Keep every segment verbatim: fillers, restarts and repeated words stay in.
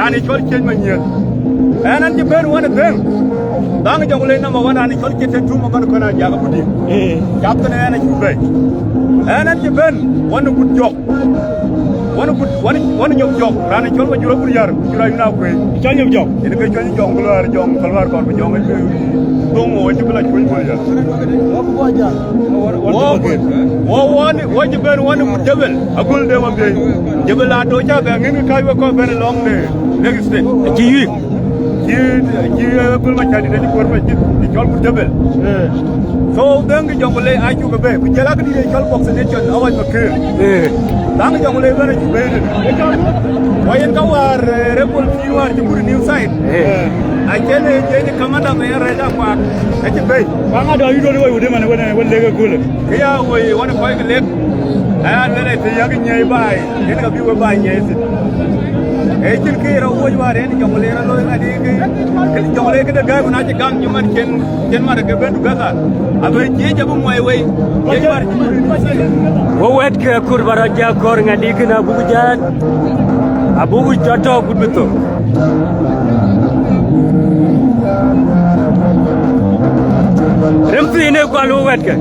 Raan ë cɔl Ciëc Manyiël. Ɛn, ɛn cï bɛ̈n wän ë dhëŋ. Dhaŋ Jɔŋlei number one, raan ë cɔl Ciëc Tɛ̈n Tum Akɔn Kɔn Ajakä Budi. Eh. Cath kënë ɛn acuk bɛ̈i. Ɛn, ɛn cï bɛ̈n wän ë Gut Jɔk. Wän ë Gut, wän, wän ë Nyop Jɔk. Raan ë cɔl Majur Abur Yar, Majur Ayun Akuëi. Cɔl Nyop Jɔk. Yen ke cɔl Jɔŋ Kuluaar, Jɔŋ Kuluaar kɔn, ku Jɔŋ ë Thoŋ, wɔ cï bï la cuëny bol ya. Wɔ, wɔ, wɔ, wɔ cï bɛ̈n wän ë Gut Jebel, agul de wä biëëny. Jebel aa do cä bɛ ŋiɛ̈n kë kac wek kɔn bɛ̈n ë lɔŋ de Lake State. Acï yuik. Cï, cï, eh, Gol Macädït acï kuɔ̈r Majïth, ë cɔl Gut Jebel. Eh. So, dhëŋ kë Jɔŋlei acuk bɛ̈i, ku jɔl a këdït ë cɔl vaccination, awäc Makër. Eh. Dhaŋ Jɔŋlei bɛ̈n acuk bɛ̈i tënë. Ku yen ka wäär, eh, rebel cï wäär cï kut ë New Site. Eh. Acïn, eh, jëny kamanda bɛ yen rɛc akuak, acï bɛ̈i. Ku aŋa dɔ̈ yï duɔ̈n woi wudë man wën, wën lek ë köölë. Kë ya woi wän ë kɔc kë lek, aya luel ë të yak nyiɛɛi baai, yen ka bï we baai nyiɛɛi thïn. Ee cïn kë rɔt woi wäär yen Jɔŋlei rɔt looi ŋadï kë, kë Jɔŋlei këde gäi ku na cï gam cï man cien, cien mat ke bɛ̈n together. Abï jiëc abï muɔi wei, jiëc wäär cï. Wo wɛ̈t ke kur ba rɔt jɔ kɔɔr ŋadï kën abuk jat, abuk cɔt tɔ̈ gut bï thok. Rem thiin ë kual wo wɛ̈tkë.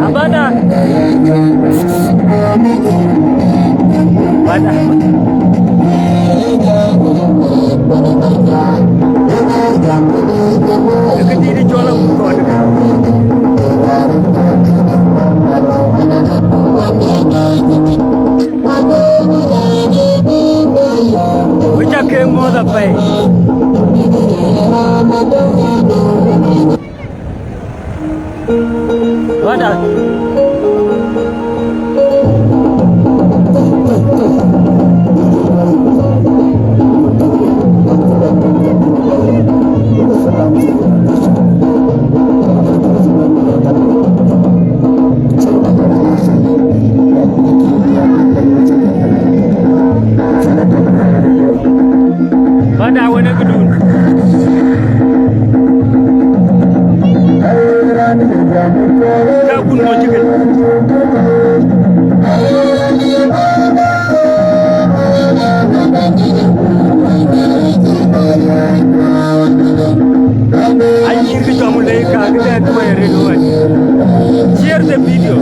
Abada. Abada. Ë këdït cɔl akut kɔn. Wek ca ke muɔ̈th apɛi. Wada. Bada wene kudun. Ka kun mo chicken. Anyir ki Jɔŋlei ka ki dɛ tuɔi rin wai. Share the video.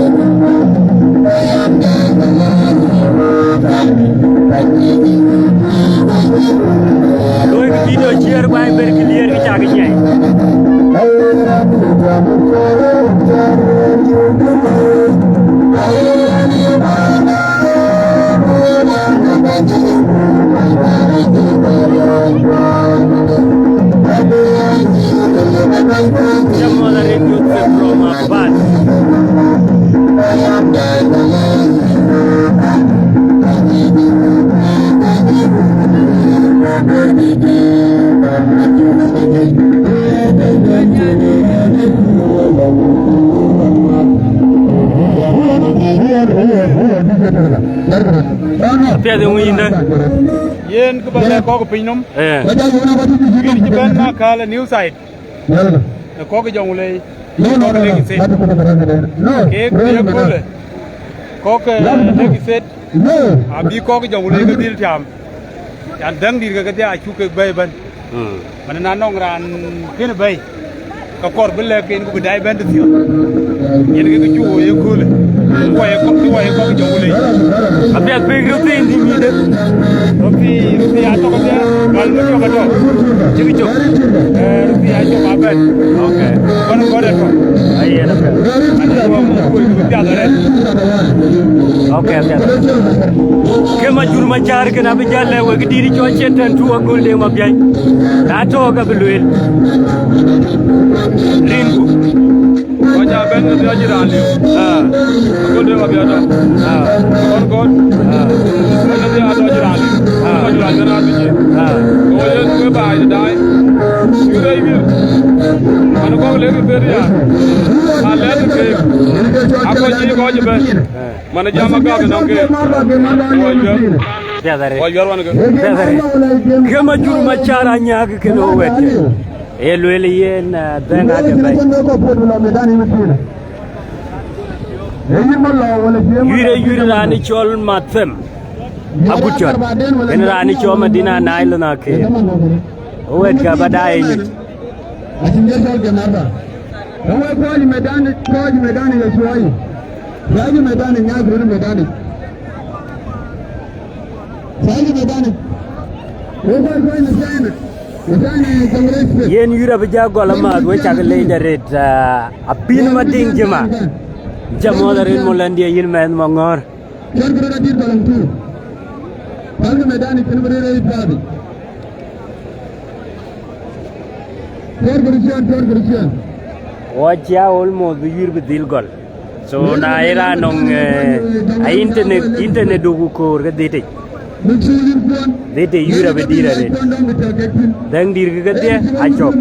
Looi ki video share ba ber clear ki cak nyai. Jam wala rin youth from Abat. Apiɛth ë ŋuc yïndë. Yen kë ba lɛ̈k kɔ̈k piny nɔm. Eh. Kïn cï bɛ̈n na kääl ë New Site. Ë kɔ̈k Jɔŋlei, kɔ̈k Lake State. Keek ye köölë, kɔ̈k, eh, Lake State, abï kɔ̈k Jɔŋlei ke dhil tiam. Yan dhäŋ dït ke kedhie acuk kek bɛ̈i ëbɛ̈n. Mm. Man na nɔŋ raan kën bɛ̈i, ke kɔɔr bï lɛ̈k en ku bï daai bɛ̈n tëthiɔ̈k. Yen ke cuk wo ye köölë. Ku wɔ ye kɔ̈k, ku wɔ ye kɔ̈k Jɔŋlei. Apiɛth piny röt thïn dhïm yïndë. Röt thïn, röt thïn atɔ̈ kedhie, wal bï cök atɔ̈. Cïkï cök. Eh, röt thïn acök abɛ̈n. Okay. Kɔn kɔn atɔ̈. Ayen, okay. Apiɛth arɛt. Okay, apiɛth. Ke Majur Macär kën abï jäl lɛ̈k wek dït cɔl Ciëc Tɛ̈n Tum Akɔn Deŋ Mabiany. Na tɔ̈ ka bï lueel. Rinku. Kɔc Ja bɛ̈n në dhiɔc raan liu. Ah. Akɔ̈l de wa bia tɔ. Ah. Akɔ̈l kɔ̈l. Ah. Bɛ̈n në dhiɔc raan liu. Ah. Kɔc raan bɛ̈n a dhic. Ah. Kɔc yen we baai de daai. Yï rɛy wiir. An kɔ̈k lek ë thëër ya. A lɛ̈th ë keek. A kɔc cï kɔc ëbɛ̈n. Ah. Man ë jam agak nɔŋ keek. Kɔc wiɛr. Piath arëët. Kɔc wiɛr wan ke. Piath arëët. Ke Majur Macar Anyaak kënë wɛ̈t. Ee lueel yen, ah, dhɛ̈ŋ ade bɛ̈i. Yïr ë yïr raan ë cɔl Mathem Agucɔl. Yen raan ë cɔl Madina Nile na ke. Wɛ̈t ka ba daai ë nyuc. Acïn jɔ cɔl ke Martha. Ka wek kɔc medani, kɔc medani ye cuɔɔi. Cuɔɔi medani, nyaak röt medani. Cuɔɔi medani. Wek kɔc kɔc në China. Në China, Congress. Yen yïr abï ja gɔl amääth, we cak leec arëët, ah, apïn Madiŋ Jima. Ca muɔ̈th arëët Molandiɛ yïn mɛnh Maŋɔ̈ɔ̈r. Cuɔɔi röt adït gɔl amtu. Cuɔɔi medani, cïn bï röt röt pathi. Third Christian, third Christian. Wɔ cia almost bï yïr bï dhil gɔl. So na ye raan nɔŋ, eh, a internet, internet du ku koor ke dhit yic. Dhit yic yïr abï dït arëët. Dhɛ̈ŋ dït ke kedhie acɔk.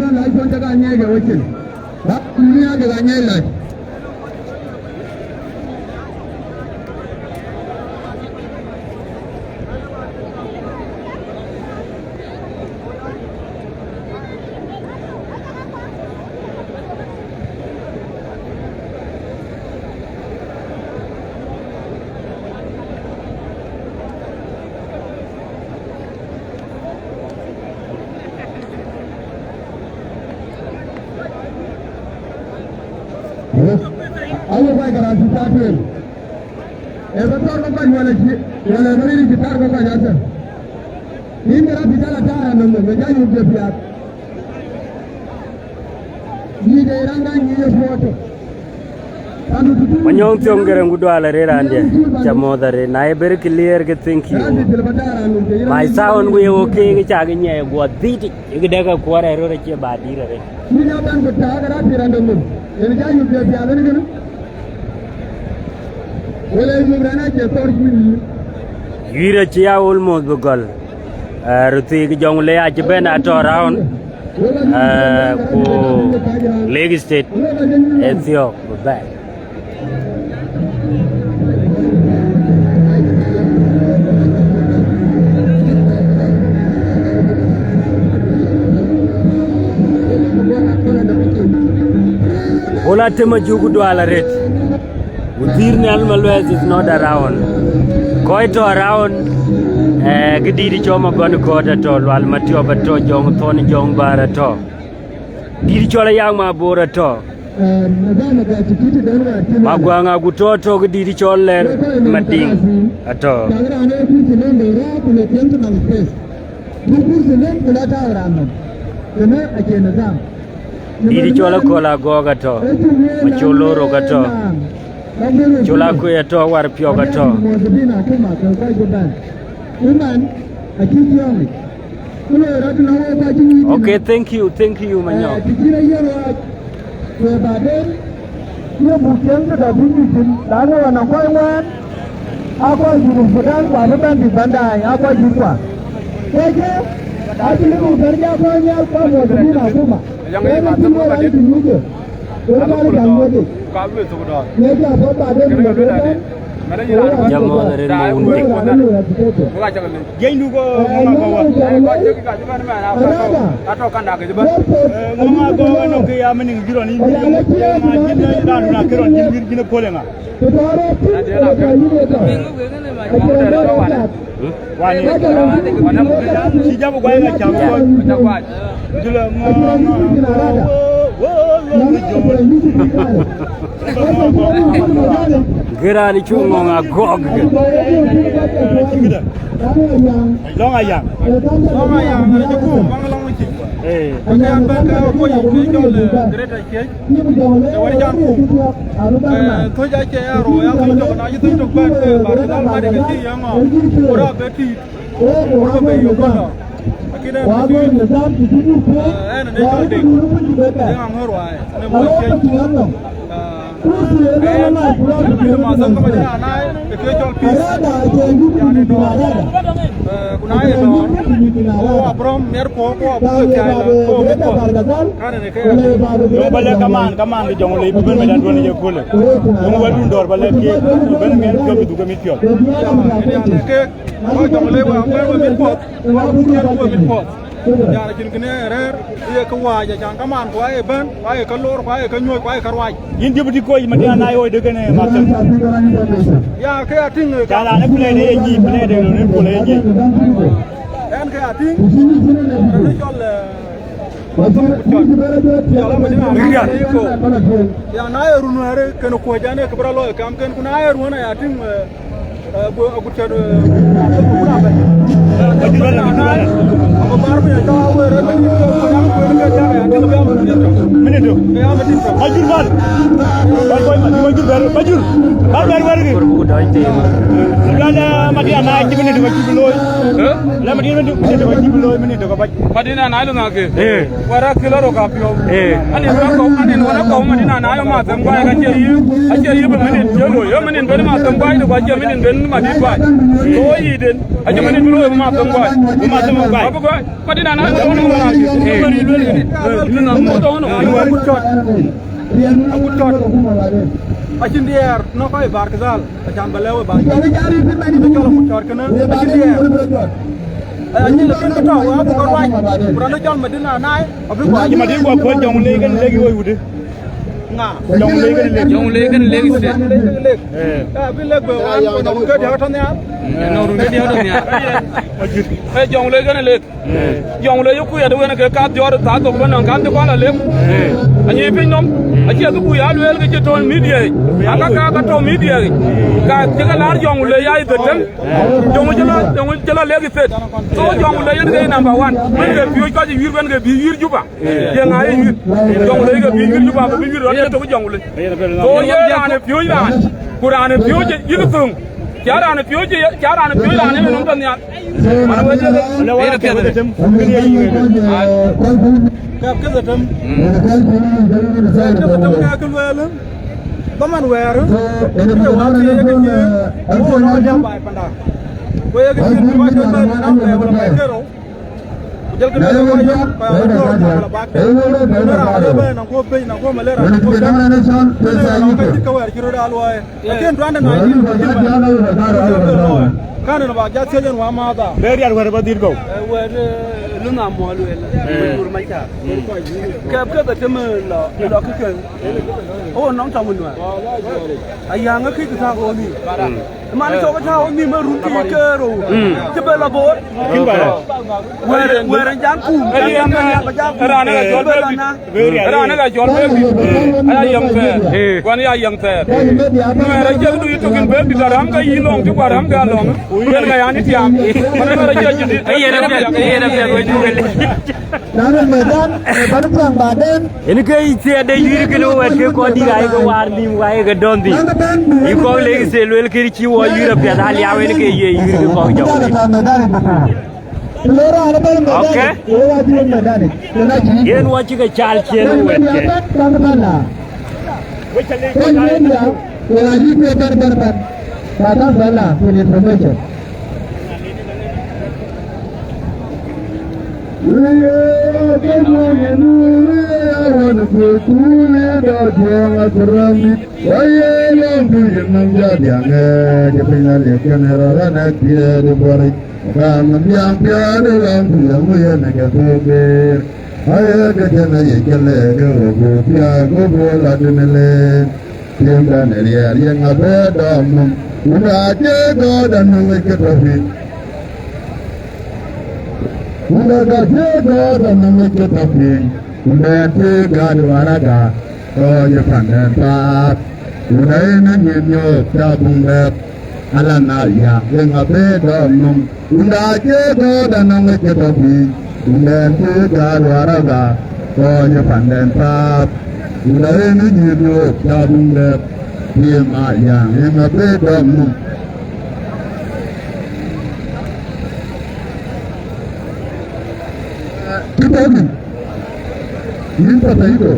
Awo kɔc ke raan cï thaar tueŋ. Ee bï thɔ̈r ke kɔc wala cï, wala bï ril cï thaar ke kɔc athör. Yïn ke raan cï jal a thaar raan nɔm, ke jal yök jɔ piath. Yïn de raan ka nyïï ye puɔ̈ɔ̈t tök. Manyɔŋ Thiɔŋ Gërëŋ ku dual arëët raandiɛ. Ca muɔ̈th arëët. Na ye very clear ke thank you. My sound ku ye okay ke cak nyiɛɛi guɔ dhit yic. Ye ke dɛ̈k akuɔ̈r ë röt acie ba dït arëët. Yïn abɛ̈n ku thaar ke raan cï raan nɔm. Yen jal yök jɔ piath ënë kënë. Wala yï raan acie thɔ̈r cï yïn. Yïr acï ya almost bï gɔl. Eh, röt thiik Jɔŋlei acï bɛ̈n atɔ̈ round. Eh, ku Lake State ë thiɔ̈k bï bɛ̈n. Bol Atem Ajuk dual arëët. Wudhir Nhial Maluɛth is not around. Kɔc tɔ̈ around, eh, kë dït cɔl Magɔn Kɔ̈ɔ̈t atɔ̈, Lual Matiɔp atɔ̈, Jɔŋ Thɔn Jɔŋ Bäär atɔ̈. Dït cɔl Ayak Mabor atɔ̈. Maguaŋ Agut tɔ̈, tɔ̈ kë dït cɔl Lɛr Madiŋ atɔ̈. Dït cɔl Akɔl Agɔɔk atɔ̈. Macol Lorok atɔ̈. Col Akuei atɔ̈, War Piɔ̈k atɔ̈. Okay, thank you, thank you, Manyɔk. Ye buk cieŋ tëde bï nyuc thïn, lanu ɣɔn akɔc wään, akɔc Junub Thudan, ku abï bɛ̈n bïk bɛ̈n daai, akɔc dït kua. Kɔckë, acï lëu bï bɛ̈n ja kɔc nhial, kɔc mɔ̈u bï bïn akuma. Yen acï wek raan cï nyuc ë, wek raan jaŋ wedï. Ŋiɛckë apuɔth baden, ku lɔ bï bɛ̈n. Jam mɔ̈th arëët ma wun Bik. Jiëcdu ko ŋö ma gɔ̈k wä? Ŋö ma gɔ̈k wä nɔŋ kë ya miniŋ jï rɔn yïn, yïn, yïn, yïn, yïn, yïn, yïn, yïn, yïn, yïn, yïn, yïn, yïn, yïn, yïn, yïn, yïn, yïn, Wani. Ci jam guai ŋa cam guai. Jula ŋo ŋo. Gërani cu ŋoŋ agɔk. Long ayang. Long ayang, ana ci kum, bang long ci. Eh. Ayang bang ka ko yi ni jol, eh, Greater Church. Ë wɛ̈t can kum. Ë, thöc acie ya rou, ya thöc tök, na cï thöc tök bɛ̈n, ke ba röt dhal mat, ke cï ye ŋɔ̈ɔ̈ŋ. Ku rɔt be tït, ku rɔt be yök kɔ̈lɔ. Lakin ɛn cï, ë, ɛn ë cɔl Deŋ. Deŋ Aŋör Wai, ɛn ë bɔ̈ ciëc. Ë, Yen, yen ma thöŋ ke Madina Anaai, ë ke cɔl peace. Yani dɔ̈ɔ̈r. Eh, ku na ye dɔ̈ɔ̈r, ku Abraham miɛt puɔ̈u, ku abuk ke thiai la, ku mit puɔ̈u. Kan ë ke ya. Yöŋ ba lɛ̈k kaman, kaman ke Jɔŋlei bï bɛ̈n mit aduɔ̈n ë ye köölë. Yöŋ wɛ̈tdun dɔ̈ɔ̈r ba lɛ̈k keek, bï bɛ̈n miɛt piɔ̈u, bï dhuk ke mit piɔ̈u. Yani keek, ku Jɔŋlei wek abɛ̈n wek mit puɔ̈u, ku abuk miɛt ku wek mit puɔ̈u. Yan acïn kënë rɛ̈ɛ̈r, ye kë wääc, acan kaman, ku aye bɛ̈n, ku aye kë lor, ku aye kë nyuɔ̈c, ku aye kë ruac. Yïn deputy coach Madina Anaai, woi de kënë Marcel. Ya, kë ya tïŋ, eh, Ca raan ë play de ye nyic, play de run ë pol ye nyic. Ɣɛn kë ya tïŋ, raan ë cɔl, eh, Marcel Kucɔt. Cɔl Madina Anaai, ye ko. Ya, na ye run wɛ̈ɛ̈r, kënë kuɔ̈c an, ee kë bï rɔt looi kam kën, ku na ye run aya tïŋ, eh, Eh, agut, agut cän, eh, agut abɛ̈n. Agut abɛ̈n, agut abɛ̈n. Agut bar piny, aca wëër, eh, minit tök, ku jam kueer ke diäk, ya, tïŋ bï ya minit tök. Minit tök. Ke ya minit tök. Majur bal. Bal boy, majur, majur bɛ̈r, majur. Bal bɛ̈r wɛ̈r kï. Lɔ lɛ Madina Anaai cï minit tök acï bï looi. Eh? Lɛ Madina minit tök acï bï looi, minit tök abac. Madina Anaai lɔ ŋa ke? Eh. Wɛ̈t akï lɔ rok apiɔ̈u. Eh. Anin wën akɔ̈u, anin wën akɔ̈u Madina Anaai ë Mathëm Guai, ka cie yï, acie yï bï minit cie looi, ë minit ben Mathëm Guai, ku acie minit ben Madït Guai. Ku yïden, acie minit bï looi bï Mathëm Guai. Bï Mathëm Guai. Abï Guai. Madina Anaai ë wën ë wën akï. Eh. Ë wën ë wën. Ë wën ë wën. Agut cɔt. Acïn diɛɛr, nɔ̈k kɔc Barkazal. Acan ba lɛ̈k we ba cɔl. Cɔl agut cɔɔr kënë, acïn diɛɛr. Aya nyin lakin kë tɔ̈u, abuk ke ruac. Ku raan ë cɔl Madina Anaai, abï kuany. Madina Guai kuɔ̈c Jɔŋlei kën lek yoi wudë. Ŋa? Jɔŋlei kën lek. Jɔŋlei kën lek state. Jɔŋlei kën lek. Eh. Eh, abï lek bï wan, ku nɔŋ run ke diäk tɔ̈ nhial. Eh, nɔŋ run ke diäk tɔ̈ nhial. Eh, Jɔŋlei kën lek. Jɔŋlei ku yɛt wën ke ka dhiɔ̈ɔ̈r thaa thok bï nɔŋ kan cï kɔn la lek. Anyic piny nɔm, acie dhuk ya lueel ke cï tɔ̈ media yic. Aka ka ka tɔ̈ media yic. Ka cï ke laar Jɔŋlei ya ë the tem. Jɔŋ cï la, Jɔŋ cï la lek ë thet. So Jɔŋlei yen ke number one. Bën ke piööc kɔc ë wiir, bën ke bï wiir Juba. Ye ŋa ye wiir? Jɔŋlei ke bï wiir Juba, ke bï wiir rɔt ye tök Jɔŋlei. So ye raan ë piööc raan. Ku raan ë piööc yïk thöŋ. Ca raan ë piööc, ca raan ë piööc raan ë nɔm tɔ̈ nhial. Kɛ̈p kë dhetem. Kɛ̈p kë dhetem ka kë lueel. Dhaman wɛ̈ɛ̈r, ke wä ke ye ke cï, wo rɔt jam baai panda. Ku ye ke cï, ku wä ke bɛ̈n na wɛ̈ɛ̈r wala baai ke rou. Ku jël kë lueel ka yök, ka yök tɔ̈ jam wala bak. Ku na raan ë bɛ̈n na guɔ̈p pec, na guɔ̈p malera, na guɔ̈p däŋ. Ku na raan ka cït ka wɛ̈ɛ̈r cï röt aa luɔi. Lakin duande na yïn ku cï wɛ̈ɛ̈r. Kan en ba jat thiëc en wa maatha. Be riat wɛ̈ɛ̈r ba dhil gɔu. Eh, wɛ̈ɛ̈r, eh, lun a muɔl wël. Eh. Wël dur mac thaar. Mm. Kɛ̈p ke dhetem, eh, lɔ, lɔ kë kën. Mm. Oh, nɔŋ tɔŋ nuɛɛr. Ayaŋ ë kïc kë tääu ɣööt nhïïm. Mm. Man cɔk tääu ɣööt nhïïm ë run kï ke rou. Mm. Cï bɛ lɔ boor. Kïn ba lɔ. Wɛ̈ɛ̈r, wɛ̈ɛ̈r en jan kum. Ë riɛm thɛɛr. Raan ë ka cɔl bɛ lɔ na. Raan ë ka cɔl bɛ bï. Aya yɛm thɛɛr. Eh. Kuan ya yɛm thɛɛr. Nuɛɛr acïk du yï tökin bɛ bï ka räm ke yï lɔŋ cï kuat räm ke alɔŋ. Kuɛn ka yan ë tiam. Man ë nuɛɛr acïk du. Ayen apiɛth, ayen apiɛth, wek du ke lec. Nanu medan, eh, banu tuang baden. Yen ke yï thiɛɛt de yïr kënë wɛ̈t ke kɔc dït ayï ke waar nhïïm, ku ayï ke dɔ̈n dhïc. Yï kɔ̈k lek thel luel kë cï wɔ yïr apiɛth aliau, yen ke ye yïr ke kɔ̈k jɔŋ. Okay. Yen wɔ cï ke cal ciëën wɛ̈t ke. Wek ca leec kɔc aa ëtök. Wala yï ke bɛ̈n, bɛ̈n, bɛ̈n. Ba ka bɛ̈n la, for information. Aye ke tënë yic ke lëk ke ɣöö bï thiääk, ku bï la tënë lëk. Tiëŋdan ë riɛl yeŋa bï dɔm nɔm, wunda cie gɔ̈ɔ̈r anɔŋ yic ke tɔ̈ piny. Wunda ka cie gɔ̈ɔ̈r anɔŋ yic ke tɔ̈ piny. Wunda cie gɔ̈ɔ̈r waraga, kɔc ë panden path. Wunda yen ë nyin nyöök cä buŋ dɛ̈p. Ala na ya, yeŋa bï dɔm nɔm. Wunda cie gɔ̈ɔ̈r anɔŋ yic ke tɔ̈ piny. Wunda cie gɔ̈ɔ̈r waraga, kɔc ë panden path. Wunda yen ë nyin nyöök cä buŋ dɛ̈p. Tiëŋ aya, yeŋa bï dɔm nɔm. Kï bɛ̈n yïn, yïn Papa Ido.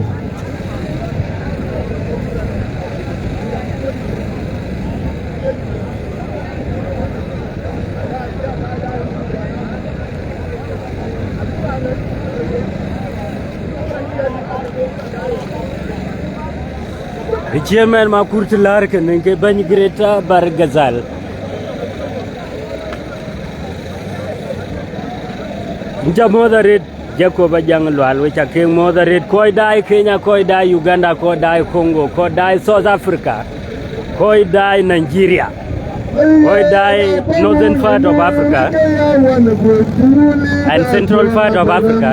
Chairman Makur të lär kënë ke bɛ̈ny Greta Bargazal. Yïn ca muɔ̈th arëët Jacob Ajaŋ Lual, we ca ke muɔ̈th arëët kɔc daai Kenya, kɔc daai Uganda, kɔc daai Congo, kɔc daai South Africa, kɔc daai Nigeria, kɔc daai northern part of Africa and central part of Africa.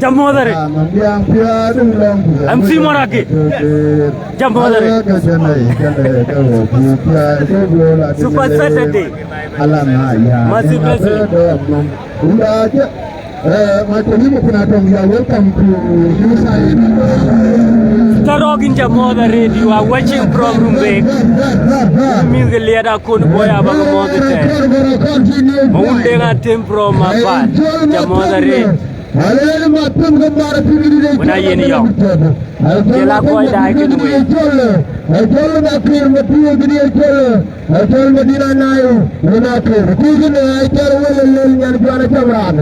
Ca muɔ̈th arëët. M C Moraki. Ca muɔ̈th arëët. Super Saturday. Massive blessing. Tɔ̈ rɔɔk, yïn ca muɔ̈th arëët, you are watching from Rumbek. Mïth ke Liɛt Akon Bɔ̈ abä ke muɔ̈th ëtɛ̈ɛ̈n. Mawun Deŋ Atem from Aban. Ca muɔ̈th arëët. Wën a yen yɔ̈ɔ̈k. Jël a kɔc daai kënë wei. Acɔl Madina Nai, wën a kër. Kuc kënë acɔl Wël Lel nyan Juan Acam raan.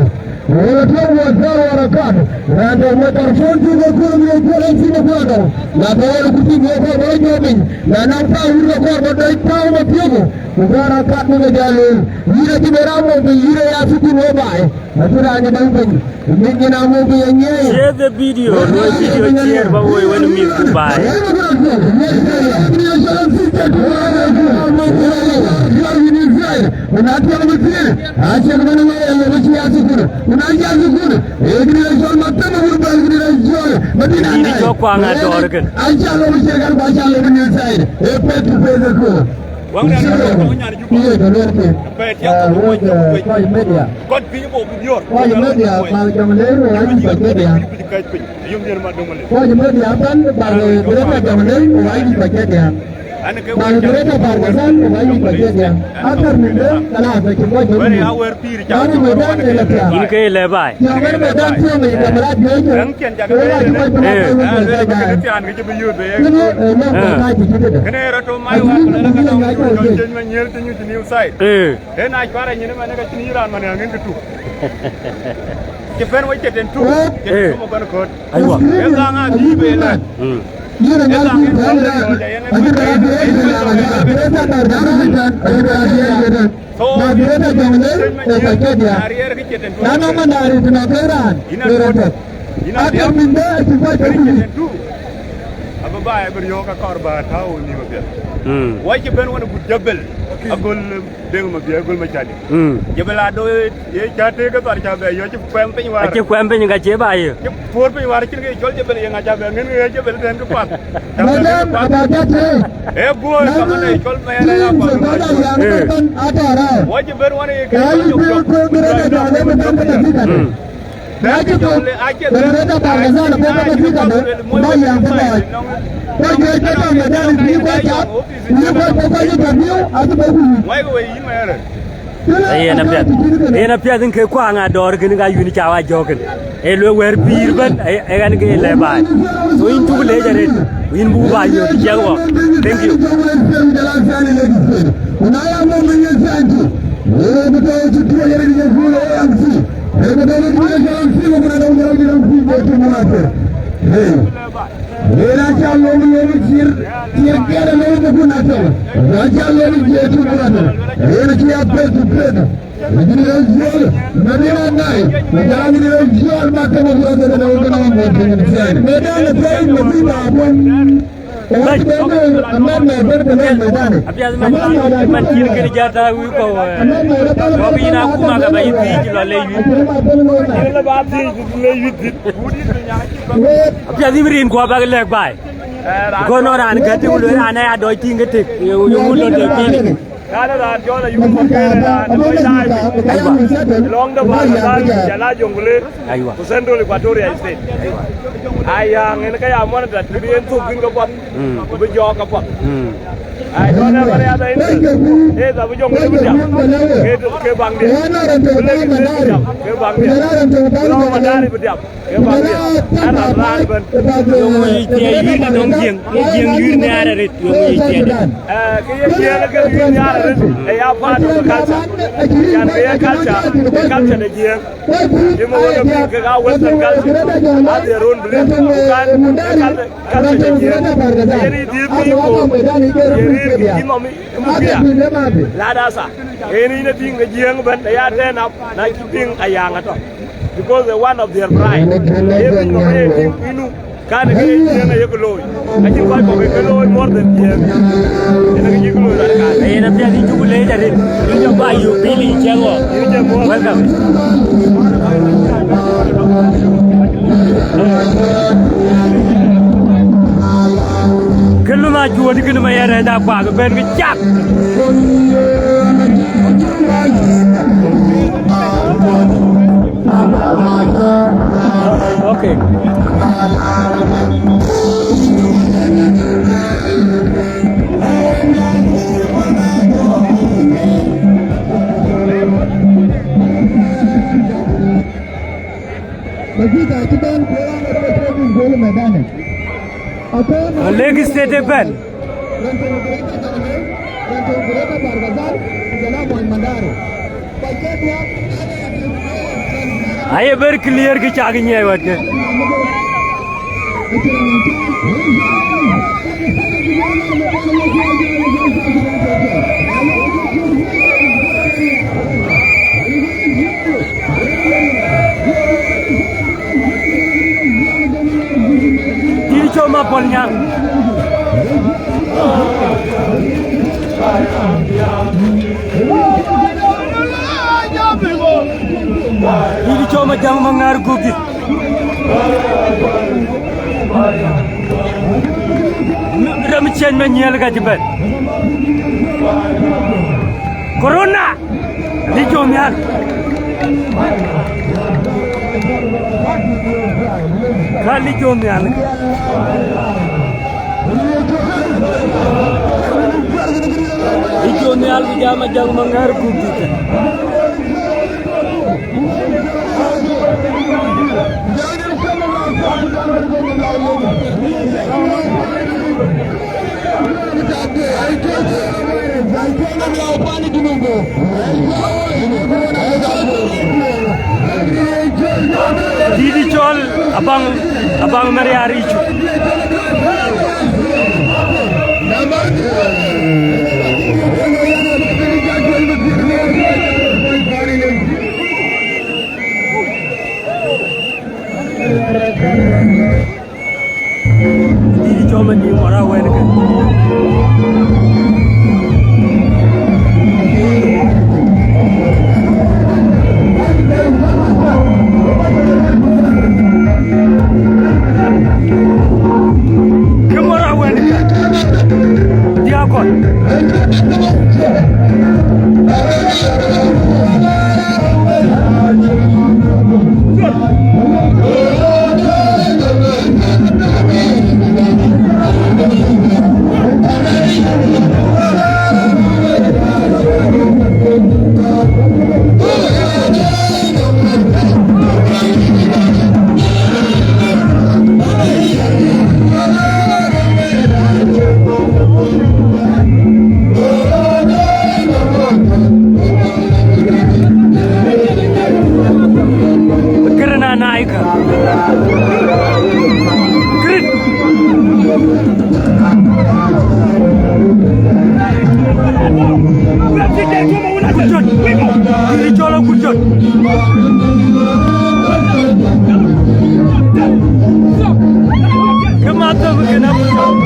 Wël Tuɔ̈k Wuɔt Thɛɛr Warakat. Raan tɔ̈ microphone cuk ë kuɔ̈th ë kuɔ̈th ë cïn ë kuɔ̈th ë. Na tɔ̈ wël ku cï guɔ kɔ̈k bä jɔ piny. Na naŋ thaau wut ke kɔ̈k bä dɔc thaau bä piɔ̈kë. Ku Warakat bï ke jɔ lueel. Yïn acï bɛ raan mɔ̈u piny, yïn ë ya thukul wë baai. Acï raan ë däŋ piny. Share the video, luɔi video share bä woi wën mïth ku baai. Yïn cɔk kuaŋ a dɔɔr kën. Waŋ rɛ̈ɛ̈r kɔc media. Kɔc media, mal jɔŋ lëër, wek ayï kɔc kedhia. Kɔc media ëbɛ̈n, bal Greta jɔŋ lëër, wek ayï kɔc kedhia. Bal Greta Bargazal, wek ayï kɔc kedhia. Athar mïndë, kalath, acï kɔc bɛ̈n mïth. Bäny medan ë lɔ thiaak. Yïn ke lɛ baai. Thiaak ënë medan thiɔ̈ŋ yic, kamera juëc. Wek acï kɔc bɛ̈n. Kënë ë lɔ̈ŋ kɔc kac cï cï tëde. Acï yïn ke bï thiëëc ŋac kɔc juëc. Ee. Ë na cuarɛ nyin ëmɛn, ka cïn yï raan man ë aŋin kë tuk. Cï pɛ̈n wec cï tën tuk, cï tën tuk ëbɛ̈n kööt. Aywa. Ë dhaŋ abï be lɛ̈k. Mm. Ë dhaŋ ë tɔ̈u lɛ̈k, ë tɔ̈u lɛ̈k. So, na riɛɛr kë cï tën tuk. Yïn a tuɔ̈t. Yïn a tuɔ̈t. Kë cï tën tuk. Abï baai abï riɔ̈ɔ̈k akɔɔr bä tääu nïïm apiɛth. Mm. Wɔ cï bɛ̈n wën agut Jebel. Agöl Deŋ Mabiɛ̈r, Agöl Macali. Mm. Jebel Ado ye, ye cä tëëk ë thar cä bɛ yɔ̈c cï kuɛm piny wäär. Acï kuɛm piny ka cie ba ye. Cï puɔ̈r piny wäär, cïn ke cɔl Jebel, ye ŋa cä bɛ ŋën ke Jebel tɛ̈n kë path. Cä bɛ ŋën kë path. Ee guöör ka man ee cɔl mɛɛr ë ya path. Wɔ cï bɛ̈n wën ye ke cɔl Jebel. Mm. Yen apiɛth, yen apiɛth, yen apiɛth, yen ke kuaŋ adɔɔr kën ka yïn ca wa jɔ̈ɔ̈k kën. Ee lueel wɛ̈ɛ̈r pïïr ëbɛ̈n, ee, ee ɣɛn ke lɛ baai. So yïn cuk leec arëët, yïn buk baai yöt ciɛk wɔ. Thank you. Hey. Yen acä lom lom cir, cir kiɛɛr lom bukun atɔ̈. Acä lom cir tu bukun atɔ̈. Yen acï ya pet tu pet. Yen rɔt jɔl, na ni ran nai. Acä ran ni rɔt jɔl ma tɔ̈ bukun atɔ̈ na wun na mo tin sen. Medan na pei mo bi ba bon. Apiɛth man, man cïn kën jata wï kɔ̈u, eh, kɔ̈u yïn akuma ka ba yï thiic lɔ le yuic. Apiɛth yïn rin kuɔ bak lɛ̈k baai. Kɔn nɔn raan gät tïŋ, lueel raan aya dɔc tïŋ ke tëk, ye, ye wun lɔ tëk tïŋ. Kan raan jɔl ayum ma kere raan lɔ daai. Aywa. Lɔŋ de ba la jala jongule. Aywa. Ku Central Equatoria State. Aya ŋen ka ya monitor, të bï en thuk kïn ke path. Mm. Ku bï jɔɔk ke path. Mm. Ai, don't ever have an interest. Eh, da bu jong ni bu diam. Ke, ke bang dia. Bu le ke diam. Ke bang dia. Lo ma dari bu diam. Ke bang dia. Ara ran ban. Yöŋ yic thiëëc yïn nɔŋ Jiëŋ, ye Jiëŋ yïn nhiaar arët, yöŋ yic thiëëc. Eh, ke ye Jiëŋ ke yïn nhiaar arët. Eh, ya part of the culture. Yan ke ye culture, the culture de Jiëŋ. Cï ma wek piŋ kek aa Western culture, aa their own belief. Ku kan, ee culture, culture de Jiëŋ. Yen ë dhiëëth piny ku ye rëër kë cï nɔm ë muk ya. Lada sa. Yen ë yïn ë piŋ ke Jiëŋ ëbɛ̈n, aya turn up, na cï piŋ ayaŋ atɔ̈. Because they one of their pride. Ye piny nɔm ye piŋ piny nu. Kan ke Jiëŋ ayek looi. Acïn kɔc kɔ̈k ke looi more than Jiëŋ. Yen ke yïk looi rɔt kan. Yen apiɛth yïn cuk leec arëët. Yïn jɔ ba yök piny yïn ciɛŋ wɔ. Yïn jɔ muɔɔr. Welcome. Kë lunh acuɔ̈ɔ̈t kënë ma yɛn rɛɛc da kuak bɛ̈n kë cak. Okay. Lake State ëbɛ̈n. Aye very clear kë cak nyiɛɛi wɛ̈t kë. Dït cɔl Mapuɔl Nyaŋ. Dït cɔl Majaŋ Maŋar Gup dït. Rem ciɛny me nyiɛl ka cï bɛ̈n. Corona. Alic Jɔk Nhial. Ka Alic Jɔk Nhial. Alic Jɔk Nhial ku jam Majaŋ Maŋar Gup dït. Dït cɔl Abaŋ, Abaŋ Mariar Icu. Dït cɔl Madiŋ Mɔr Awɛn kë. Kë Mɔr Awɛn kë. Diakɔn. Kërë na naai kä. Kërë. Jɔt. Dït cɔl Agut Jɔt. Kë ma thök kën Agut Jɔt.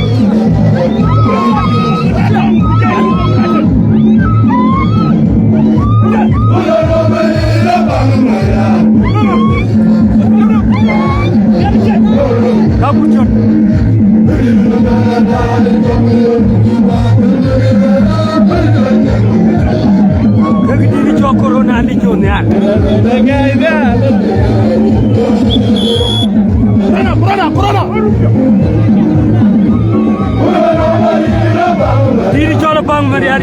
Ka ku cɔt. Kek dït cɔk Corona Alic Jɔk Nhial. Corona, corona, corona. Dït Marial.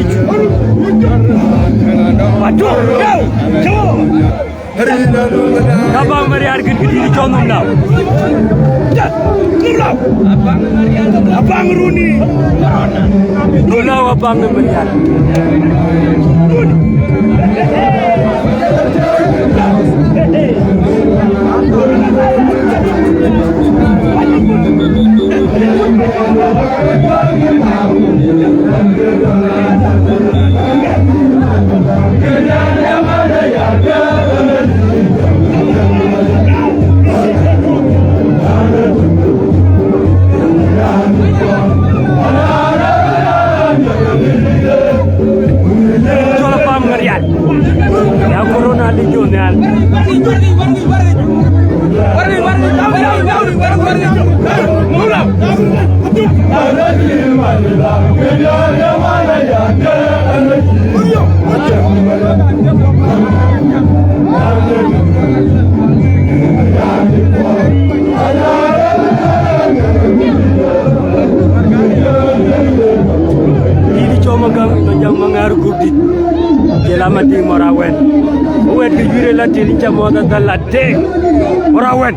Abaŋ Marial kën këdït cɔl nhom la. Abaŋ runi. Runi abaŋ Marial. Cɔl Abaŋ Marial. Ya corona dï jɔ nhial. Dït cɔl Magäŋ, Majäŋ Maŋar gup dït. Jël Amadi Morawɛn. Wɛ̈t ke yure la tïl ca mɔ̈th adhal la tëk. Morawɛn.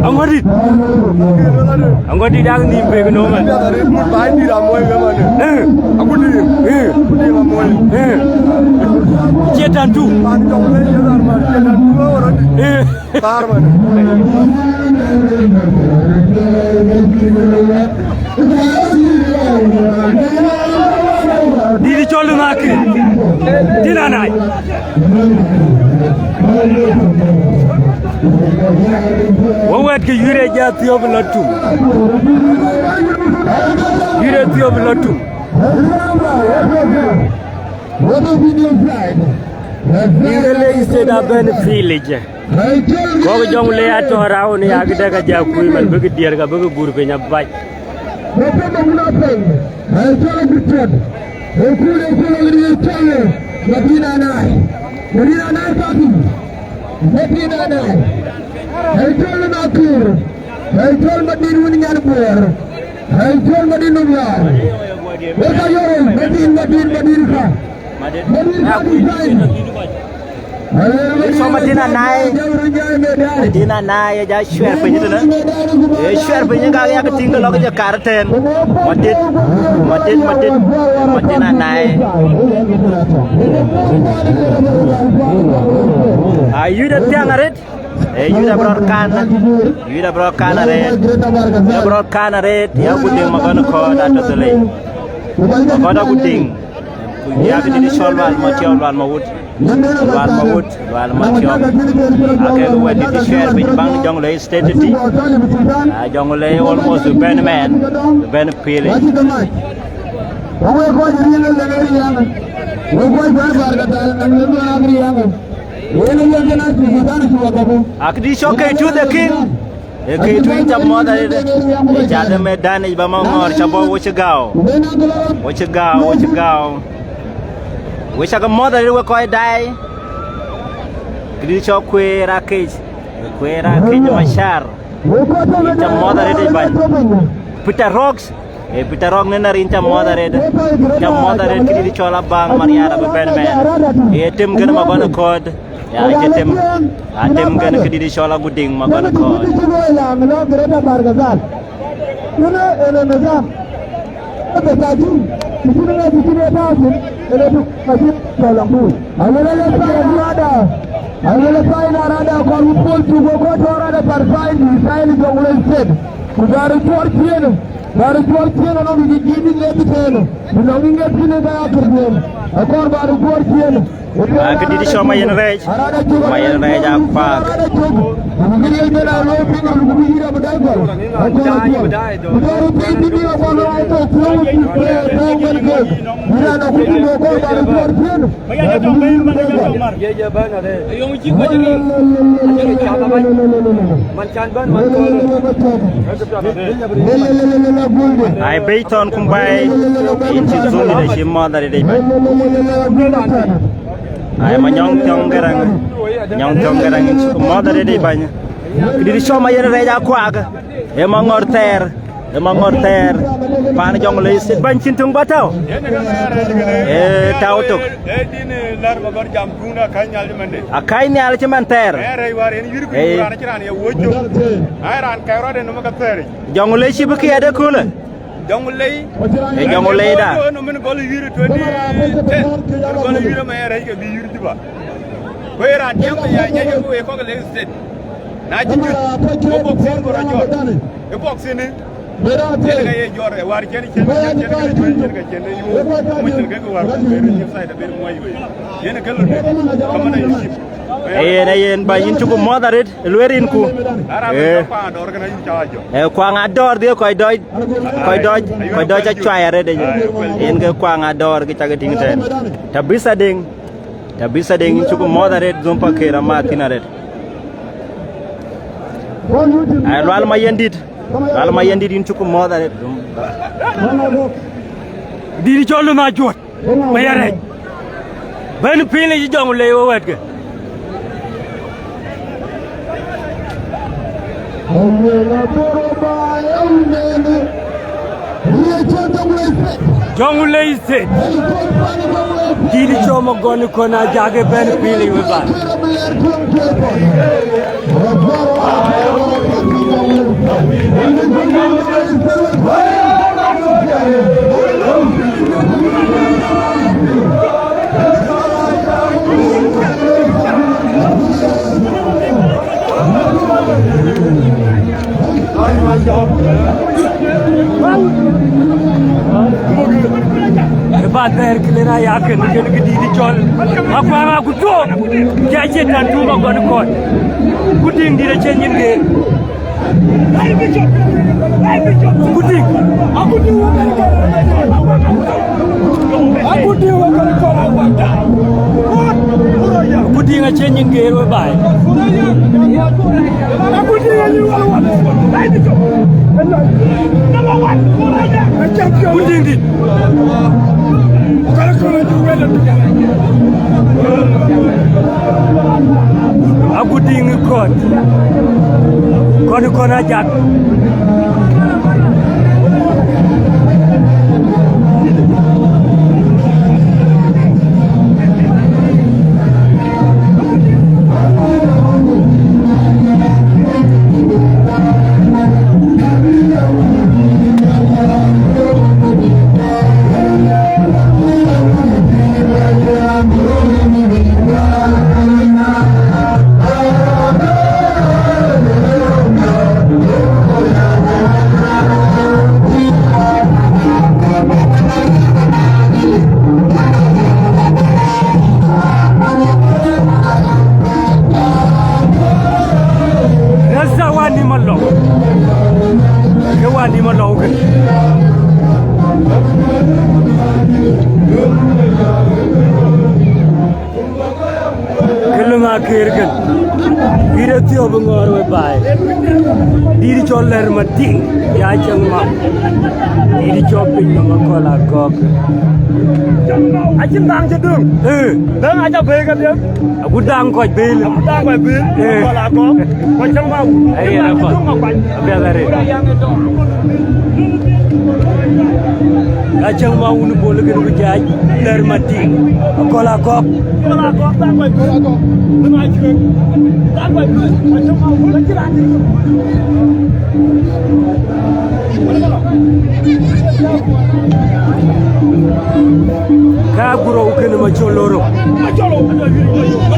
Aŋɔ̈t dït. Aŋɔ̈t dït, dak nhïïm pek në ëmën. Eh. Eh. Cie tan tu. Eh. Dït cɔl Makir. Dït anai. Wɔ wɛ̈t ke yure ja thiɔp lɔ tum. Yure thiɔp lɔ tum. Yïn ke le state abɛ̈n village. Kɔ̈k Jɔŋlei atɔ̈ raun ya kë dɛ̈k aja kuc man bïk diɛɛr ka bïk gur piny abac. Rɔt piny de wun apɛi, ɛ cɔl Agutuɔt, ë kuur ë cɔl Agutuɔt, Madina Nai, Madina Nai Papi, Madina Nai, ɛ cɔl Makur, ë cɔl Madin wun nyan Buɔɔr, ë cɔl Madin nɔm yaar. Wek ayɔ̈ɔ̈k, Madin, Madin, Madin ka. Madin ka di sign. Cɔl Madina Nai. Madina Nai, ya cuɛr piny tënë. Ye cuɛr piny ka ya ke tïŋ ke lɔ ke je kar tɛ̈n. Madit, madit, madit. Madina Nai. Ayuc athiäŋ arët. Ayuc abï rɔt kan. Ayuc abï rɔt kan arët. Ayuc abï rɔt kan arët. Ya Agudiŋ Magɔn Kɔ̈ɔ̈t atɔ̈ dhëlei. Magɔn Agudiŋ. Ku ya ke dït cɔl Lual Matiɔp, Lual Mawut. Lual Mawut, Lual Matiɔp. Ake ke wɛ̈t dït cuɛr piny baŋ Jɔŋlei State tï. Ah, Jɔŋlei almost bï bɛ̈n mɛn, bï bɛ̈n piëëlic. Wek kɔc riɛŋ ë lëk ë riɛŋ. Wek kɔc bɛ̈n Barkadhal, ë lëk ë riɛŋ. Wek ë lëk ë riɛŋ. Akë dït cɔl K two the King. Ee këc tueŋ ca mɔ̈th arëët, ee ca de medan yic ba ma ŋɔɔr ca bɔ̈, wo cï gääu, wo cï gääu, wo cï gääu. Wek ca ke mɔ̈th arëët wek kɔc daai. Këdït cɔl Kueer Akec, Kueer Akec Macar. Yïn ca mɔ̈th arëët yic bäny. Peter Rocks. Ee Peter Rɔ̈k në rin ca mɔ̈th arëët, ca mɔ̈th arëët këdït cɔl Abaŋ Marial abï bɛ̈n mɛn. Ee tem kënë Magɔn Kɔ̈ɔ̈t, ya cï tem, a tem kënë këdït cɔl Agudiŋ Magɔn Kɔ̈ɔ̈t. Kënë ënë nizam. Ëbë ka jï, kï cïn ŋa cï cïn ë tääu thïn, ënë duk ka cï cɔl aŋ buui. Alëlë le thain arada, alëlë thain arada kɔn wut pol cuk wek kɔc tɔ̈ arada par thain dï thain Jonglei State. Ku bɛ̈ɛ̈r cuɔr ciëën, bɛ̈ɛ̈r cuɔr ciëën anɔŋ kï jiëc bï ŋet bï tëën, bï nɔŋ ŋet kïn ë ka ya kërduëën. Akɔn bɛ̈ɛ̈r cuɔr ciëën. Aa, këdït cɔl Mayen Rɛɛc, Mayen Rɛɛc aa kuaak. Ai bei thɔn kum bai, in cï dhum de cï mɔ̈th arëët yic bäny. Ai ma nyɔŋ thiɔŋ Garaŋ, nyɔŋ thiɔŋ Garaŋ in cï mɔ̈th arëët yic bäny. Këdït cɔl Mayen Rɛɛc Akuak, ë Maŋɔ̈r Thɛɛr, ë Maŋɔ̈r Thɛɛr, paan Jɔŋlei State, bɛ̈ny cïn töŋ bä tääu. Ee, tääu tök. Ee, din, ee, lär Maŋɔ̈r jam kun akäc nhial cï mɛnde. Akäc nhial cï mɛn thɛɛr. Ee, rɛɛc wäär yen yïr ku raan acï raan ye wuɔ̈c cök. Ai, raan kɛ̈k rɔt ë nɔm ke thɛɛr. Jɔŋlei cï bï kiɛɛt ëköölë. Jɔŋlei. Ee Jɔŋlei da. Ënɔm min gɔl yïr twenty ten. Min gɔl yïr ëmɛ rɛɛc ke bï yïr Juba. Ku ee raan tiɛm ya nyɛc ku ee kɔc Lake State. Na cï jut, ku bɔk thïn ku rɔt jɔt. Ë bɔk thïn ë. Yen ka ye jɔt ë wäär cïn cïn cïn cïn ka cïn ë yuöör. Mu cïn ke ke wäär ku ber cïn side ber muɔc wei. Yen ke lɔ dë. Ka man ayï cït. Ee yen, ee yen, ba yïn cuku muɔ̈th arëët, lueel yïn ku. Ee. Ee, kuaŋ adɔɔr dhie kɔc dɔc, kɔc dɔc, kɔc dɔc acuai arëët ë. Yen ke kuaŋ adɔɔr ke cak tïŋ tɛ̈n. Tabitha Deŋ, Tabitha Deŋ, yïn cuku muɔ̈th arëët, dhum pa kër ama thïn arëët. Ai, Lual Mayendït, Lual Mayendït, yïn cuku muɔ̈th arëët, dhum. Dït cɔl Lual Majuɔt. Mayen Rɛɛc. Bɛ̈n piny le cï Jɔŋlei we wɛ̈tkë. Jɔŋlei State. Dït cɔl Magɔn Kɔn Ajak ë bɛ̈n piny le we baai. Ë ba thɛɛr këlën aya kën kën kë dït cɔl Akuaŋ Akutuɔɔk. Cä cï tän tuum agɔn kɔc. Ku tiŋ dït acï nyin geer. Ku tiŋ. Ku tiŋ acï nyin geer we baai. Ku tiŋ dït. Agut tiŋ Kɔn, Kɔn, Kɔn Ajak. Rasta wani malok. Ke wani malok ke. Ke löŋ akeer kën, yïn ë thiɔ̈k bï ŋɔ̈ɔ̈r we baai. Dït cɔl Lɛ̈r Madiŋ, ya cäŋ mam. Dït cɔl piny nɔm akɔ̈l agɔ̈k. Acïn dhaŋ cï döŋ. Ee. Dhaŋ aca bɛ̈ɛ̈i kedhie. Agut dhaŋ kɔc bɛ̈ɛ̈i. Agut dhaŋ kɔc bɛ̈ɛ̈i. Ee. Akɔ̈l agɔ̈k. Kɔc cäŋ mam. Aye, na kɔc. Apiɛth arëët. Ka cäŋ ma wun bol kën ku jaac Lɛ̈r Madiŋ. Akɔ̈l agɔ̈k. Ka gurou kën ma col lorok.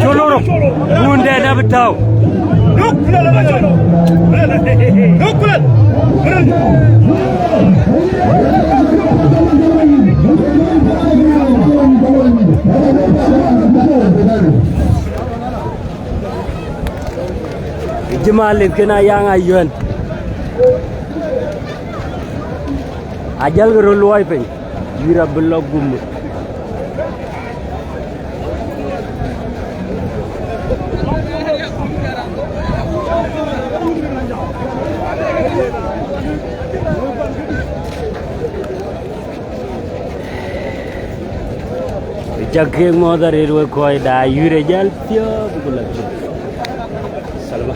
Col lorok. Wun dɛn abï tääu. Jëmal lith kën ayaŋ ayuɛn. Ajäl ke röt luɔi piny. Yïr abï lɔ gum. Cak kek muɔ̈th arëët wek kɔc da yïr ë jäl piɔ̈ɔ̈th ku la piɔ̈ɔ̈th. Salama.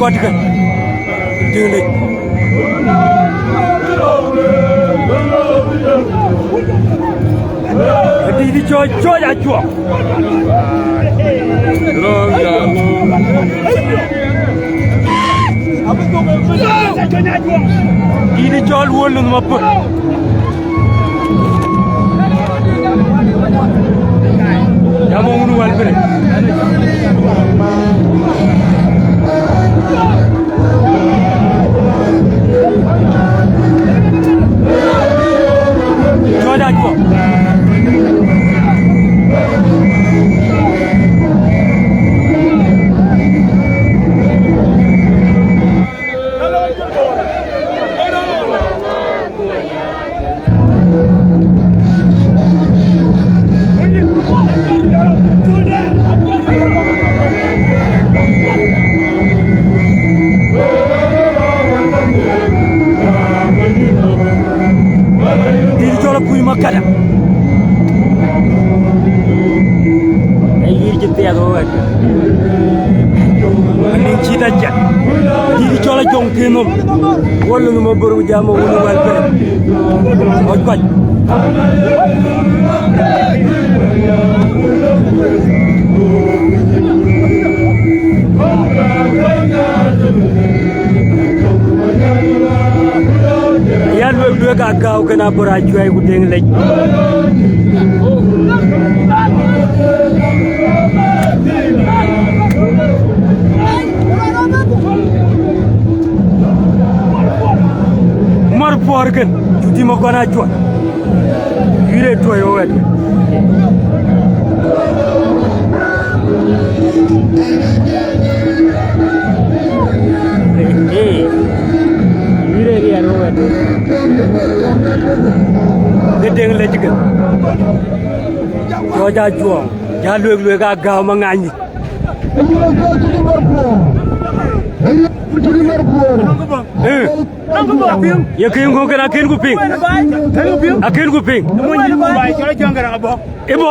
Kɔt kën. Dït lec. Dït cɔc, cɔc acuɔk. Dït cɔl wuɔl lunh mapur. Jam wun wal bere. Jɔda jɔ. Dït cɔl Apuc Makada. Ee yïr cï thiath wek. Anïŋ cït aciɛt. Dït cɔl Ajɔŋ Kinhom. Wol luŋ mapur ku jam wun wal bere. Ɣɔc kuac. Ya luek luek Agäu kën Abor Acuɛi ku Deŋ Lec. Mɔr puɔɔr kën, cuti ma kɔn acuɔt. Yïr ë tuɔi ɣöt. Ee, yïr ë riɛɛr ɣöt. Ke Deŋ Lec kën. Cɔc acuɔɔŋ. Ja luek luek Agäu ma ŋany. Ee. Ye kën ku kën akën ku piŋ. Akën ku piŋ. Ibo.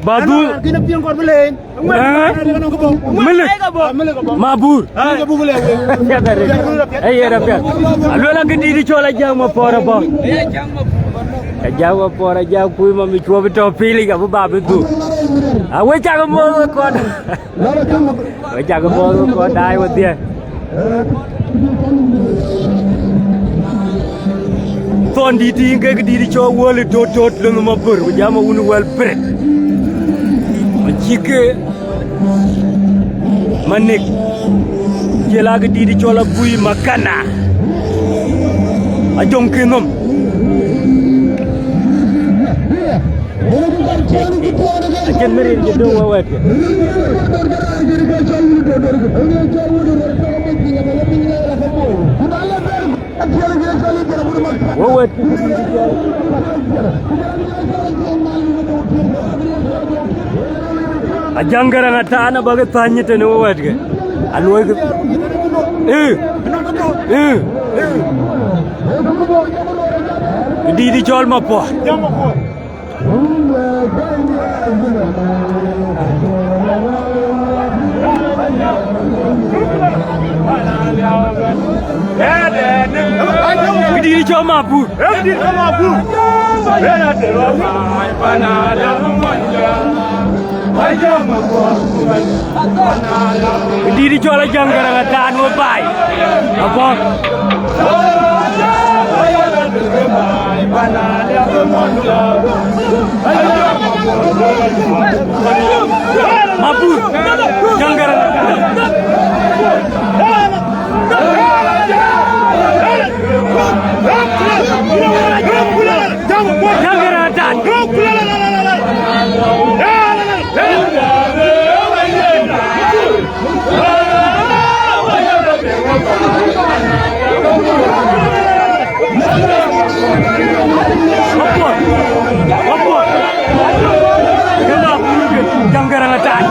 Ba dhuk. Ee. Milik. Mabur. Ee, yen apiɛth. Aluel akë dït cɔl Ajäŋ Mapuɔr abɔ̈. Ajäŋ Mapuɔr, Ajäŋ kuc mam cuɔp tɔ pilic abï ba bï dhuk. Awe cak muɔ̈th kɔn. Wek cak muɔ̈th kɔn daai wedhie. Thɔn dït tiiŋ kek dït cɔl Wöl Tot Tot lon mapur ku jam wun wal bere. Cïk Manik. Cï lak dït cɔl Apuc Makada. Ajɔŋ Kinhom. Acïn mïrin cï döŋ wek wɛ̈ɛ̈tkë. Wek wɛ̈ɛ̈tkë. Ajäŋ Gäräŋ Ataan abäkï thäny tënë wek wɛ̈ɛ̈tkë. Aluɔikë. Ee. Ee. Dït cɔl Mapuɔr. Këdït cɔl Mabur. Këdït cɔl Ajäŋ Gäräŋ Ataan we baai. Abɔ̈. Mabur. Ajäŋ Gäräŋ Ataan. Ajäŋ Gäräŋ Ataan. Ajäŋ Gäräŋ Ataan.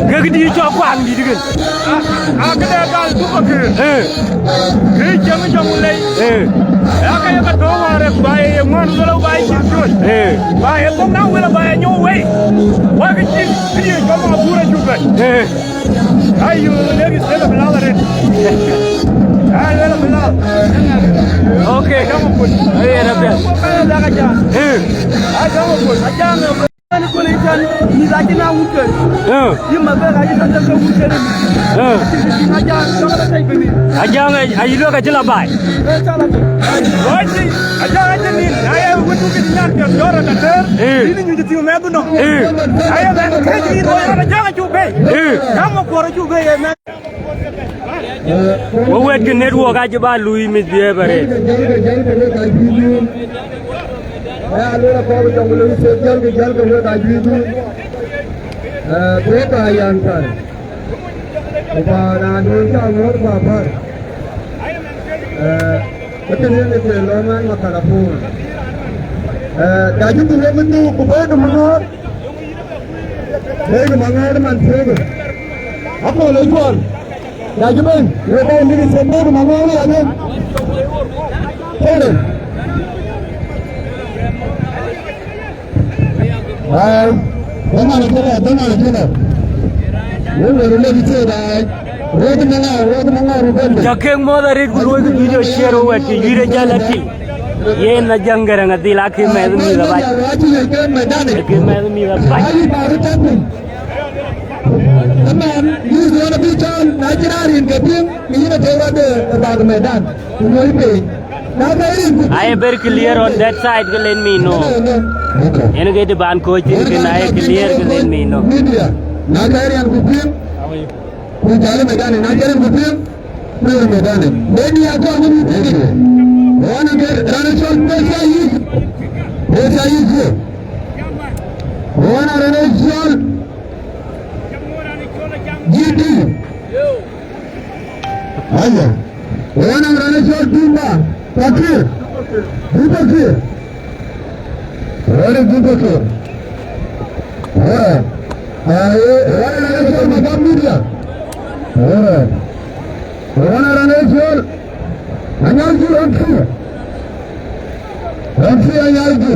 Kek dï cɔk kuaŋ dït kën. A, a, këde gal dhuk akëër. Ee. Kë cieŋ cɔŋ lei. Ee. Ya ke ye ke thou ware ba ye ŋuan wala ba ye cïn tuɔ̈c. Ee. Ba ye thok na wala ba ye nyɔu wei. Wa ke cïn, kë ye cɔŋ ma bur acuk bɛ̈n. Ee. Ayu, lek is lek abï lal arëët. Ai, lek abï lal. Okay. Ajaŋ akut. Ee, na bɛ̈n. Ee. Ajaŋ akut. Ajaŋ akut. Ee. Yï ma bɛ̈n, ayï tɔ̈ ke wut kënë. Ee. Ajaŋ, ayï luek acï la baai. Ee, cä la baai. Wai, ajaŋ acï nïn. Na ye wut wut kï nyan piɛth jɔt rɔt ater. Ee. Yïn nyuc thiu mɛth nɔm. Ee. Aye bɛ̈n kec yïn woi rɔt ajaŋ acuk bei. Ee. Jaŋ ma kuɔr acuk bei ye mɛth. Wek wɛ̈t kï network acï ba lui misbehave arëët. Aya luel akɔɔr jɔŋ loi se jälkï jälkï wek ajuëc. Ee, tuɔɔk aa yan päl. Ku paan aa duööny cä ŋuɔ̈t ku apär. Ee, ë kënë yen ë ke lɔ̈ɔ̈m ɛn makal apuur. Ee, da cï ku wek bï dhuk ku bɛ̈ɛ̈kï maŋɔ̈ɔ̈r. Bɛ̈ɛ̈kï maŋɔ̈ɔ̈r man thiëëkë. Akɔ̈l ë cuɔl. Da cï bɛ̈n, wek bɛ̈ɛ̈kï maŋɔ̈ɔ̈r ë anë. Tëde. Ai, dhamana kila, dhamana kila. Wewe rule kite dai. Wewe manga, wewe manga rubende. Cä kek muɔ̈th arëët ku luɔikï video share wɛ̈t kï yïr ë jäl atil. Yen Ajaŋ Gäräŋ adhil akï mɛth mïth abac. Akï mɛth mïth abac. Aman, yï dhuɔn abï cɔl, na cïn a rin ke piŋ, ke yïn atɔ̈u rɔt ë bak medan, ku luɔi piny. Na ka rin ku Aye very clear on that side, ke let me know. Okay. Yen ke të ban coach thïn, ke na ye clear, ke let me know. Media. Na ka rin ku piŋ, ku jal medan, na ka rin ku piŋ, ku medan. Media ka wuni piŋ. Wana ke rana cɔl pesa yï. Pesa yï. Wana rana cɔl G D. Aya. Wana rana cɔl Dumba. Pakir. Dumba Pakir. Where is Dumba Pakir? Alright. Aye, wana rana cɔl Madam Media. Alright. Wana rana cɔl Anyalji Ramsi. Ramsi Anyalji.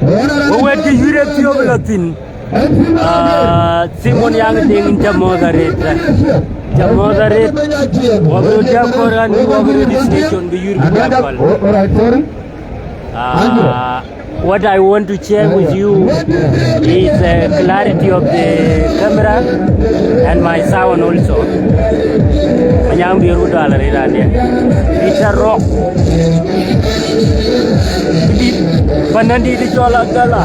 Wana rana Wek wɛ̈t kï yïr ë thiɔ̈k lɔ thïn. Ah, Simon Yaŋ Deŋ, yïn cä muɔ̈th arëët. Cä muɔ̈th arëët. Wak röt jam kɔ̈r an, wak röt station bï yïr bï jam kɔl. All right, sorry. Ah, what I want to share with you is the clarity of the camera and my sound also. Anyaŋ biöör ku dual arëët raan diɛ̈. Peter Rock. Dït, panan dït cɔl Abdalla.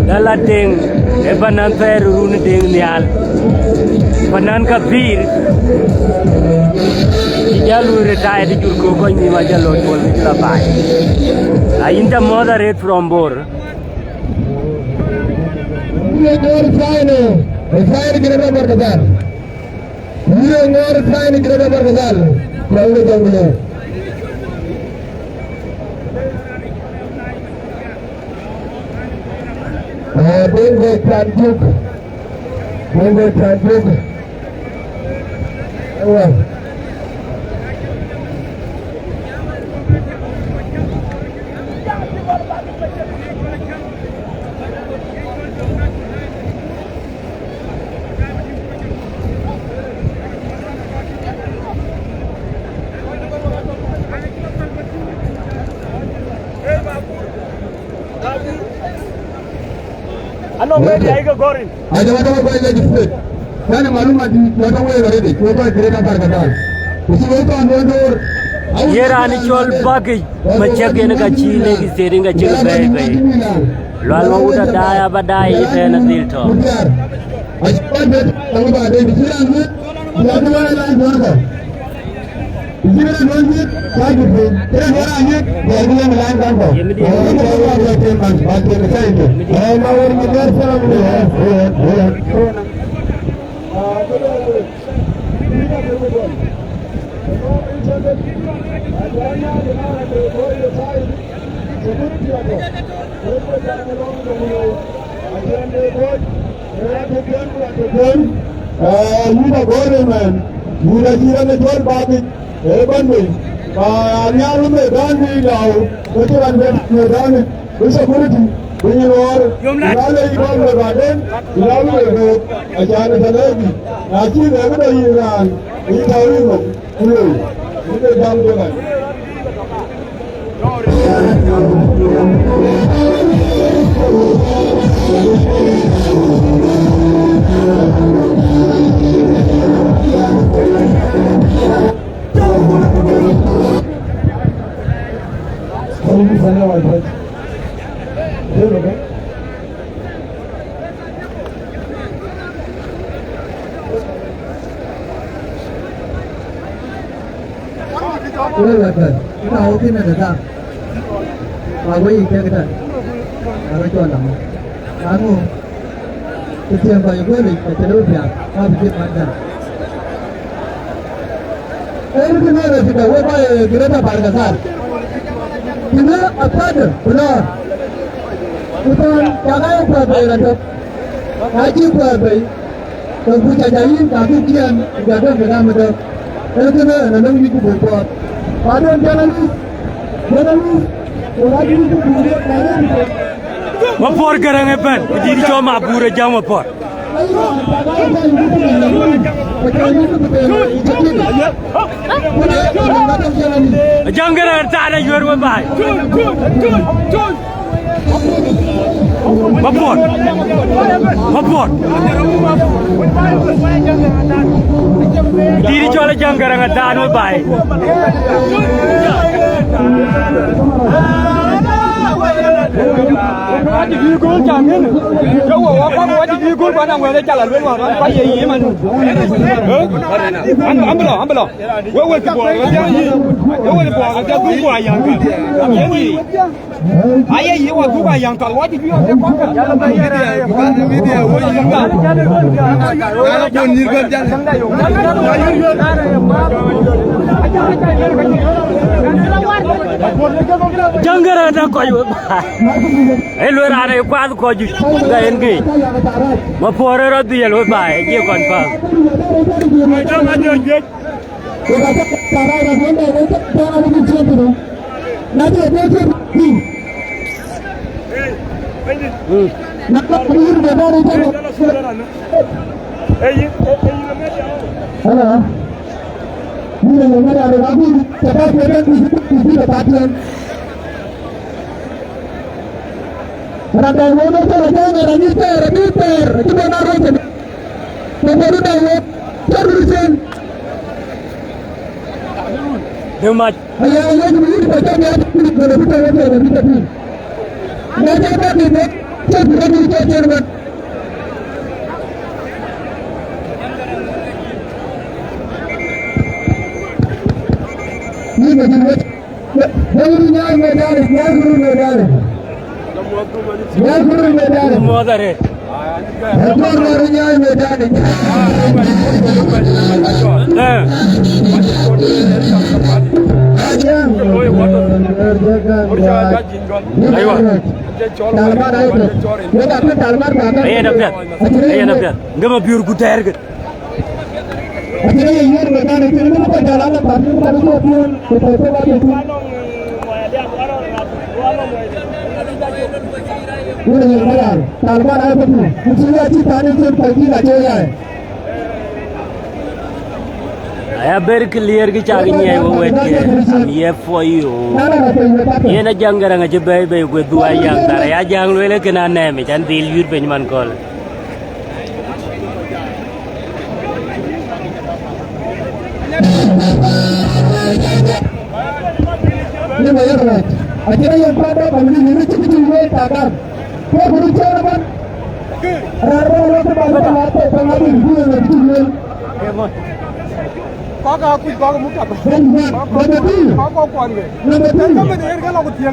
Dalla Deŋ, ë panan thɛɛr run Deŋ nhial. Panan ka pïïr. Cï jal lui retired jur ko kɔc nhïïm ajal lɔ tuɔl ke cï la baai. Ayïn cä muɔ̈th arëët from Bor. Yï ŋɔ̈ɔ̈r thaai në, thaai në Greater Barkadhal. Yï ŋɔ̈ɔ̈r thaai në Greater Barkadhal. Kɔc ke jɔŋ lëu. Ah, Bongo Tanduk. Bongo Tanduk. Ewa. Anɔŋ media ke gɔ̈r rin. Aja wata wa kwa legislate. Kana maluma di wata wa already. Wa kwa Greater Barkadhal. Usi wa kwa ndor. Ye raan cɔl Bakic Macäk yen ka cï Lakes State yen ka cï ke bɛ̈ɛ̈i bei. Lual Mawut Adai aba dai ëtɛ̈ɛ̈n adhil tɔ̈. Yïn agɔ̈ɔ̈r ëmën, yïn acï rɔt ë tuɔ̈l bäk yic, ee bɛ̈n bei, ba nhial ë mëëdan bï lääu, ku cï rɔt bɛ̈n mëëdan, bï security, bï nyin ɣɔ̈ɔ̈r, ku na le yï gɔ̈ɔ̈r le baden, ku na le bï bɛ̈n, acan ë tɛ̈ lɛ̈k bï, na cï lɛ̈k ëdɔ yïn raan, yï tɔ̈u yï nhom, ku loi, yïn ke jam duɔ̈n. Wek wɛ̈t bɛ̈n, ëna wek kën ënë gam. Ba wek yic kek ëtɛ̈n. Ba rɔt cɔl lam. Anu, të thiëŋ kɔc ë kööl yic, ka cï lëu piath, ka bï cït man gam. Ee, kën ënë tëde wek kɔc ë Greater Bahr el Ghazal. Tënë apadë, ku lɔ. Ku thɔn, cak aa kuɛ̈ɛ̈r bei rɔt tök. Na cï kuɛ̈ɛ̈r bei, ke ku ca ja yïn, ka bï ciɛɛn, ku ja döŋ ke gam ëtök. Ee kënë ënë lëu wïc ku buk puɔ̈th. Ba döŋ journalist, journalist, ku rɔt wïc ku buk riëëc, ba riëëc. Mapuɔ̈r Gäräŋ ëbɛ̈n, ku dït cɔl Mabuur ë jam Mapuɔ̈r. Ajäŋ Gäräŋ ë thaar ë yuëër we baai. Mapuɔ̈r. Mapuɔ̈r. Dït cɔl Ajäŋ Gäräŋ ë thaar we baai. Wacï bï göl caŋ ŋën. Ke wo wɔ kɔ̈k wacï bï göl kuan aŋuɛ̈n ë cal aluel wään rɔn kuac ye yï man. Ë? An, an bï lɔ, an bï lɔ. Wek wek cï buɔɔr ɣöt jal yï. Wek wek cï buɔɔr ɣöt jal dhuk ku ayaŋ ka. Yen yï. Aye yï wa dhuk ayaŋ ka wacï bï ɣöt jal kuan ka. Jaŋ Gäräŋ ënë kɔc wek. Ee lueel raan ë kuath kɔc juëc, ka en geec. Mapuɔ̈r ë rɔt dhiël we baai, acie confirm. Mm. Hello. Raan dɛ̈ wek ë thɔ̈r, ajäŋ ë raan ë thɛɛr, ë thɛɛr, acï bɛ̈n aa rɔt tëde. Ke bɛ̈n ë dɛ̈ wek, thɔ̈r röt cen. Dë mac. Aya, aya, yïn bï yïn bï cɔk ya, bï bï bï bï bï bï. Na cä bɛ̈n bï bï, cï bï bï cɔk cen bɛ̈n. Yïn bï bï bï. Nyakuru nyaai medali, nyakuru medali. Nyakuru medali. Muɔ̈th arëët. Nyakuru nyaai medali. Eh. Aywa. Ayen apiɛth. Ayen apiɛth. Ngëm abiöör ku tɛɛr kë. Aya ber clear kë cak nyiɛɛi we wɛ̈t ke, I'm here for you. Yen Ajäŋ Gäräŋ acï bɛ̈ɛ̈i bei gueth bï wa yäŋ thar, aya jäŋ lueel ë kën anɛɛmic, an dhil yuït piny man kööl. Ni ma yɛn rɔt. Acïn yen kuat dɔk kɔn ni ni cï cï wei ta gam. Ko ku ni cɔɔr ban. Raan rɔt rɔt ba ba ba ko ko ma ni ni ni cï wei. Kɔc aa kuc kɔc muk tap. Number two. Kɔc kɔc kuɔn ke. Number two. Ka mɛn ɣer ke lɔ ku thiëŋ.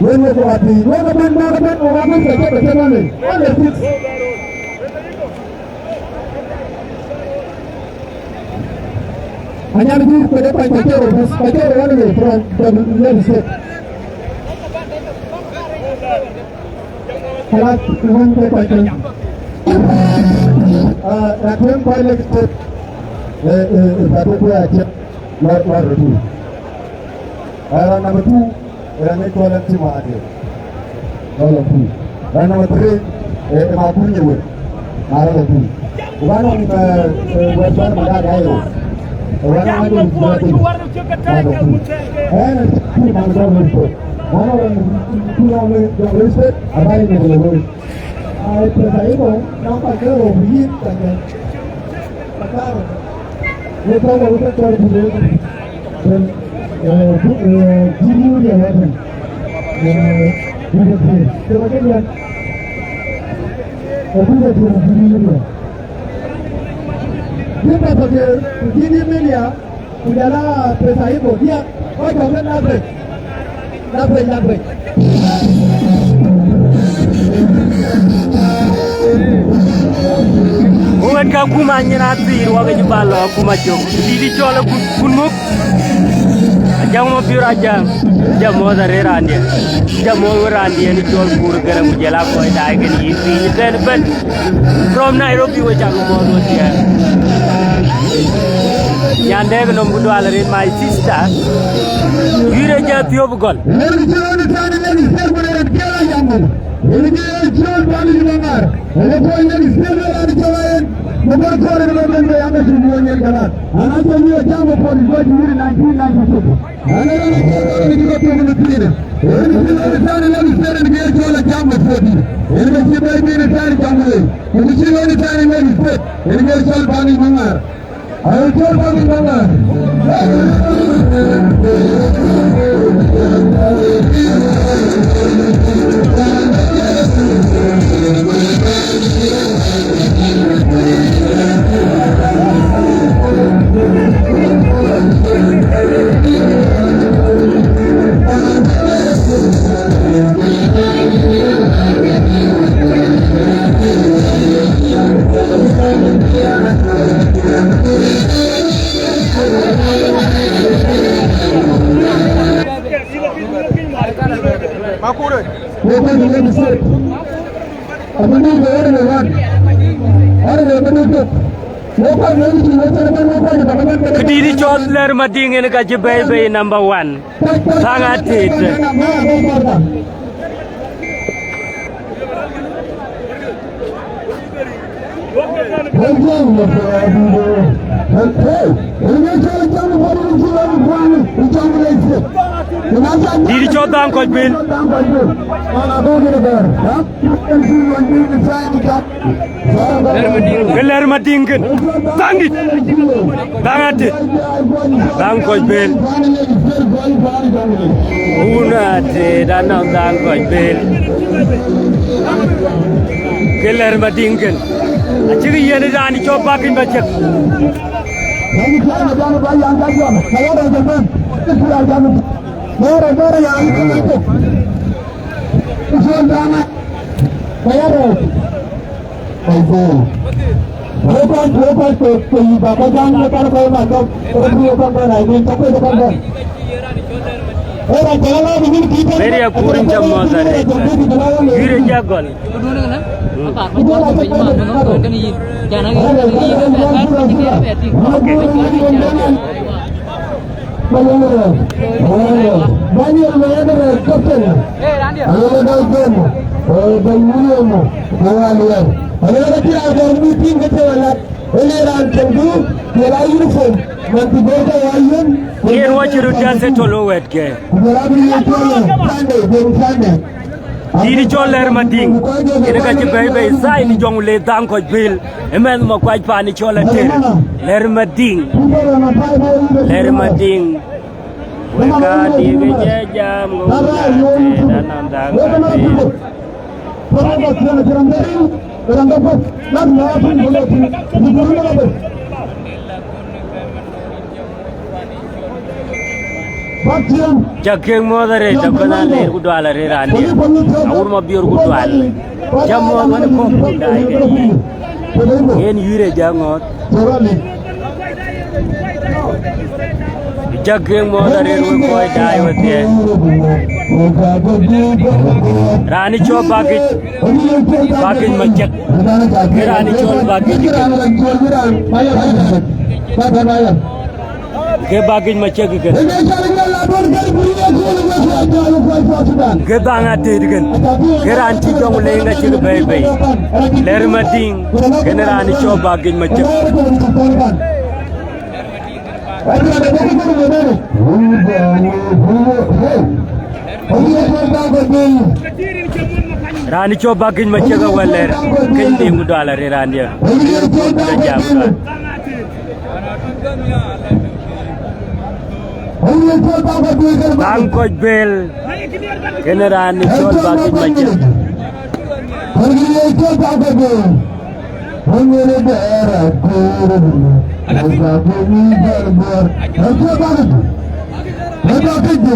Wen wek wä piny, wek ëbɛ̈n, wek ëbɛ̈n, wek ëbɛ̈n, wek ëbɛ̈n, wek ëbɛ̈n. One six. Anyan Juur kede Pancakero, Pancakero wan le from the Lagos State. Kalas, wan ke Pancakero. Ah, na tueŋ kɔc Lagos State, eh, eh, eh, Pancakero aciëk, lɔ, lɔ röt. Eh, round number two, eh, raan ë cɔl Tim Wade. Round number two. Round number three, eh, eh, Makuny Ewe. Round number two. Ku ba nɔŋ, eh, eh, wɛ̈t bɛ̈n ma dak ayö. Eh, round number two. Round number two. Eh, na cï man dɔm respect. Round number two, round number two, respect. Abany ne le woi. Ai, pesa iko, na pa kero, yit, pa kero. Pakaro. Ye tɔ̈u wä ke tɔ̈u dït ë, eh, bu-, eh, jïï yï riɛl ëtën. Eh, bu ke thiëëc. Të bä ke riɛl. Eh, bu ke thiëëc jïï yï riɛl. Jï pa pa ke, jïï yï media, ku jɔl a pesa iko, diäk, kɔc kɔ̈k ke na pec. Na pec, na pec. Ku wɛ̈t ka kum anyin athiir wak ëcï bä lɔ kum acök. Dït cɔl akut kun muk. Ajaŋ Mabiör Ajaŋ. Jam mɔ̈th arëër raandiɛ̈. Jam mɔ̈th wën raandiɛ̈ ni cɔl Kuur Gërë ku jɔl a kɔc daai kën yïn piny ëtɛ̈n ëbɛ̈n. From Nairobi we cak mɔ̈th we thiɛɛr. Nyandɛ̈k nɔm ku dual arëët, my sister. Guiir ë jɔ thiöp gɔl. Makure. Këdït cɔl Lɛ̈r Madiŋ en ka cï bɛ̈ɛ̈i bei number one. Thaŋ Atet. Dït cɔl Dhaŋ Kɔc Bel. Ke Lɛ̈r Madiŋ kën. Dhaŋ dït. Dhaŋ Atet. Dhaŋ Kɔc Bel. Wun Atet anɔŋ Dhaŋ Kɔc Bel. Ke Lɛ̈r Madiŋ kën. Acïk yen raan cɔl Bakic Macek. Mary Akur, yïn ca mɔ̈ɔ̈th arëët. Yïn ë jagɔl. Yen wɔ cï röt jal settle wɛ̈tkë. Dït cɔl Lɛ̈r Madiŋ, yen ka cï bɛ̈i bei thaai në Jɔŋlei, Dhaŋ Kɔc Bil, ë mɛnh Makuac paan cɔl Ater, Lɛ̈r Madiŋ, Lɛ̈r Madiŋ. Wek ka diëk ë jam, ŋö wun a tëë da nɔn Dhaŋ Kɔc Bil. Cak kek muɔ̈ɔ̈th arëët, tɔ̈ kɔn a leer ku dual arëët raandiɛ̈. Awur Mabior ku dual. Cä muɔ̈ɔ̈th wën ë kɔ̈k ku daai ke. Yen yïr ë jä ŋɔ̈ɔ̈th. Cak kek muɔ̈ɔ̈th arëët wek kɔc daai wedhie. Raan ë cɔl Bakic, Bakic Macek. Ke raan ë cɔl Bakic ke. Ke Bakic Macek ke. Ke Dhaŋ Ater kën. Ke raan cï Jɔŋlei ŋa cïk bɛ̈i bei. Lɛ̈r Madiŋ, kën raan ë cɔl Bakic Macek. Raan cɔl Bakic Macek awär lɛ̈r, kën Diŋ ku dual arëët raandiɛ̈. Kën jam ku dual. Dhaŋ Kɔc Bil, kën raan cɔl Bakic Macek.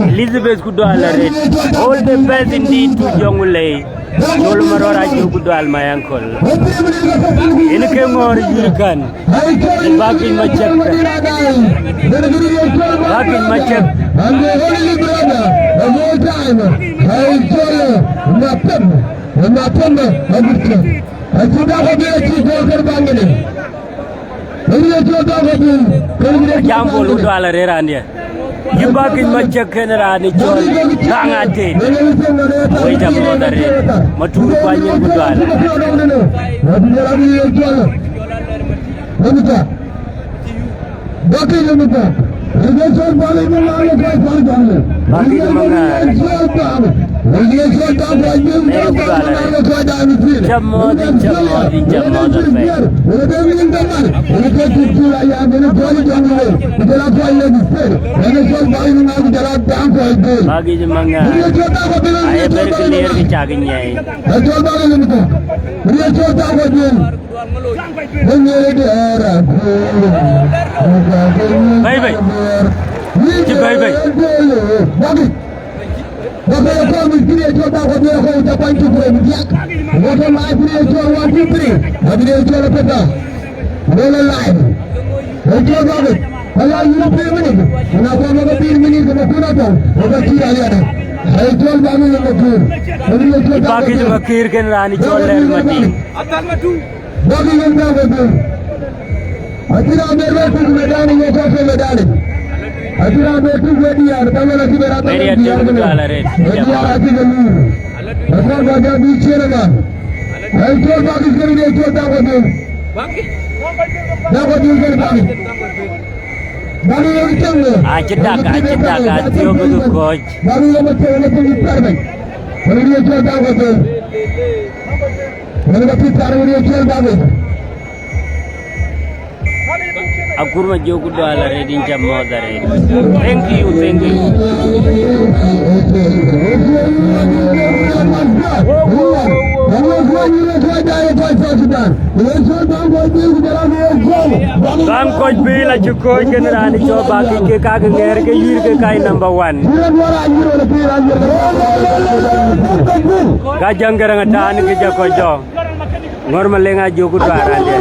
Elizabeth ku dual arëët. All the best indeed to Jɔŋlei. Col Marɔr Ajök ku dual my uncle. Yen ke ŋɔ̈ɔ̈r yïr kän. Yen Bakic Macek. Bakic Macek. Jam Bol ku dual arëët raandiɛ̈. Yï Bakic Macek kën raan ë cɔl Dhaŋ Ater. Wek ca muɔ̈ɔ̈th arëët. Matur kuany yïn ku dual. Bakic Maŋar. Mary ku dual arëët. Ca muɔ̈ɔ̈th yïn, ca muɔ̈ɔ̈th yïn, ca muɔ̈ɔ̈th arëët. Bakic Maŋar. Aye very clear kë cak nyiɛɛi. Bɛ̈i bei. Cï bɛ̈i bei. Bakic Makir kën raan cɔl Lɛ̈r Madiŋ. Bagi yen bagi bil. Acï raan bɛ rɔt tuk medani, ye kɔc ke medani. Acï raan bɛ tuk we diaar, taman acï bɛ raan bɛ Mary rɔt diaar Atem kënë. Dual arëët. We diaar acï ke luur. Acï raan bɛ jam bï ciën ëman. Ai cɔl bagi kën ye cɔl dak we bil. Dak we bil kën bagi. Bagi yen cäŋ de. Acï dak, acï dak, athiök bï kɔc. Bagi yen cäŋ de cäŋ de cäŋ de. Bagi yen cɔl dak we bil. Akur Majök ku dual arëët, yïn ca muɔ̈ɔ̈th arëët. Thank you, thank you. Dhaŋ Kɔc Bil acï kɔ̈ɔ̈c kën raan cɔl Bakic ke kak ŋɛɛr ke yïr ke kac number one. Ka Jäŋ Gäräŋ Atään ke jɔ kɔc dɔ̈ɔ̈r. Ŋɔ̈r Maleŋ Ajök ku dual raandiɛ̈.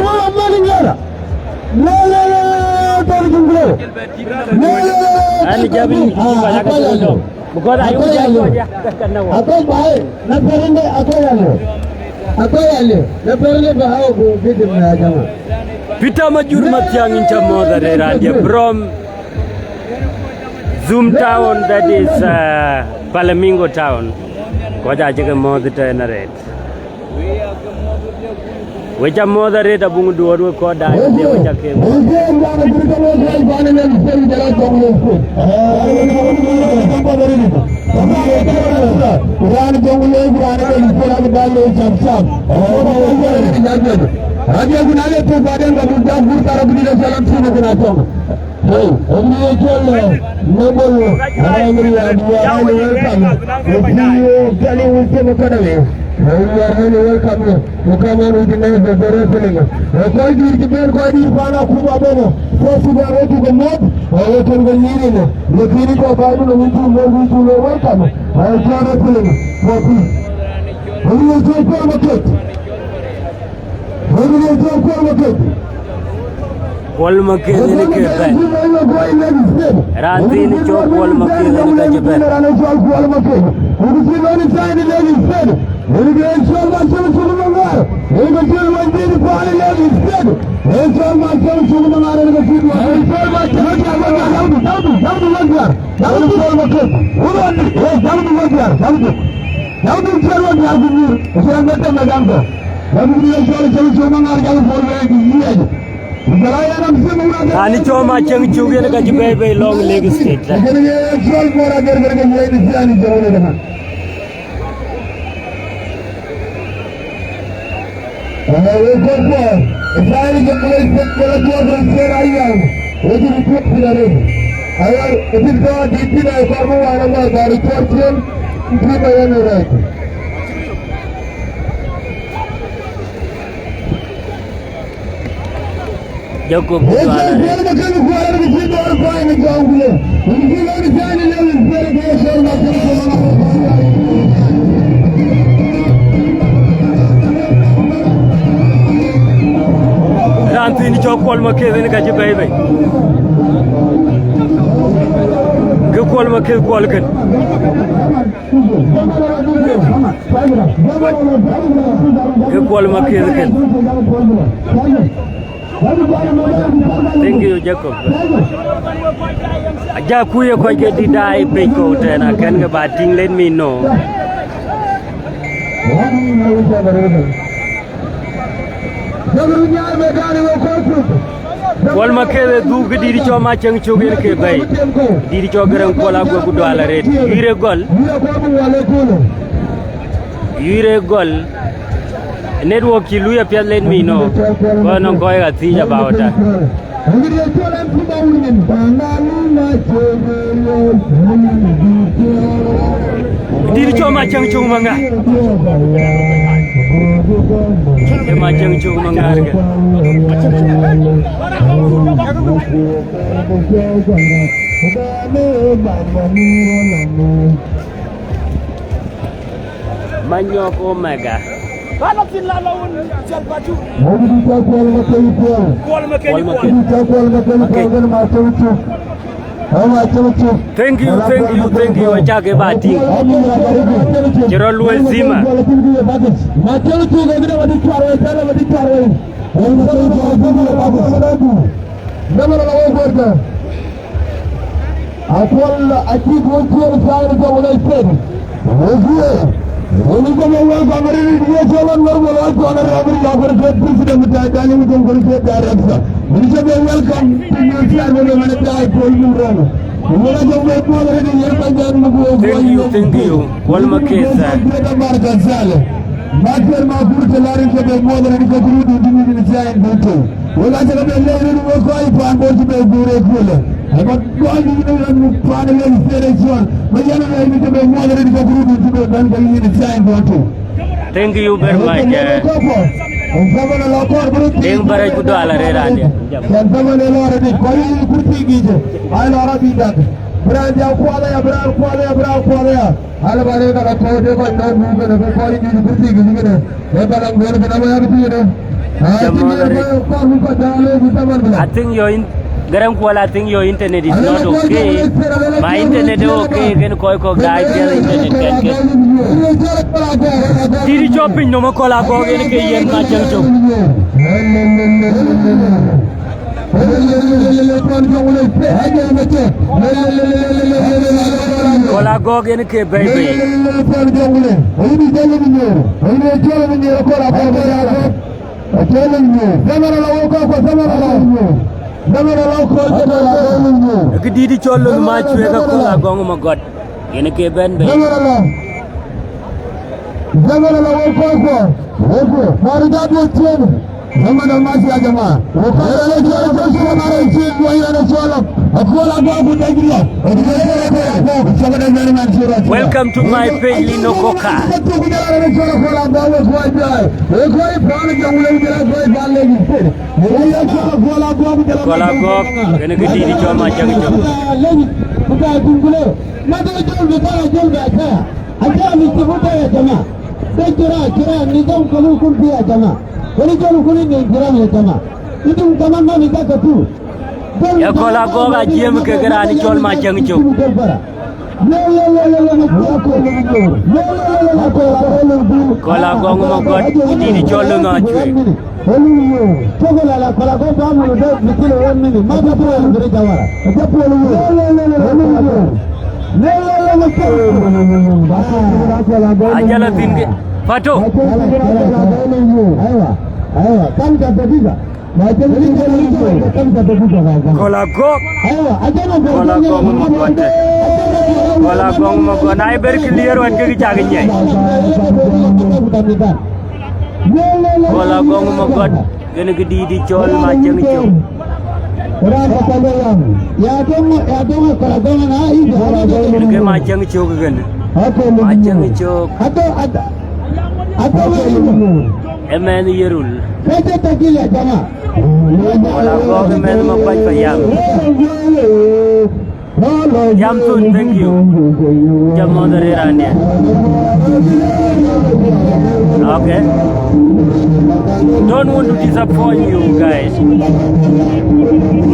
An jabin ba yak jɔ dɔ̈ɔ̈r. Akoy aliu. Akoy baai, na perinde akoy aliu. Akoy aliu, na perinde ba hau bu bidim na jama. Peter Majur Mathiang in ca mɔ̈ɔ̈th arëët raan diɛ̈ from Zim Town, that is, uh, Flamingo Town. Kɔc acï ke mɔ̈ɔ̈th tɛ̈n arëët. We ca mɔ̈ɔ̈th arëët abuŋ duɔ̈ɔ̈t we kɔc daai, we ca ke mɔ̈ɔ̈th. Hey, every year, tell, uh, Noble, uh, Henry, uh, you are highly welcome. If you, uh, tell you, we came to Canada. Uh, you are highly welcome, uh, to come on with the name of the wrestling. Uh, kɔc dït cï bɛ̈n, kɔc dït pan akuma bɛ̈n, uh, South Sudan, we took a mop, uh, we can go near him. Lakini kwa badu na mtu mmoja, mtu mmoja, welcome. Uh, you are wrestling for peace. Every year, tell, tell, uh, Wël ë cɔl Kuɔl Maketh. Kuɔl Maketh yen ke bɛ̈n. Raan thiin cɔl Kuɔl Maketh yen ka cï bɛ̈n. Raan cɔl Kuɔl Maketh. Wël ë cɔl Maketh. Wël ë cɔl Maketh. Wël ë cɔl Maketh. Wël ë cɔl Maketh. Wël ë cɔl Maketh. Wël ë cɔl Maketh. Wël ë cɔl Maketh. Wël ë cɔl Maketh. Wël ë cɔl Maketh. Wël ë cɔl Maketh. Wël ë cɔl Maketh. Wël ë cɔl Maketh. Wël ë cɔl Maketh. Wël ë cɔl Maketh. Raan cɔl Macieŋ Cuk yen ka cï bɛ̈ɛ̈i bei lɔŋ Lake State. Jacob Kuɔl Maketh. Raan thiin cɔl Kuɔl Maketh yen ka cï bɛ̈ɛ̈i bei. Kë Kuɔl Maketh Kuɔl kën. Kë Kuɔl Maketh kën. Thank you, Jacob. Aja kuye kɔc ke dït daai pec kɔ̈u tɛ̈n, akɛn ke ba tïŋ, let me know. Kuɔl Maketh ë dhuk, kë dït cɔl Macieŋ Cuk yen ke bɛ̈ɛ̈i. Dït cɔl Gërɛŋ Kuɔl aguek ku dual arëët. Yïr ë gɔl. Yïr ë gɔl. Network cï lui apiɛth, let me know. Kɔc nɔŋ kɔc ka thiëc about that. Dït cɔl Macieŋ Cuk Maŋar. Ë Macieŋ Cuk Maŋar kë. Manyɔk Omega. Kuɔl Maketh. Thank you, thank you, thank you. Acak ke ba tïŋ. Cï rɔt luɔi zima. Apuɔl acï guɔ cuɔl thaar jɔŋ lɔ state. Wëëkë, wëëkë bɛ welcome arëët, ye cɔl ɣɔn normal, wa cɔl arɛɛm rin la kɔn ke president mit tɛ̈ Daniel Witton kɔn ke director. Wëëkë bɛ welcome to your chairman, man, tɛ̈ Paul Murano. Wëëkë jɔŋ bɛ muɔl arëët, ye bɛ jɔŋ muk wëëkë. Thank you, thank you. Kuɔl Maketh. Greater Bahr el Ghazal. Mater ma kur tɛ̈ la rin ke bɛ muɔl arëët, ke kuru du dï mit rin chain du tɔ̈. Wek acä ke bɛ lɛ̈k röt wek kɔc paan Bor cï bɛ guur ë köölë. Ago duɔl dït në ɣän paan ë Lake State ë cɔl, bä yɛn ë lɛc bï ke bɛ muɔth arëët, ke kuru dït cï bɛ bɛ̈n ke yïn ë thiany duɔ̈n tök. Thank you very much, eh. Deŋ Barac ku dual arëët raan diɛ̈. Cän thaman ë lɔ röt yic, kɔc yï kurthi yic, ai lɔ rɔt bï dak. Bï raan diɛ̈ kuɔth aya, bï raan kuɔth aya, bï raan kuɔth aya. Ala ba rëër ka la kɔ̈u de kɔc nɔ̈k nu kënë, ke kɔc yï kurthi yic kënë. Ë balaŋ duɔ̈n kënë ama ya bï thiëëdë. Ai, cï miɛt bä kɔɔr bï kɔc dääk lëu bï thaman bï la. I think you're in. Garang Kuol, I think your internet is not okay. My internet is okay, kën kɔc kɔ̈k daai piɛth internet kɛn ke. Dït cɔl piny nɔm Akol Agɔk yen ke yen Macäŋ Cök. Akol Agɔk yen ke bɛ̈i bei. Kë dït cɔl Lönh Macuëk Akol Agɔŋ Magɔt, yen ke bɛ̈n bei. Zaman ala wek kɔc kuɔ, wek kuɔ. Mari jat wek tiɛn. Zaman ala masi ya jama. Wek kɔc ala jɔl jɔl jɔl mari cin wek yɛn cɔl. Akol Agɔk ku dek diɔ. Welcome to my page, Lino Koka. Akol Agɔk wek kɔc jai. Wek kɔc pan jɔŋ wek jai kɔc pan legi. Akol Agɔk, kën kë dït cɔl Macäŋ Cök. Legi, ku ka dun kulo. Mata jol bi tara jol bi atara. Atara mi tibu tara jama. Be jura jura nizam kalu kun fi ya jama. Wani jol kun ni jura ya jama. Itum kaman ma mi taka tu. Ya Akol Agɔk a jiɛɛm ke ke raan cɔl Macäŋ Cök. Akol Agɔŋ Magɔt, dït cɔl Lönh Macuëk. Ajala thïn ke. Pato. Aiwa, aiwa, kam ka dakika. Akol Agɔk. Akol Agɔŋ Magɔt. Akol Agɔŋ Magɔt. Na ye very clear wɛ̈t ke cak nyiɛc. Akol Agɔŋ Magɔt. Kën kë dït cɔl Macäŋ Cök. Kën ke Macäŋ Cök kën. Macäŋ Cök. Ë mɛnh Yirol. Akol Agɔk ë mɛnh Makuac Payam. Jam thun, thank you. Jam mɔ̈th arëër raan diɛ̈. Okay. Don't want to disappoint you guys.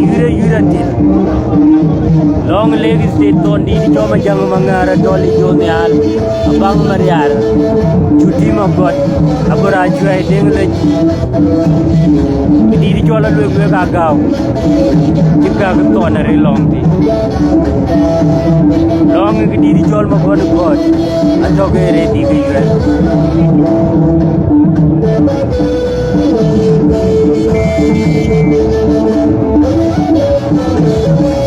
Yure, yure, until. Long live State Thon dït cɔl Macäŋ Maŋäär, Atɔl Jɔn Nhial, Abaŋ Marial, Cuti Magɔt, Abura Cuɛi, Deŋ Lec. Kë dït cɔl Aluek Luek Agau. Cï gäk thɔn arëët lɔŋ thïn. Lɔŋ kë dït cɔl Magɔt Gɔt. Atɔ̈ ke ready ke yuɛl.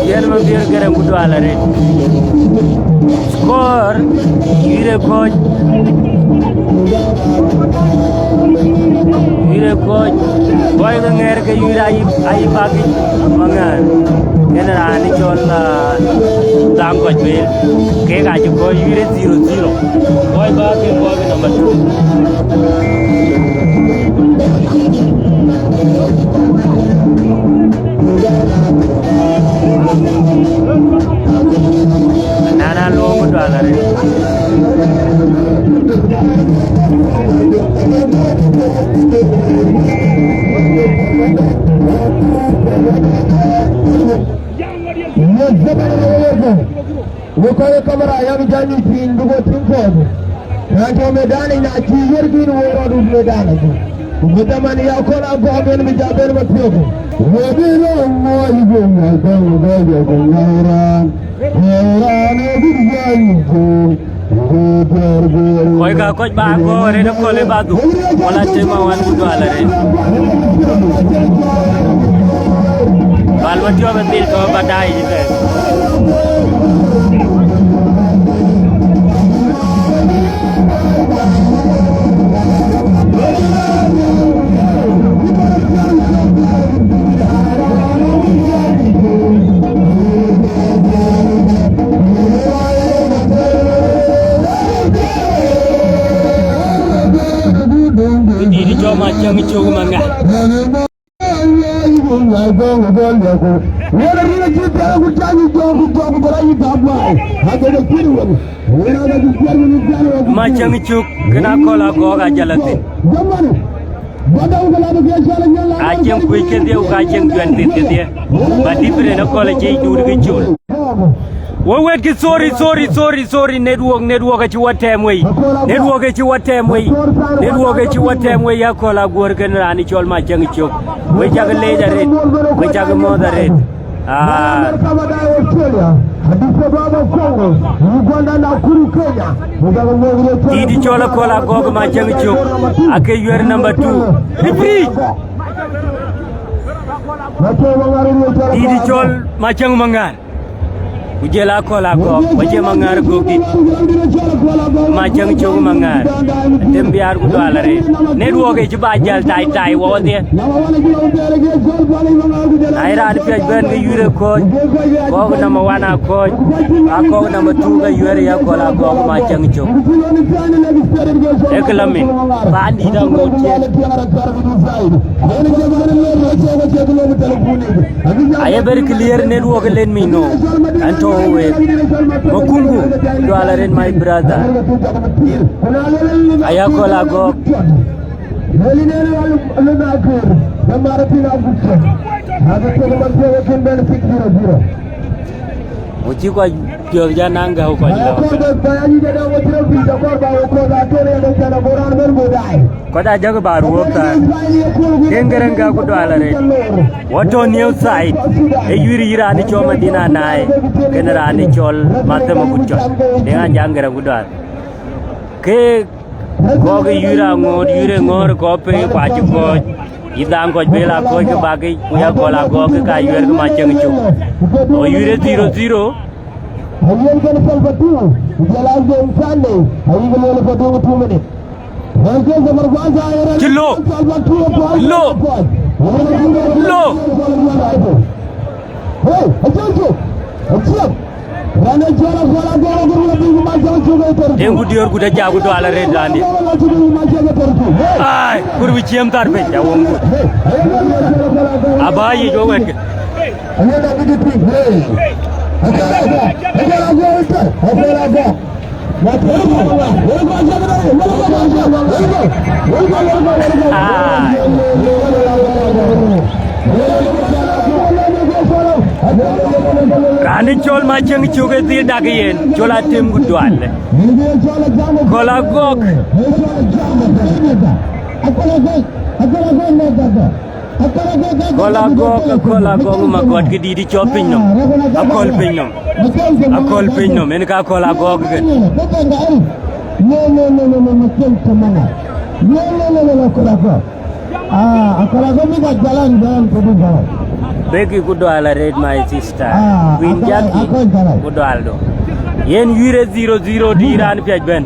Yɛn Mabiɛr Garaŋ ku dual arëët. Kɔɔr, yïr ë kɔc. Yïr ë kɔc. Kɔc ke ŋɛɛr ke yïr ayï, ayï bak yic Maŋäär. Yen raan ë cɔl, ah, Dhaŋ Kɔc Beel. Kek acï kɔc yïr ë zero zero. Kɔc bak ke kɔc ke number two. Nana luɔŋ dual arëët. Yes, zaman ala wek kɔc. Wek kɔc ë kamera, yam jany piny, duku tïŋ kɔ̈th. Raan tɔ̈ medan yic, na cï yiɛ̈r kïn, wek rɔt wut medan yic. Ku bï dhaman ya Akol Agɔk en bï ja ben mathiök. Wek bï rɔt ŋuɔɔc bï ŋuɔɔc bɛ̈n, wek bï jɔ ku ŋuɔɔc raan. Ŋuɔɔc raan ë bï jany piny. Kɔc ka kɔc ba gɔ̈ɔ̈r arëët ëkööl ë ba dhuk, wala të ma wän ku dual arëët. Bal wä tiɔp ë dhil tɔ̈ ba daai yï thɛɛr. Kë dït cɔl Macäŋ Cök Maŋäär. Macäŋ Cök kën Akol Agɔk ajala thïn. Acieŋ kuec kedhie, ku ka cieŋ juɛn thith kedhie. Ba different akɔl acie duut ke col. Wo wet ki, sorry, sorry, sorry, sorry, network, network acï wa tɛm wei. Network acï wa tɛm wei. Network acï wa tɛm wei, ya kɔl aguɔ̈r kën raan cɔl Macieŋ Cök. We cak leec arëët. We cak mɔ̈th arëët. Ah. Dït cɔl akɔl agɔ̈k Macieŋ Cök, ake yuɛr number two. Referee. Dït cɔl Macieŋ Maŋar. Ku jël akɔl agɔ̈k, ku jël Maŋar gök dït. Macieŋ Cök Maŋar. Tem biaar ku dual arëët. Network ë cï ba jäl tai tai wɔ dhiɛ. Na ye raan piac bɛ̈n ke yuɛr ë kɔ̈ɔ̈c, kɔ̈k number one akɔ̈ɔ̈c, akɔ̈k number two ke yuɛr ë akɔl agɔ̈k Macieŋ Cök. Ee kë lɔ min, paan dït aŋoot ciëën. Aye very clear network, let me know. Ɛn tɔ̈ week. Makungu, dual arëët my brother. Aya kɔl agɔ̈k. Ku cï kɔc piɔ̈ɔ̈th jɔ naŋ gäu kɔc lɔ. Kɔc ajäk ba ruɔ̈k thaar. Deŋ Garaŋ gäu ku dual arëët. Wɔ tɔ̈ new side. Ee yuir yï raan cɔl Madina Nai. Kën raan cɔl Mathema Kut Cɔl. Deŋ Anjaŋ Garaŋ ku dual. Ke Gɔ̈k ë yuir aŋoot, yuir ë ŋɔ̈ɔ̈r ë kɔ̈p pei, ku acï kɔ̈ɔ̈c. Yï dhaŋ kɔc bel akɔ̈ɔ̈c ke bak yic, ku ya kɔl agɔ̈k ke ka yuɛr ke Macieŋ Cök. Ɣo yuir ë zero zero. Cï lo. Lo. Lo. Deŋ ku diöör ku dë jak ku dual arëët raan dït. Ai, kur bï ciëm thar piny, ja wëŋ gut. Aba yic wek wɛ̈tkë. Ai. Raan cɔl Macieŋ Cök ë dhil dak yen, cɔl atem ku dual. Kɔl agɔ̈k. Kɔl agɔ̈k, kɔl agɔ̈k, ma gɔ̈t ke dït cɔl piny nɔm. Akɔl piny nɔm. Akɔl piny nɔm, en ka kɔl agɔ̈k ke. Beki ku dual arëët, my sister. Queen Jackie ku dual do. Yen yuir ë zero zero dï raan piac bɛ̈n.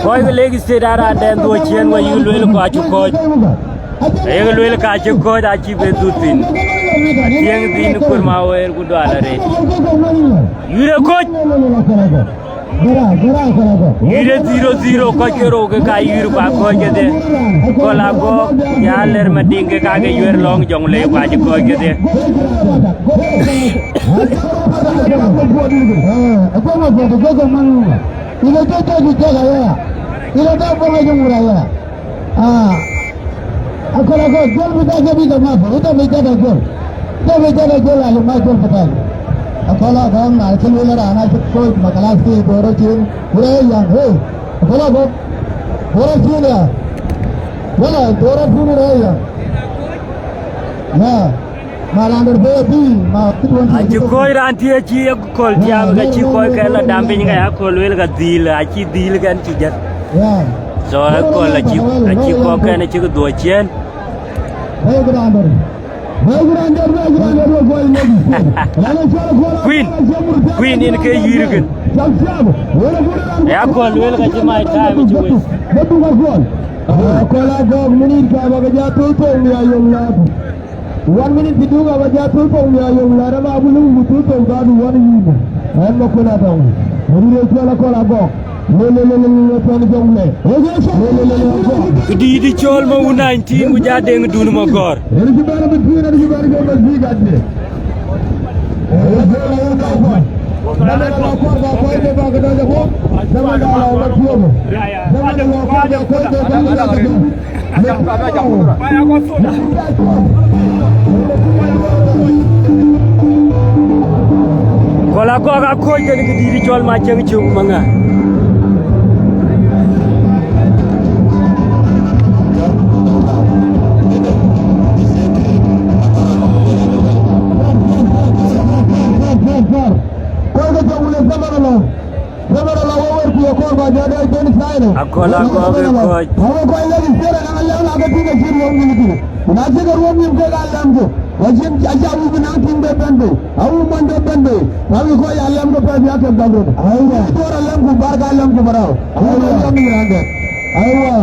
Kɔc ke Lake State aa raan dɛn dhuɔ̈k ciëën, wa yï lueel kɔc acï kɔ̈ɔ̈c. Ayek lueel ka cï kɔ̈ɔ̈c acï ben dhuk thïn. Thiëŋ thïn kur ma wëër ku dual arëët. Yuir ë kɔ̈ɔ̈c. Yuir ë zero zero, kɔc ke rou ke ka yuir ku akɔ̈ɔ̈c kedhie. Kɔl agɔ̈k, ya lɛr Madiŋ ke ka ke yuɛr lɔ̈ŋ Jɔŋlei ku acï kɔ̈ɔ̈c kedhie. Ah, akɔl agɔ̈k, jɔl bï dak ke bï ke math, ita bï jada jɔl. Ita bï jada jɔl, ali ma jɔl bï dak. Akɔl agɔ̈k, na cï lueel raan acï kɔ̈ɔ̈c, ma kalas kï, dɔ̈ɔ̈r acïn, ku rɛ̈ɛ̈r yäŋ, hey. Akɔl agɔ̈k, dɔ̈ɔ̈r acïn ya. Wala, dɔ̈ɔ̈r acïn rɛ̈ɛ̈r yäŋ. Ya. Acï kɔ̈ɔ̈c raan tï acï ye kɔ̈l tiam, ka cï kɔc kɛn la dam piny, ka ya kɔ̈l lueel ka dhil, acï dhil kɛn cï jät. So, ë kɔ̈l acï, acï kɔc kɛn acï ke dhuɔ̈k ciëën. Queen, Queen yen ke yuir kën. Ya kɔ̈l lueel ka cï my time cï wec. Akɔl agɔ̈k, minit ka ba ke ja thou thou mia yom ladu. One minute bï duk aba ja thou thou mia yom ladu, ma bulu bï thou thou badu one yum. Ɛn ma kun atɔŋ. Ri re cuɛl akɔl agɔ̈k. Le, le, le, le, le, le, cuɛl jɔŋ le. Le, le, le, le, le, agɔ̈k. Këdïït cɔl ma wun nineteen ku ja deŋ dun ma gɔ̈ɔ̈r. Ri ci bɛ̈n bï tuiir, ri ci bɛ̈n ke ma zig adï. Ri cuɛl agɔ̈k. Kɔl Agɔk Akɔc kën kë dït cɔl Macieŋ Cuk Maŋa. Akɔl Agɔk Akɔc. Awo kɔc lɛ̈k spirit anaŋ alɛm na ke tïŋ acï ruɔm nyin tïŋ. Ku na cï ke ruɔm nyin kek alɛm ku, ku acïn, aca wïc bï naŋ tïŋ de bɛ̈n bei, awu mony de bɛ̈n bei. Na wïc kɔc alɛm ke pɛ̈i bï akek gam röt. Awa. Dor alɛm ku barka alɛm ku barau. Awa. Awa jam yï rande. Awa.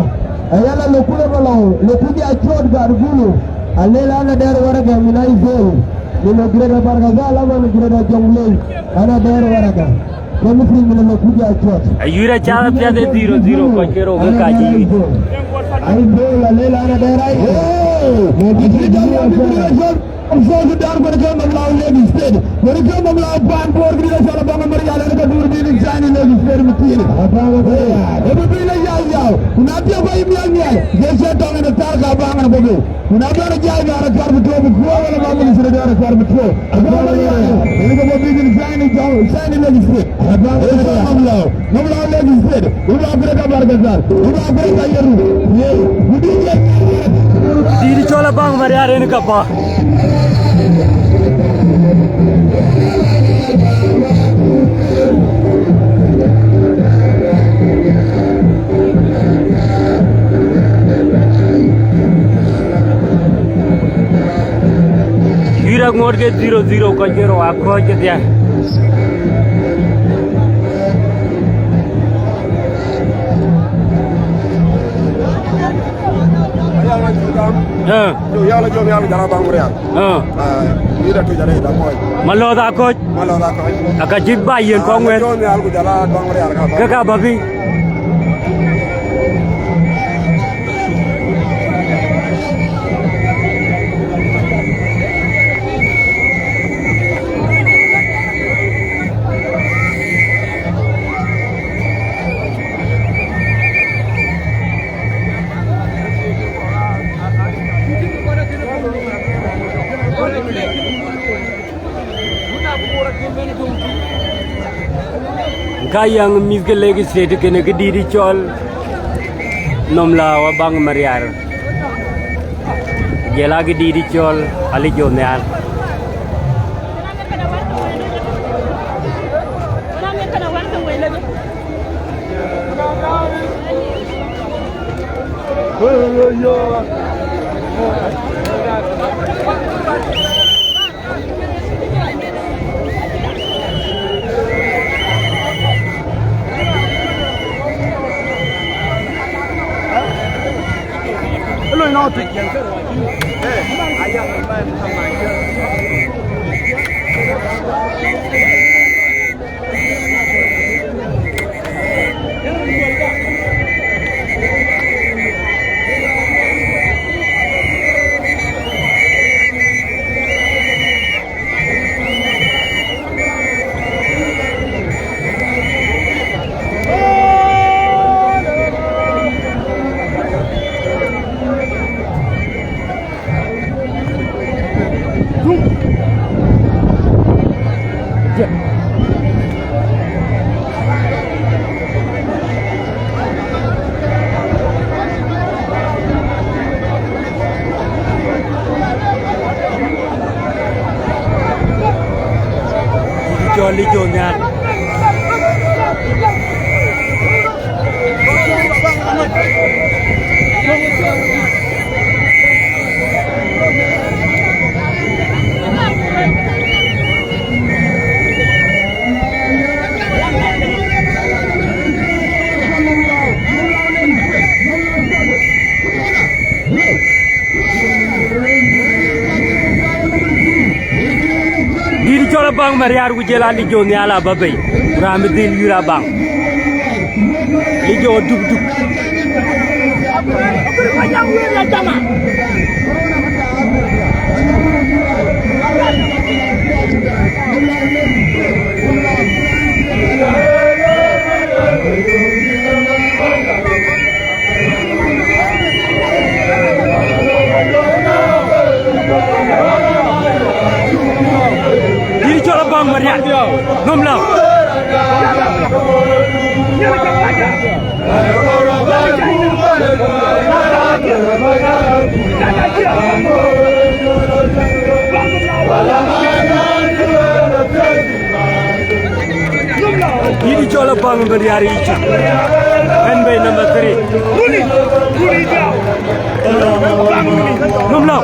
Ayala lokule balɔu, lokuja cot gar gulu. Alela ana der waraka min ai zol. Min Greater Bargazal ama min Greater Jonglei. Ana der waraka. Ayuir acath apiath ë dhiro dhiro, kɔc ke rou ke ka cï yuic. Ai bol alela ana der ai. Oh, mo di jam ni bi jam. South Sudan kɔni ke mam la Lake State. Kɔni ke mam la pan Bor kini la chala banga Marial ana ka dur bi ni chani Lake State mi tini. Ebe bi la yau yau. Kuna pia kwa imial mial. Ye se tong ina tar ka banga na bobe. Kuna bana jai na ara kar bi tuo bi kuo wala ma mun sire da ara kar bi tuo. Agora ya. Ini ko bi ni chani jao, chani Lake State. Agora ya. Agora ya. Agora ya. Agora ya. Agora ya. Agora ya. Dït cɔl Abaŋ Mariar en ka pa. Yura ŋot ke zero zero, kɔc ke rou akɔc ke dhiaŋ. Ayala jom yal, yal jara bang murial. Ah. Ah, ni da tu jara da koi. Malɔth Akɔc. Malɔth Akɔc. Aka cï ba yen kɔŋ wɛ̈t. Jom yal ku jara bang murial ka ba. Ke ka ba piny. Ka yäŋ mïth ke Lake State kënë këdït cɔl Nhom Lääu Abaŋ Mariar. Jël a këdït cɔl Alic Jɔu Nhial. Cɔl Alic Jɔu Nhial. Dït cɔl Abaŋ Mariar ku jël Alic Jɔu Nhial aba bei, ku raan bï dhil yïr Abaŋ. Alic Jɔu duk duk. Nhom lɔ. Yïn cɔl Abaŋ Mariar yic. Ɣɛn bei number three. Nhom lɔ.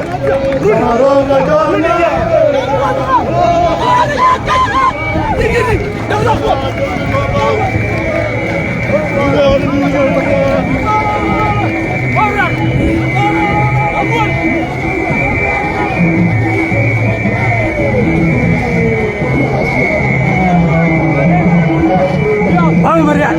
Baŋ Mariar.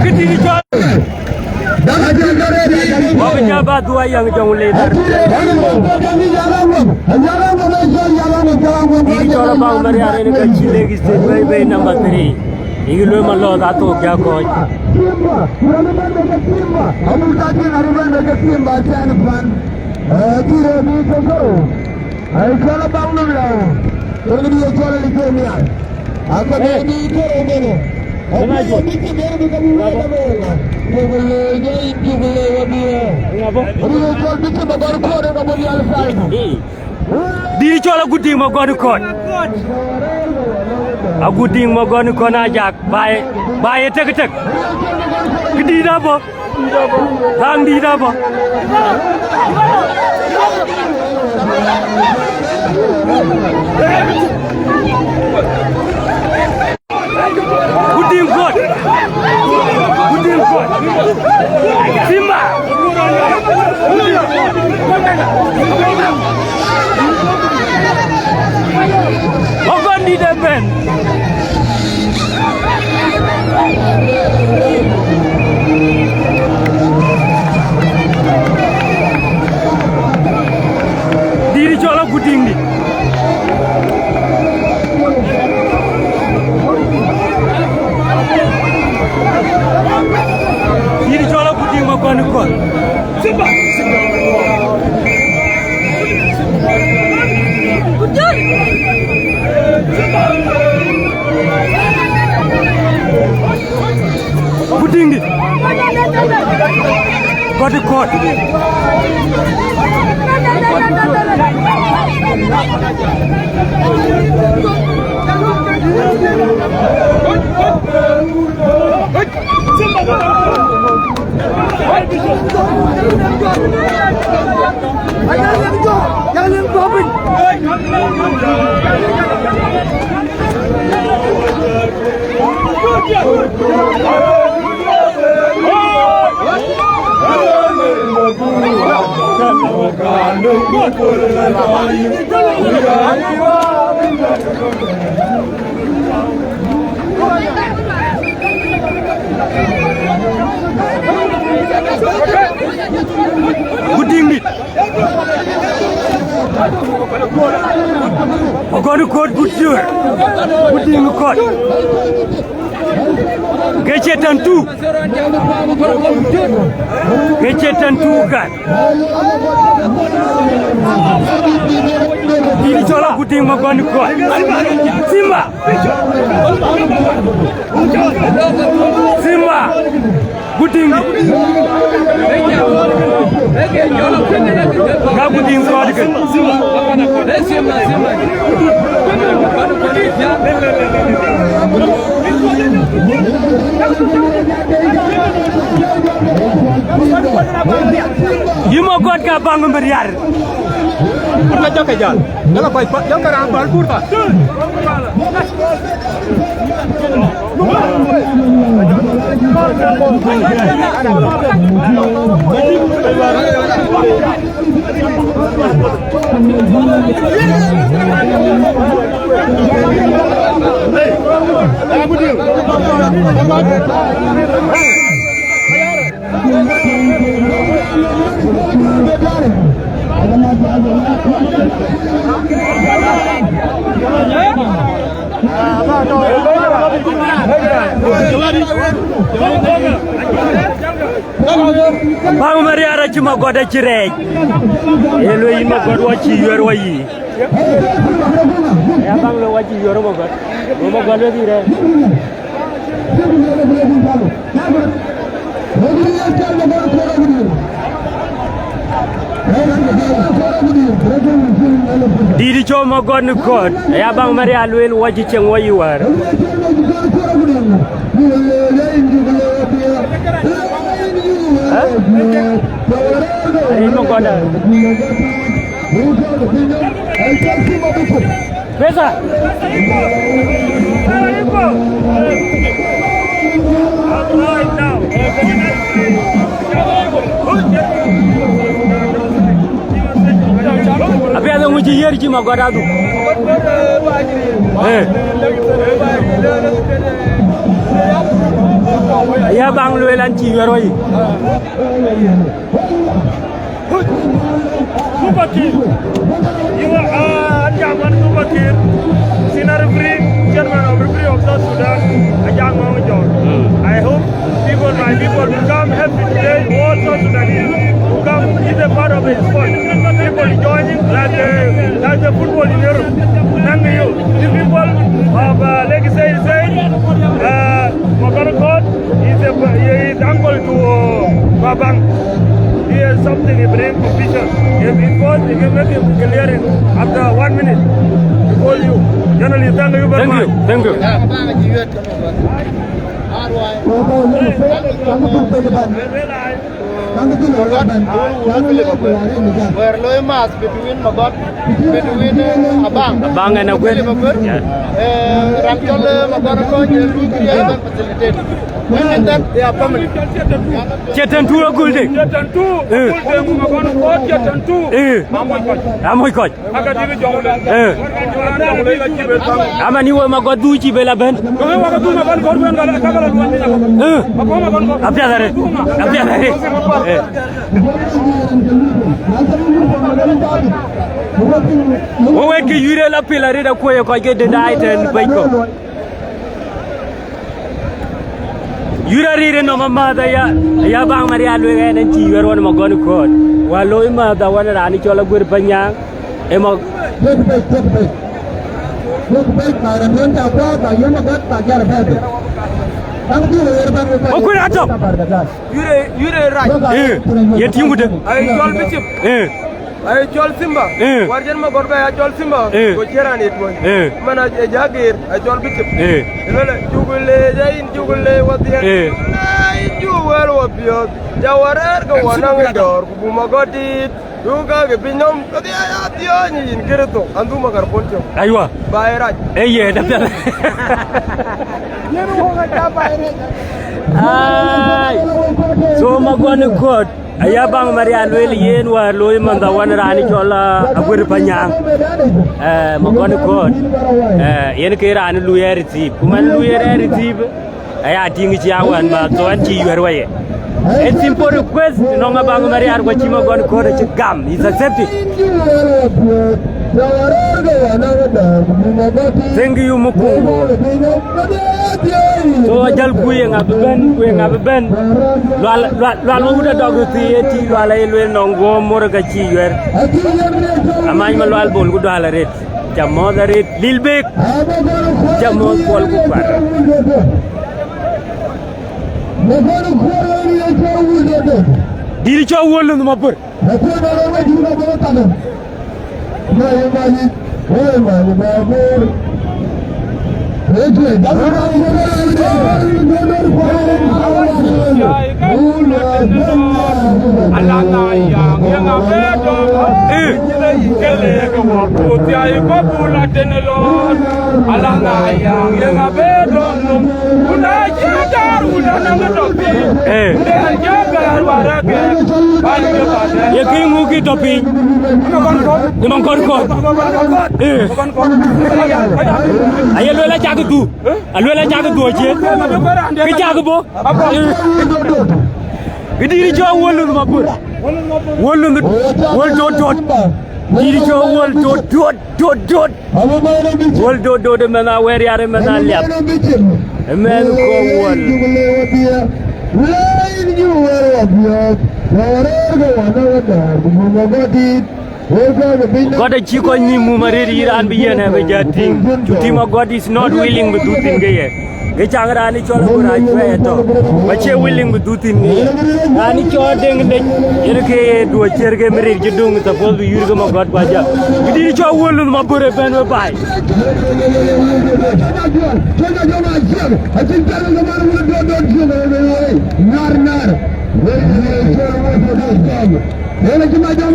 Këdït cɔl. Bɔ̈ bï jɔ bä dhuɔ̈k yäŋ jɔŋ le dhär. Yïn cɔl Abaŋ Mariar en ka cï Lake State bei, bei number three. Yï luel Malɔ̈th athok ja kɔc. Ai, cɔl Abaŋ Mariar. Ënë bï ye cɔl Likemia. Akɔ̈th ë bï kërou mene. Ënë bï cï bɛ̈n bï ke bï wël abëël. Cuk leec, cuk leec abï. Ënë bï ye cɔl bï cï bä gɔ̈r kuɔɔr ë ke bï nhial thaai. Dït cɔl Agudïŋ Magɔ̈n Kɔ̈t. Agudïŋ Magɔ̈n Kɔ̈t Ajak. Baai, baai ë tek tek. Këdït abɔ̈. Dhaŋ dït abɔ̈. Agudïŋ Kɔ̈t. Agudïŋ Kɔ̈t. Simba. Magɔ̈n dït ë bɛ̈n. Dït cɔl Agudïŋ dït. Dït cɔl Agudïŋ Magɔ̈n Kɔ̈t. Agudïŋ dït. Gɔ̈t Kɔ̈t. Agudïŋ dït. Agɔ̈n Kɔ̈t gut jur. Agudïŋ Kɔ̈t. Ke cie tɛ̈n tuk. Ke cie tɛ̈n tuk kan. Dït cɔl Agudïŋ Magɔ̈n Kɔ̈t. Simba. Simba. Agudïŋ. Ka Agudïŋ Kɔ̈t kën. Abaŋ Marial. Ka jɔkë jäl. Jɔkë kɔc pa, jɔkë raan päl pur pa. Baŋ Marial acï Magɔt acï rɛɛc. Ye lueel yïn Magɔt, wɔ cï yuɛ̈r wɔ yï. Ya baŋ lueel wɔ cï yuɛ̈r Magɔt. Go Magɔt lueel yï rɛɛc. Dït cɔl Magɔt në kɔ̈ɔ̈t, aya baŋ Marial lueel wɔ cï cieŋ wɔ yï wäär. Ë? Arëët Magɔt. Pesa. Apiɛth ŋu cï yiër cï Magɔt adhuk? Eh. Aya baŋ lueel an cï yuɛ̈r wɔ yï. Salva Kiir. You are, uh, Ajaŋ Wan Salva Kiir, senior referee, chairman of referee of South Sudan, Ajaŋ Maŋ Jok. Mm. I hope people, my people, will come happy today. All South Sudanese will come, is a part of the sport. People joining, like the, like the football in Europe. Thank you. The people of, uh, Lakeside, uh, Magɔt Kɔ̈ɔ̈t is a, is uncle to, uh, Babang. He has something he bring confusion. If he goes, he will make him clearing after one minute. He call you. Generally, thank you very much. Thank you. Thank you. Wɛ̈ɛ̈r looi math between Magɔt, between, eh, Abaŋ. Abaŋ and Aguer. Aguer. Yeah. Eh, raan cɔl, eh, Magɔt Kɔ̈ɔ̈t, eh, lui kë ye bɛn facilitate. When you that, they are family. Cie tɛ̈n tuur agul de. Cie tɛ̈n tuur agul de, Magɔt Kɔ̈ɔ̈t, cie tɛ̈n tuur. Eh. Amoc kɔc. Amoc kɔc. Aka dït jɔŋ le. Eh. Jɔŋ le la cï bɛ thaŋ. Ama ni we Magɔt dhuk cï bɛ la bɛ̈n. Jɔŋ le wa ka dhuk Magɔt Kɔ̈ɔ̈t bɛ̈n ka la, ka la luɔn ni Magɔt. Eh. Magɔt, Magɔt Kɔ̈ɔ̈t. Apiɛth arëët. Apiɛth arëët. Eh. Wo wek ke yure la pil arëët akuɔ̈c ë kɔc ke dëndaai tɛ̈n bɛ̈c kɔ̈k. Yur arït ë nɔm amääth aya, aya baŋ Marial lueel ɛn, ɛn cï yuɛ̈r ɣɔn Magɔt Kɔ̈ɔ̈t. Wä looi määth awän raan cɔl Aguer Panyaŋ, ë ma- Tuɔ̈k pec, tuɔ̈k pec. Tuɔ̈k pec, ba rɛ̈m yen ca kuaar, ba yom Magɔt, ba jal bɛ̈ɛ̈r pec. Baŋ dhil ɣer baŋ ë Okuir atɔ̈. Yure, yure rac. Eh, ye tiŋ ku dë. Aye cɔl Bishop. Eh. Aye cɔl Simba. Eh. Wär jɛn Magɔt bɛ ya cɔl Simba. Eh. Go cï raan ye tuɔ̈ny. Eh. Man a, ë ja geer, a cɔl Bishop. Eh. Ë lëlë, cuk leec, ayin cuk leec wädhiɛ. Eh. Ayin cuk wël wä piɔ̈ɔ̈th. Ja wä rɛ̈ɛ̈r ke wä naŋ ë dɔ̈ɔ̈r, ku buk Magɔt tiit. Duk ka ke piny nɔm, kedhie ya thiɔ̈ɔ̈ny yïn Kërtho, an dhuk Magɔt pon tiɔ̈u. Aywa. Ba ë rac. Ee yen apiɛth. Yen wok aca ba ë rac. Ai. So Magɔt Kɔ̈ɔ̈t. Aya baŋ Marial lueel yen wäär looi manh awän raan cɔl, ah, Aguer Panyaŋ. Eh, Magɔt Kɔ̈ɔ̈t. Eh, yen ke raan lui ë receive. Ku man lui ë receive, aya tïŋ cï awän ba thɔ̈n cï yuɛ̈r wä ye. A simple request, nɔŋ abaŋ Marial ku cï Magɔt Kɔ̈ɔ̈t acï gam, is accepted. Thank you, Mukungor. So ajäl ku ye ŋa bï bɛ̈n, ku ye ŋa bï bɛ̈n. Lual, lual, lual wä wut adɔk röt thii ë tï lual aye lueel nɔŋ guɔ̈ɔ̈m mor ka cï yuɛ̈r. Amany ma lual bol ku dual arëët. Ca mɔ̈ɔ̈th arëët lil bek. Ca mɔ̈ɔ̈th kuɔl ku kuar. Dït cɔl wuöl lënh mapär. Alana ya, yeng abedo. Eh. Kele ko ko ya ko bula tene lo. Alana ya, yeng abedo. Una ya dar una na to. Eh. Ya gar wara ke. Ye ki ŋu ki to piny? Ni man kɔn kɔn. Eh. Aye luel acak du. Aluel acak du acie. Ki cak bo. Kë dït cɔl Wol Luth Mabor. Wol Luth, Wol Tot Tot. Dït cɔl Wol Tot Tot, Tot Tot. Wol Tot Tot ë mɛnh awɛ̈r yar ë mɛnh aliap. Ë mɛnh kɔ̈k Wol. Gɔ̈t acï kɔc nyïïm mum arëët yï raan bï yen ë bï jɔ tïŋ. Cu tïŋ a God is not willing bï dhuk thïn ke ye. Ke caŋ raan ë cɔl Agur Acuɛɛi ë tɔ̈. Ku acie willing bï dhuk thïn ke ye. Raan ë cɔl Deŋ Lec, yen ke ye duö ciër ke mïrïr cï döŋ, suppose bï yur ke ma gɔ̈t ku ajɔ. Këdït cɔl Wol Luth Mabor ë bɛ̈n we baai.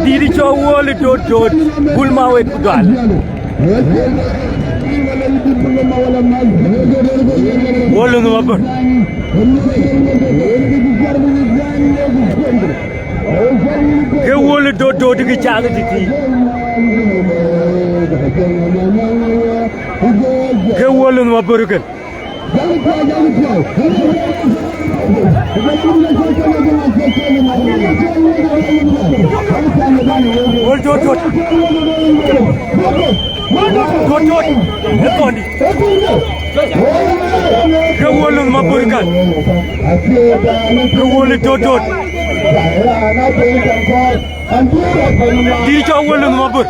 Dït cɔl Wol Tot Tot, bul ma wek ku dual. Wol Luth Mabor. Ke Wol Tot Tot kë cak tïtï. Ke Wol Luth Mabor kën. Wol Tot Tot. Tot Tot. Ë thɔndï. Ke Wol Luth Mabor kan. Ke Wol Tot Tot. Dït cɔl Wol Luth Mabor.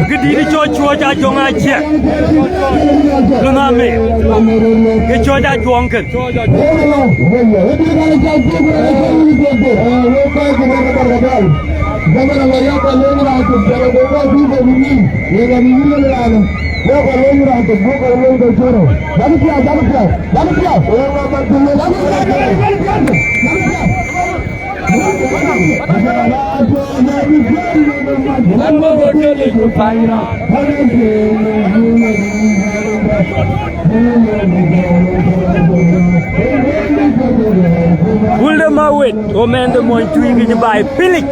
Kë dït cɔl Cuɔc Ajɔŋ Aciɛk. Lunh Amir. Ke Cuɔc Ajuɔŋ kën. Wulde ma wet, wo mɛnhde mony tui ke cï baai pilic.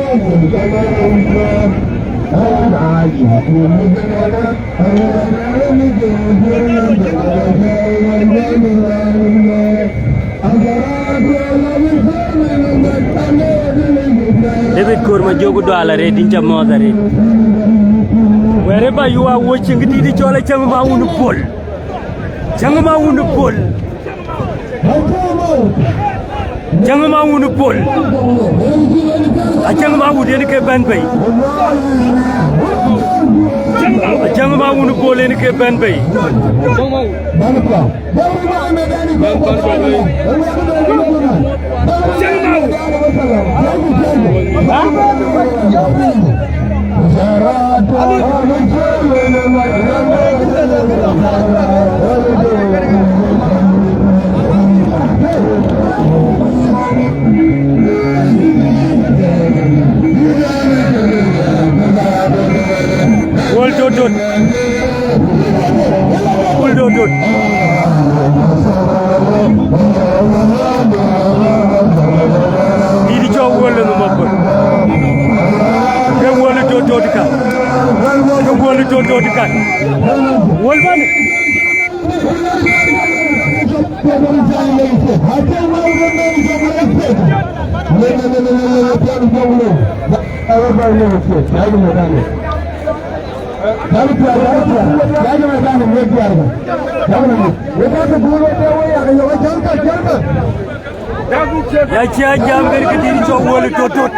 David Kor Majok Dual arëët, yïn ca mɔ̈ɔ̈th arëët. Wherever you are watching, dït cɔl Acäŋ ma wun Pol. Acäŋ ma wun Pol. Acäŋ ma wun Pol. Acäŋ ma wun yen ke bɛ̈n bei. Acäŋ ma wun Pol yen ke bɛ̈n bei. Wol Tot Tot. Wol Tot Tot. Dït cɔl Wol Luth Mabor. Ke Wol Tot Tot kan. Ke Wol Tot Tot kan. Wol bɛ̈n. Ya cia jam kën kë dït cɔl Wol Tot Tot.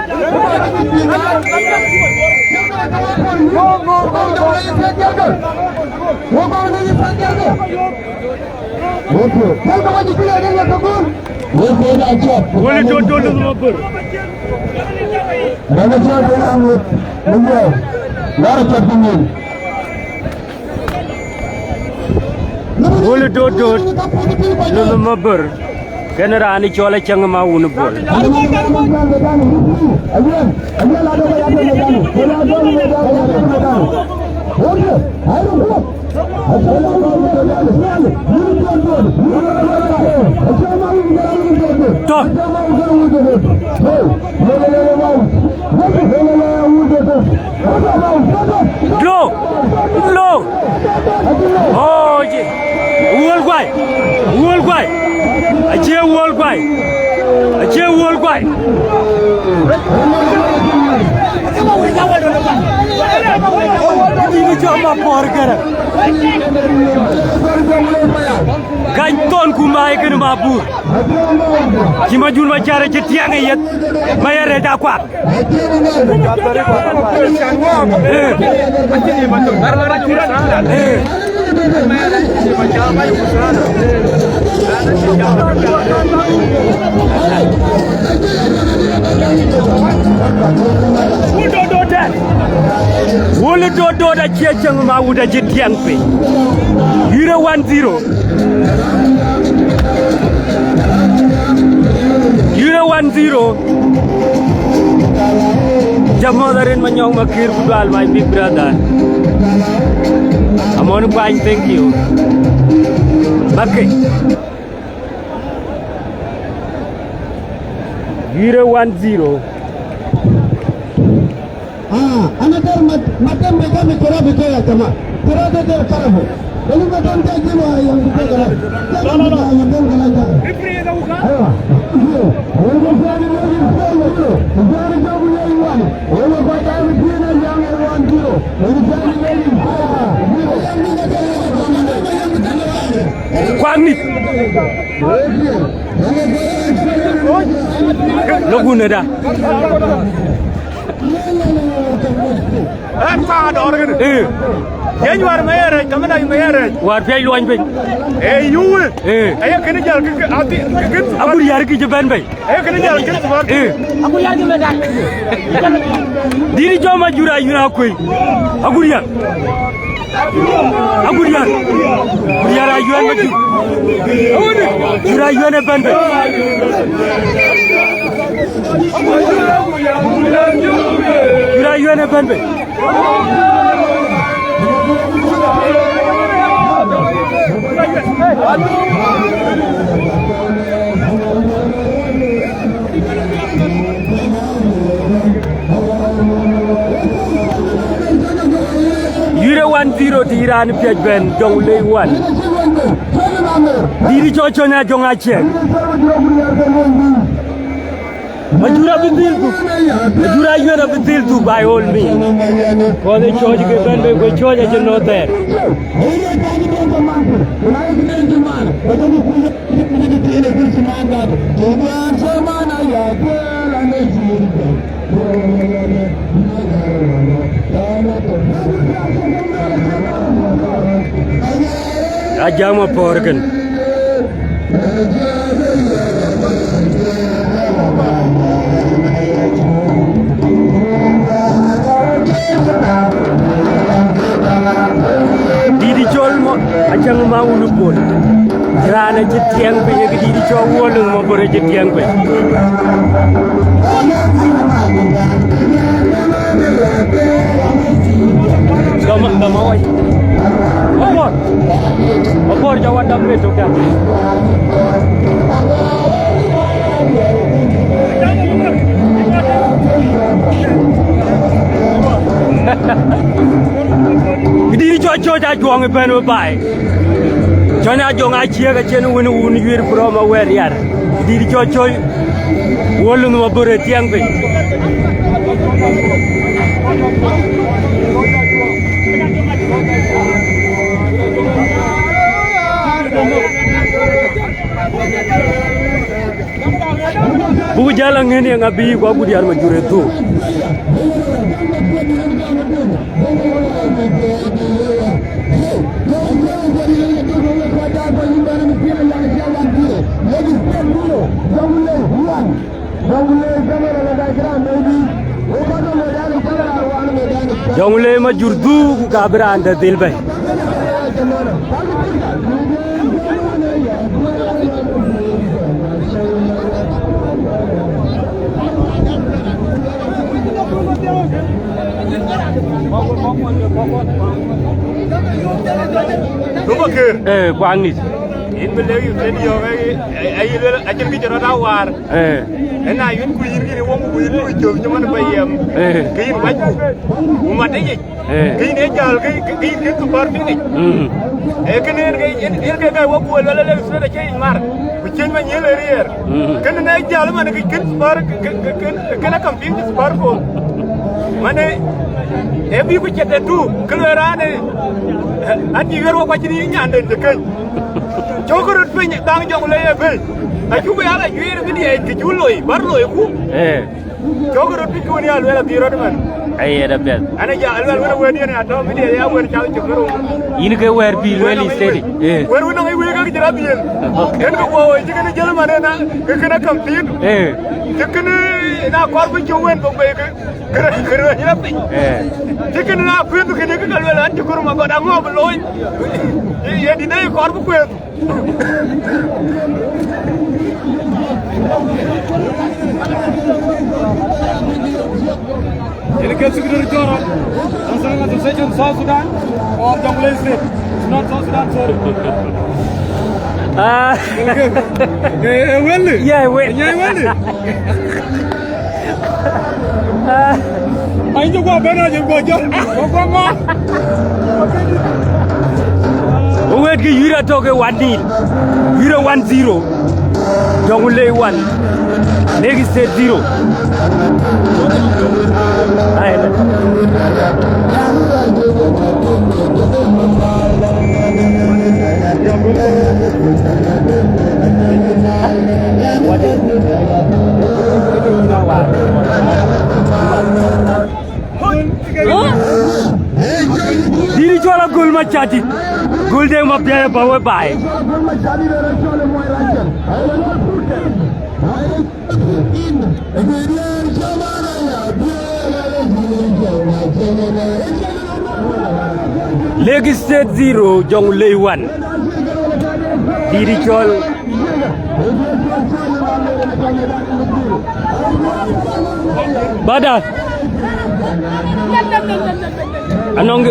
Wol Tot Tot Luth Mabor. Wöl Dodot, Lunh Mabor, kenë raan ë cɔl Acäŋ Mawun Bol. Tɔ̈. Lo, lo. Oh, ye. Wuöl guai. Wuöl guai. Acie wuöl guai. Acie wuöl guai. Ini cɔl Mabor kërë. Gany thon ku maai kënë Mabor. Cï Majur Macar acï tiɛŋ ë yeth, Mayɛr rɛc akuak. Eh. Eh. Wöl Dodot acie Acäŋ Mawun acï tiɛŋ piny. Yïn ë one zero. Yïn ë one zero. Jam mɔ̈th arin Manyɔk Makir ku Dual, my big brother. I'm on fine, thank you. Bake. Yïn ë one zero. Ah, ana der mat-, matem be jam kura bi ke ya jama. Kura de der karabo. Beni matem ke jilo ya yang bi ke kala. No, no, no. Jam bi ke kala jam. Aiwa. Kuak ni. Lok wun ëda. Ë, ka dɔɔr kënë. Ë. Jeny wäär Mayɛr rɛc, kamë na Mayɛr rɛc. Wäär piac luɔny piny. Ee, yuwë. Ë. Aye kënë jäl kë, kë, ati, kë, kë, agur yär kë cï bɛ̈n bei. Aye kënë jäl kë, kë, ë. Agur yär kë bɛ̈n dai. Dït jɔm Majur Ayuen akuëi. Agur yär. Agur yär. Agur yär Ayuen Majur. Majur Ayuen ë bɛ̈n bei. Majur Ayuen ë bɛ̈n bei. Yïn ë one zero të yïn raan piac bɛ̈n, Jɔŋlei one. Dït cɔl Cɔny Ajɔŋ Aciëk. Majur abï dhil dhuk. Majur Ayuen abï dhil dhuk by all means. Kɔn ë cɔɔc ke bɛ̈n bei, ku cɔɔc acï nɔ̈k thɛɛr. Ajam apɔ̈r kën. Dït cɔl mɔ, Acäŋ Mawun Bol. Raan acï tiɛŋ piny, ye kë dït cɔl Wöl Mabor acï tiɛŋ piny. Gama, gama wai. Mabor. Mabor jɔ wadam me tök ya. Dït cɔl Cɔny Ajɔŋ ëbɛ̈n ë baai. Cɔny Ajɔŋ Aciëk acïn wën wun yuiir from awɛ̈r yar. Dït cɔl Cɔny Wöl Mabor ë tiɛŋ piny. Buk jäl aŋën ye ŋa bï kuak ku diäär Majur ë dhuk. Jɔŋlei Majur dhuk, ku ka bï raan dɛ̈ dhil bɛ̈i. Duökï Makër. Ee, kuaŋ nït. Yïn bï lëk yï thën yɔ̈ɔ̈k, ee, ee, ee, yï luel, acïn kë cï rɔt a waar. Ee. Ëna yïn ku yïn kïn wok ku yïn ku cök cï man bä yɛm. Ee. Ke yïn wac ku. Ku mat ë yic. Ee. Ke yïn ee jäl, ke, ke, ke yïn kën thupar piŋ yic. Mm. Ee, kënë en ke, en, en ke gäi wok ku luel lëk thën acï yic mar. Ku ciëny ma nyiël ë riɛɛr. Mm. Kënë në jäl man ke kën thupar, ke, ke, ke, kën, kën a kam piŋ thupar ku. Mane, ee bï ku cït ë tu, kë luel raan ë, ë, ati ɣer wok acïn yï nyanden të keny. Cökë röt piny, dhaŋ jɔŋ le ye bei. Acuk ya la juiir bï diɛɛc kë cu loi, bär loi ku. Ee. Cökë röt piny ku wën ya luel abï röt man. Aye, da piɛth. Ana ja, luel wën wën yen ya tɔ̈ bï diɛɛc ya wën cal cök röt. Yïn ke wɛ̈ɛ̈r bï luel ë thëëdi. Ee. Wën wën nɔŋ ë wëë ke jël abï yen. Okay. Kën ke guɔ woi cï kën jël man ëna, ke kën a kam piŋ. Ee. Cï kën na kɔr bï cök wën bɔ̈ bei ke. Kërë, kërë, yïn apiny. Eh. Cï kënë na kuëëth kënë kë ka luel an, cï kɔɔr ma gɔt aŋɔ bï looi. Ye dït de kɔɔr bï kuëëth. Yïn ke Secretary General, National Association South Sudan, or Jonglei State? It's not South Sudan, sorry. Ah. Eh, eh, well. Yeah, well. Yeah, well. Ai, jɔ guɔ bɛ̈n, ai, jɔ guɔ jɔ. Guɔ, guɔ ŋɔ. Wëët kë yïr atɔ̈ ke one nil. Yïr one zero. Jonglei one. Lake State zero. Ai, la. Dït cɔl Agöl Macätdït. Göl Deŋ Mabiäi abä we baai. Lake State zero, Jonglei one. Dït cɔl. Bada. Anɔŋ,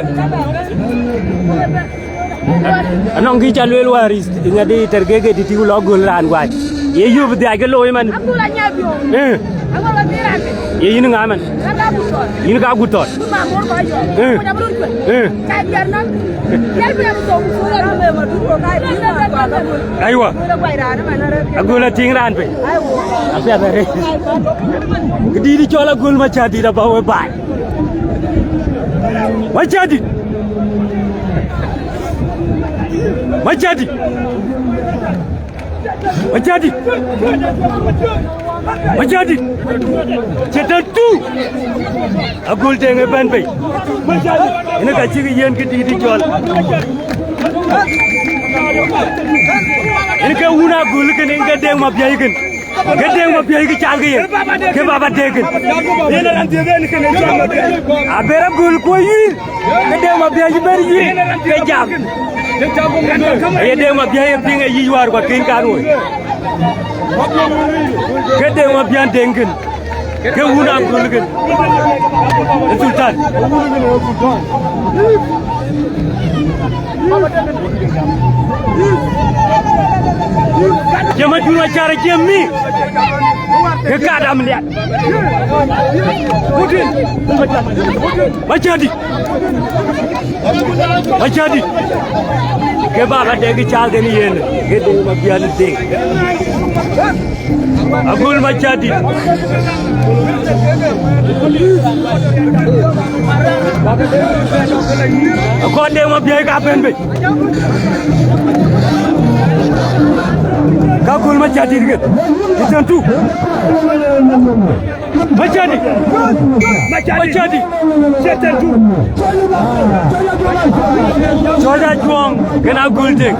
anɔŋ kë ca lueel wäär, ŋadï tɛ̈r ke ke tïtï ku lɔ göl raan guac. Ye yöp dhiac ke looi man. Eh. Ye yïn ŋa man? Yïn ka gut thɔt. Eh. Eh. Aywa. Agöl atïŋ raan piny. Apiɛth arëët. Këdït cɔl Agöl Macätdït abä we baai. Macätdït. Macätdït. Macätdït. Macätdït. Cï tɛ̈n tu. Agöl Deŋ ë bɛ̈n bei. Ënë ka cïk yen këdït cɔl. Ënë ke wun Agöl kënë, ënë ke Deŋ Mabiäi kënë. Ke Deŋ Mabiäi kë cal ke yen. Ke baba dek kënë. Aber Agöl kuɔ yïn. Ke Deŋ Mabiäi bɛ̈n yïn, ke jam. Aye Deŋ Mabiäi ye piŋ ë yic wäär ku akën kan woi. Ke Deŋ Mabiäi Deŋ kën. Ke wun Agöl kën. Ë Sultan. Jama dun wa cara jemi. Ke ka dam liat. Macätdït. Macätdït. Ke baba dek kë cal kënë yen. Ke Deŋ Mabiäi dek. Agöl Macätdït. Akɔn Deŋ Mabiäi ka bɛ̈n bei. Ka Agöl Macätdït kë. Cï tɛ̈n tu. Macätdït. Macätdït. Cï tɛ̈n tu. Cɔc Ajuɔŋ kënë Agöl Deŋ.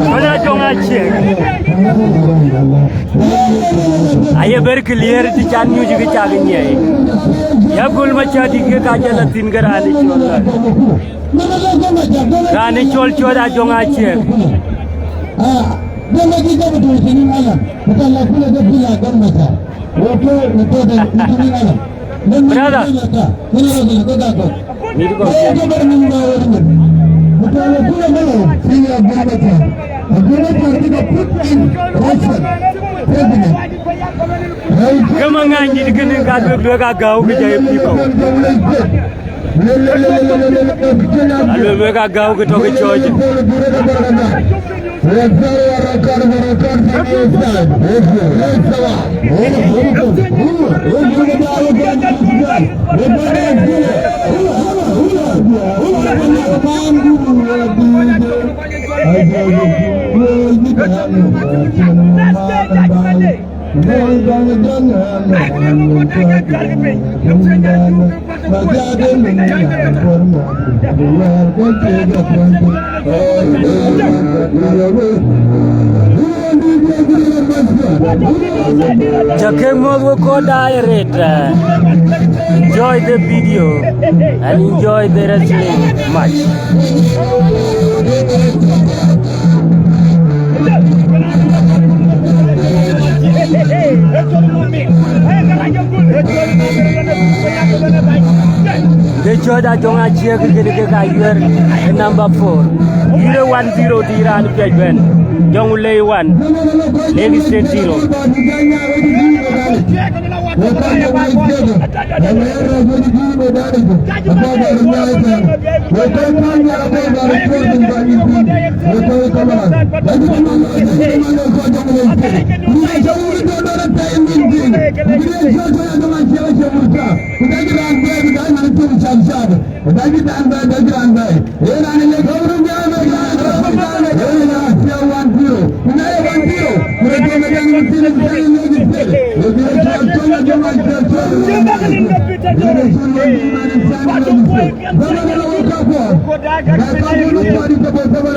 Cɔc Ajuɔŋ aciëk. Aye bɛ̈r clear të can nyuc kë cak nyiɛɛi. Ya Agöl Macätdït ke ka jɔl la thïn ke raan ë cɔl la. Raan ë cɔl Cɔc Ajuɔŋ aciëk. Brother. Ke ma ŋany dït kënë ka luek, luek agäu kë jai pïïr kɔ̈u. Aluel wek agäu kë tɔ̈ ke cɔɔc. Cä kek muɔ̈th wek kɔc daai arëët, uh, enjoy the video and enjoy the wrestling match. Ke cɔɔc Ajɔŋ Aciëk kënë ke ka yuɛɛr ë number four. Yïn ë one zero dï raan piac bɛ̈n. Jɔŋ Ulei one, Lake State zero.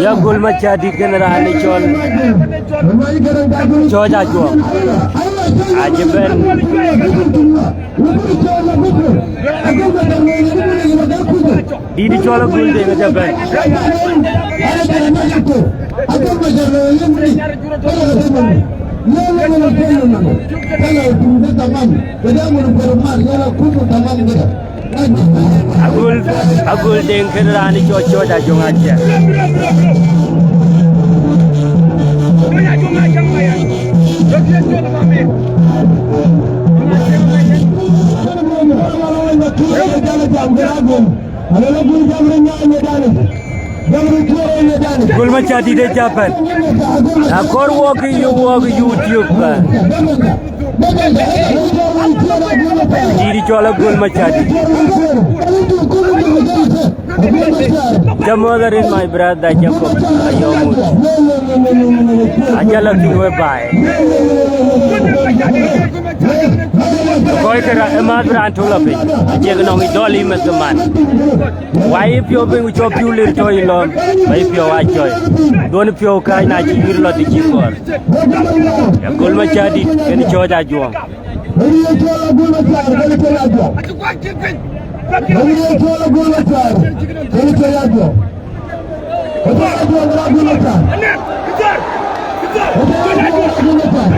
Ya Gol Macädït kënë raan ë cɔl Cɔɔc Ajuɔŋ. Acï bɛ̈n. Dït cɔl Agol Deŋ acï bɛ̈n. Agol, Agol Deŋ kënë raan ë cɔl Cɔɔc Ajuɔŋ Aciëk. Gol Macädït ë cä bɛ̈n. Akɔɔr wɔk kë yök wɔk YouTube. Dït cɔl Agol Macädït. Cä muɔ̈th arëët, my brother Jacob Ayomut. Acä lɔ thïn we baai. Kɔc kë ra-, ë mäth bï raan tök lɔ piny, acie kë nɔŋ yic dɔl yï meth ke man. Wai yï piɔ̈u piny ku cɔk pïu lir tɔ̈ yï lɔ̈ɔ̈m, wai yï piɔ̈u aa cɔi. Duɔ̈n piɔ̈u kääc na cï yïr lɔ të cï kɔɔr. Agol Macädït kën Cɔɔc Ajuɔŋ.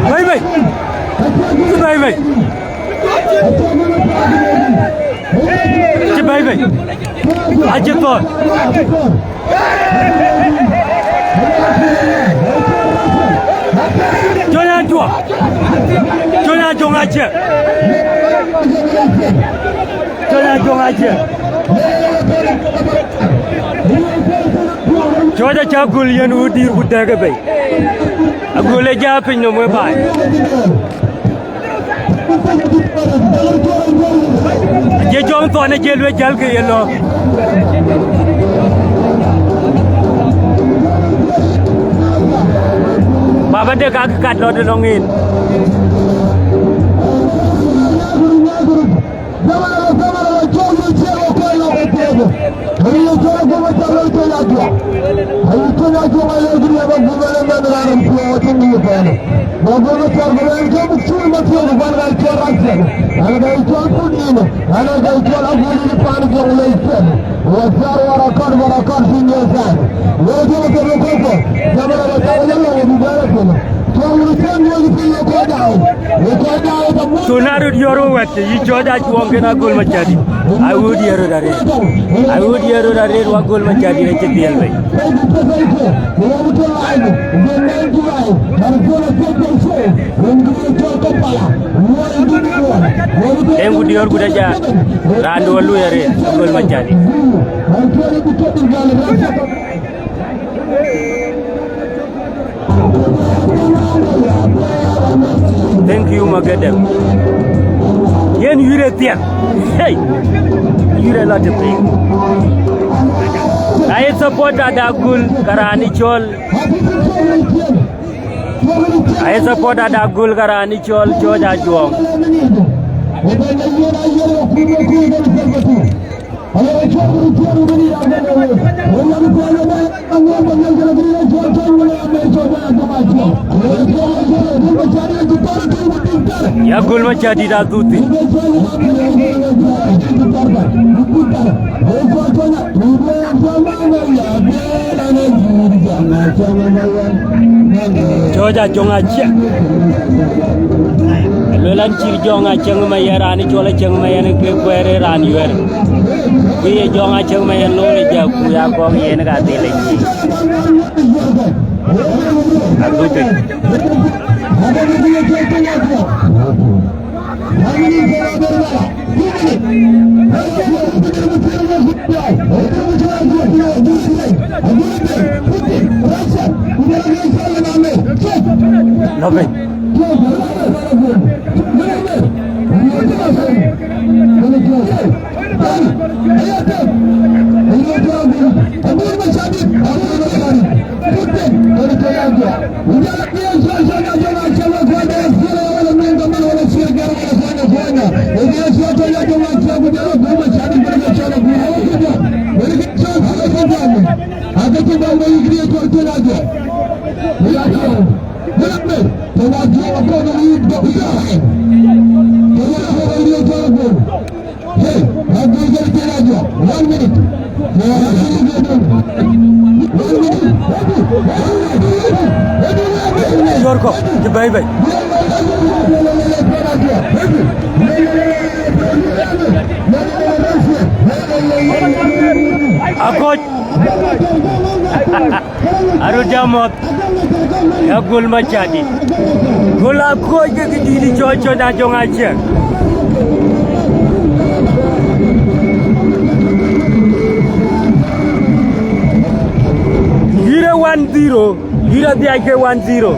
Bɛ̈i bei. Cï bɛ̈i bei. Cï bɛ̈i bei. Acï thɔ̈n. Cɔɔc Ajuɔŋ. Cɔɔc Ajuɔŋ Aciëk. Cɔɔc Ajuɔŋ Aciëk. Cɔɔc acä Agol yiɛ̈n wut dïïr ku dɛ̈k ë bei. Agol ë jääk piny nɔm we baai. Acie jɔŋ thɔn acie lueel jäl ke ye lɔ. Baba de ka kat lɔ de lɔ ŋic. Thon arot yɔ̈r wek wɛ̈t, yï Cɔc Ajuɔŋ kën Agöl Macädït. Awut yɛn röt arëët. Awut yɛn röt arëët, wa Agöl Macädït acï dhiɛl bei. Eeŋ ku diäär gut aja, raan duɔ̈n lui arëët, Agöl Macädït. Thank you, Magadem. Yen yïr ë thiɛk. Hey! Yïr ë lɔ të piny. Na ye supporter da Agöl, ka raan ë cɔl. Na ye supporter da Agöl, ka raan ë cɔl Cɔc Ajuɔŋ. Ya Agöl Macädït adhuthi. Cɔc Ajuɔŋ Aciëk. Luel an, cït Ajuɔŋ Aciëk Mayɛn, raan ë cɔl Aciëk Mayɛn ke kuɛɛr ë raan yuɛɛr. Ku ye Ajuɔŋ Aciëk Mayɛn looi në jäk, ku ya kɔ̈k yen ka dhil ë nyic. Adhuthi. Lɔ piny. Hey, Abdul Jalil Terajo, one minute. One minute. Yorko, ci bɛ̈i bɛ̈i. Akoc. Arut jam mɔ̈th. Ya Agöl Macädït. Göl Akoc ke kë dït cɔl Cɔc Ajuɔŋ Aciëk. Yïr ë one zero. Yïr adhiac ke one zero.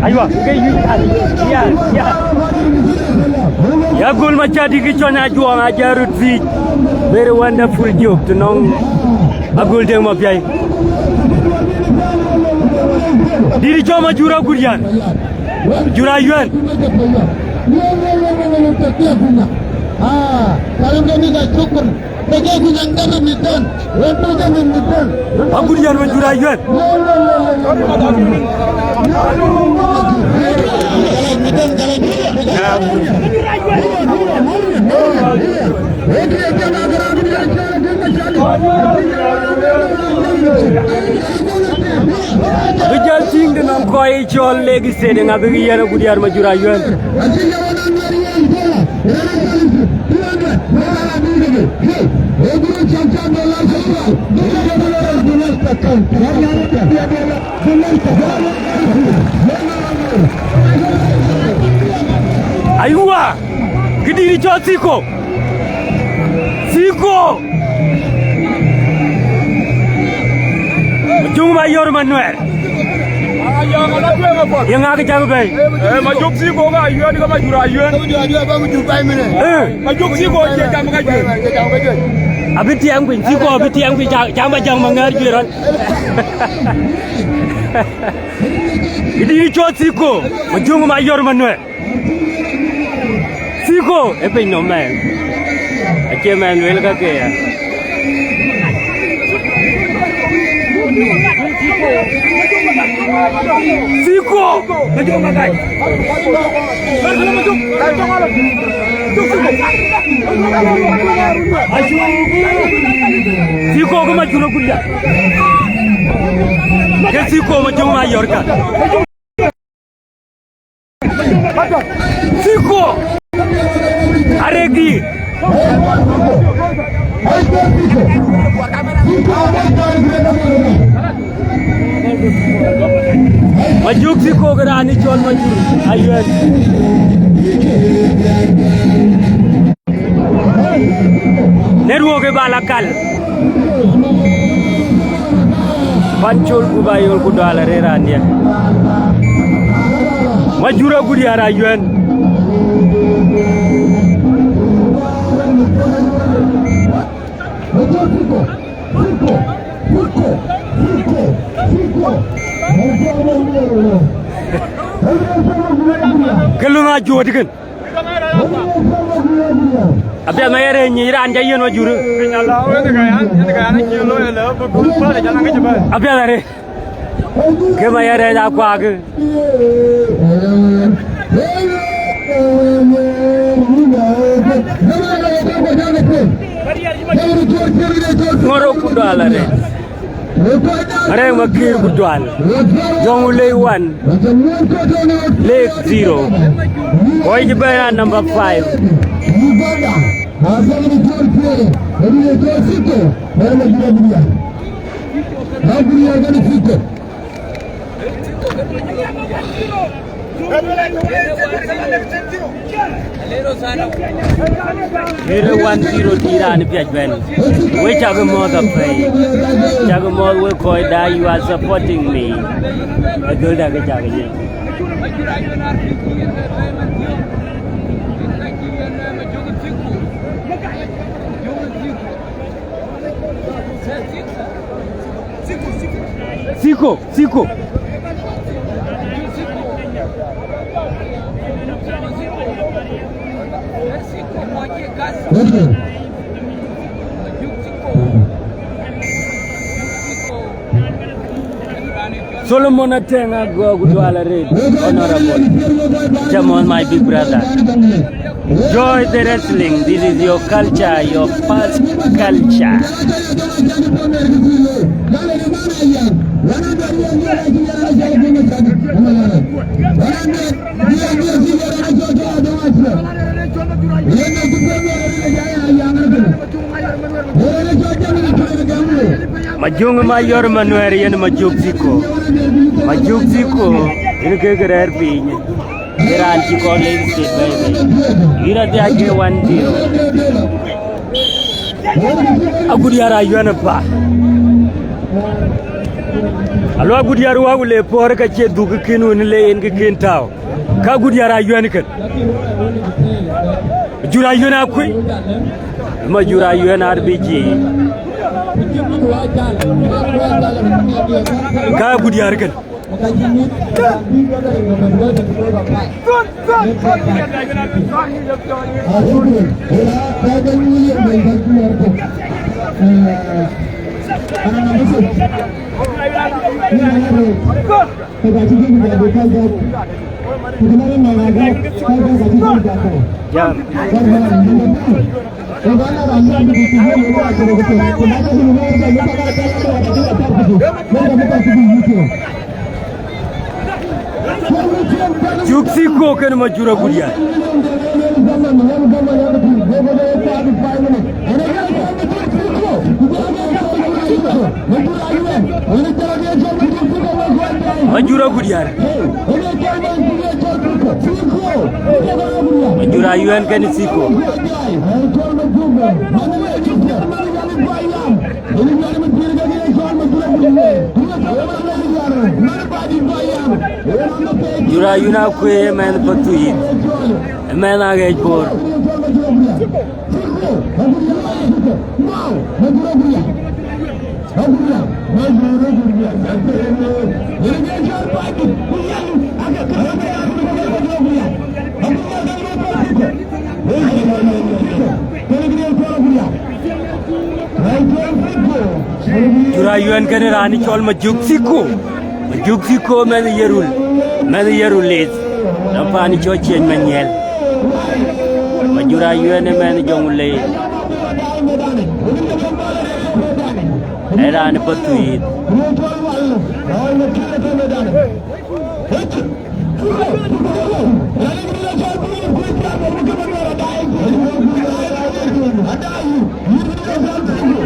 Aywa, ke yï, ya, ya. Ya Agöl Macädït kë Cɔc Ajuɔŋ aja röt thiic. Very wonderful job të nɔŋ Agöl Deŋ Mapiai. Dït cɔl Majur Agurian. Majur Ayuɛn. Ah, kalam de ni da shukran. Agut yɛn Majur Ayuɛn. Abï jäl tïŋ de nɔm kɔc cɔl Lake State, ŋa bï yɛn agut yɛn Majur Ayuɛn. Aywa, këdït cɔl Thiko. Thiko. Juŋ Mayɔr Manuɛl. Ye ŋa kë cak bɛ̈i? Eh, Majok Thiko ka Ayuɛn, ka Majur Ayuɛn. Eh. Majok Thiko cie jam ka juëc. Abï tiɛŋ piny, Thiko abï tiɛŋ piny, ca, ca Majaŋ Maŋɛɛr juëc rɔt. Këdït cɔl Thiko, Majuŋ Mayɔr Manuɛl. Thiko, ë piny nɔm mɛn. Acie mɛn luel ka ke ya. Thiko! Thiko ke Majur Aguria. Ke Thiko Majöŋ Mayɔr ka. Thiko. Arëk dï. Majök Thiko ke raan ë cɔl Majur Ayuɛn. Network ë bal akal. Pan col ku ba yol ku dal arëër andiɛ. Majur Agudiɛɛr Ayuɛn. Ke luŋ ajuɔ̈t kën. Apiɛth ma ye rëëc nyic raan ca yiɛ̈n wa jur. Apiɛth arëëc. Ke ma ye rëëc akuak. Ŋɔ̈r rok ku dual arëëc. Arëëc Makir ku dual. Jɔŋ Ulei one. Lek zero. Kɔc cï bɛ̈n aa number five. Kërë one zero dït raan piac bɛ̈n. We cak mɔ̈ɔ̈th apɛi. Cak mɔ̈ɔ̈th we kɔc da, you are supporting me. Adhölda ke cak nyic. Thiko, Thiko. Solomon Ateng Agok Dual Arëët, Honorable. Come on, my big brother. Enjoy the wrestling. This is your culture, your past culture. Majök Mayɔr Manuɛɛr yen Majök Thiko. Majök Thiko yen kek rɛ̈ɛ̈r piny. Ë raan cï kɔn Lake State bɛ̈ɛ̈i bei. Yïn adhiac ke one zero. Agudiɛɛr Ayuɛn ë pa. Alo Agudiɛɛr wäu le puɔ̈r ka cie dhuk kën wën le en kë kën tääu. Ka Agudiɛɛr Ayuɛn kën. Jur Ayuɛn akuc. Ma Jur Ayuɛn R B G. Ka Agudiɛɛr kën. Yeah. Juk Thiko kën Majur Agudiɛɛr. Majur Agudiɛɛr. Majur Ayuɛn kën Thiko. Jur Ayuɛn akuëë mɛnh Pathuyith. Mɛnh aɣɛc Bor. Jur Ayuɛn kën raan cɔl Majök Thiko. Majök Thiko mɛnh Yerul. Mɛnh Yerul lith. Nɔm paan cɔl Ciëny Manyɛl. Majur Ayuɛn ë mɛnh Jɔŋ Ulei. Ee raan ë Pathuyith.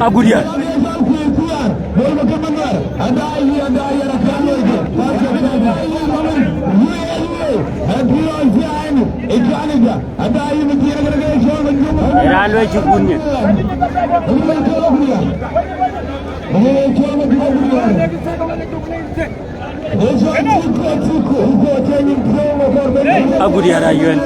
Agudian. Raan luɔi cï kun nyin. Agudian ayuɛn.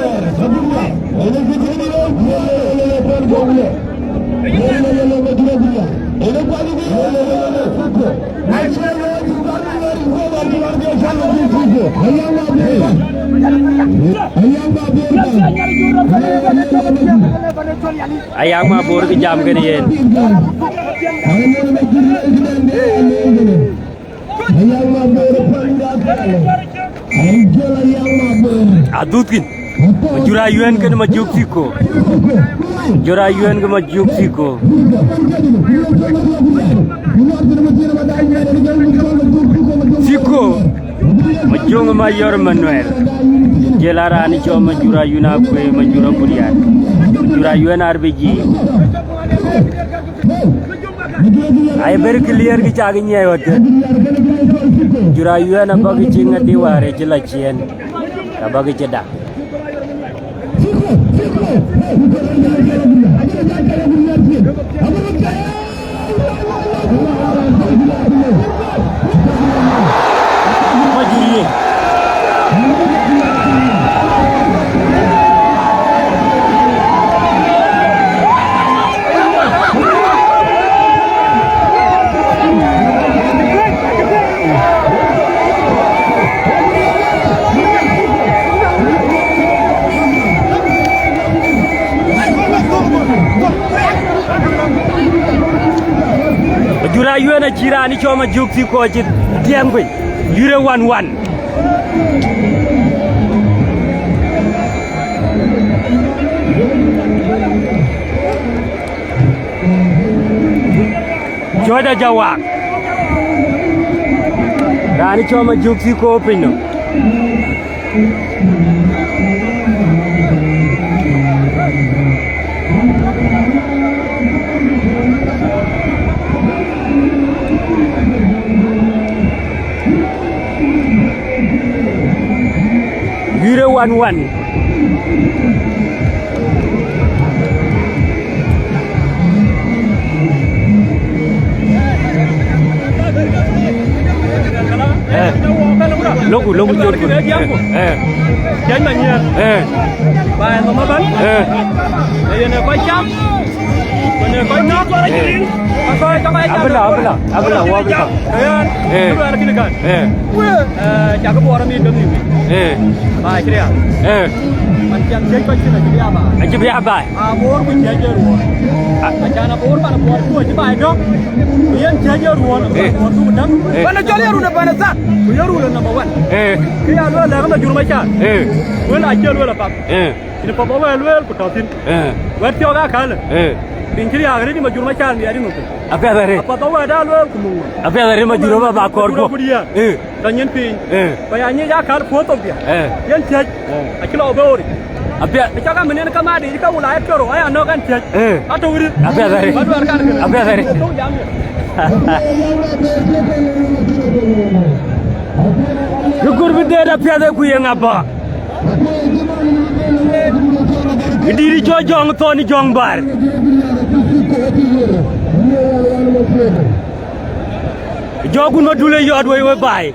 Ayak Mabor kë jam kënë yen. Adhuth kïn. Majur ayuɛn kënë Majök Thiko. Majur ayuɛn ke Majök Thiko. Thiko. Majök Mayɔr Manuel. Jël a raan cɔl Majur ayuɛn akuëë Majur Agudian. Majur ayuɛn R B G. Ai very clear kë cak nyiɛɛi ɣɔt kë. Jur ayuɛn abäk cï ŋa di wäär ë cï la ciëën. Abäk cï dak. Majur ye. Majur ayuɛn acï raan cɔl Majök Thiko cï tiɛɛm piny. Yurë wan wan. Cuɔc Ajawak. Raan cɔl Majök Thiko piny nɔm. Guire wan wan. Eh. Loku, loku, jor ku. Eh, eh. Jany ma nyier. Eh. Ba no ma ban. Eh. Ye ne ko cham. Ko ne ko nok. Eh. Ko ko ko. Abla, abla, abla, wa abla. Eh. Eh. Ko ara kini kan. Eh. Eh, cak buɔr mi demi. Eh. Ba kria. Eh. Man jam je ko kina kria ba. Aji bia ba. A bor ku thiëc ë ruɔ̈ɔ̈n. Acan abor pan kuɔɔr ku acï baai dɔ̈k, ku yen thiëc ë ruɔ̈ɔ̈n, eh, pan kuɔɔr ku däŋ. Eh. Pan acɔl ye run ë pan ë thak, ku ye run ë number one. Eh. Kë ya lueel lɛ̈k Majur Macar. Eh. Wël acie lueel apath. Eh. Cïn path awɛɛr lueel ku tɔ̈ thïn. Eh. Wɛ̈t thiɔ̈k akäl. Eh. Piny cï riääk arëët Majur Macar miɛt yïnhom thïn. Apiɛth arëët. Apath awɛɛr da lueel ku muk ŋö. Apiɛth arëët Majur ba ba kɔɔr ku. Ku diɛɛr. Eh. Tɔ nyin piny. Eh. Ku ya nyic akäl puɔ̈th thok diɛ̈. Eh. Yen thiëc. Eh. Acï lɔ bɛ ɣööt. Apiɛth. Ë cak amënën ke matic ke Wulai Kero aya nɔ̈k ɛn thiëc. Eh. Atɔ̈ wërit. Apiɛth arëët. Ba duɛɛr kan kënë. Apiɛth arëët. Atɔ̈ jam yë. Kë kur bï deet apiɛth ë ku ye ŋa bɔ̈. Kë dïït cɔl Jɔŋ Thɔn Jɔŋ Bäär. Jɔk kun Madul ë yɔɔt wei we baai.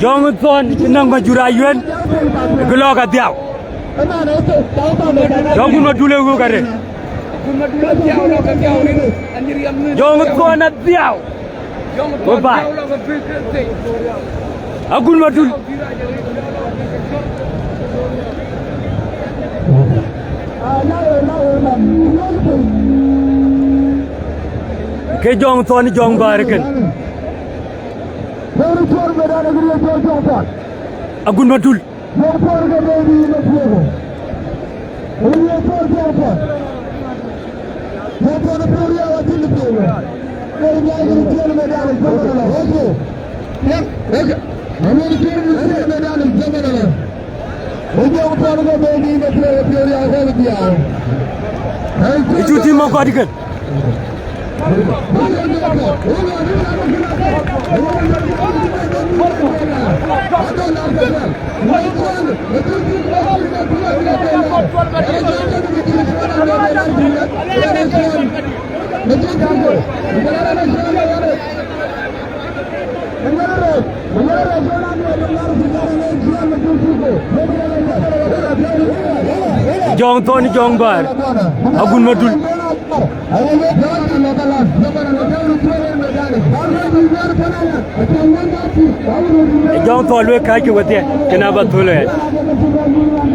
Jɔŋ Thɔn cï näŋ Majur Ayuɛn, kë lɔɔk adhiau. Jɔŋ kun Madul ë wëu kade. Jɔŋ Thɔn adhiau. We baai. Agun Madul. Ke Jɔŋ Thɔn Jɔŋ Bäär kën. Agun Madul. Ë cu tim mɔ̈k kɔc kën. Jɔŋ Thɔn, Jɔŋ Bäär, Agun Madul. Ë Jɔŋ Thɔn luek kääckë wedhie, kën aba thöl ɣɛn.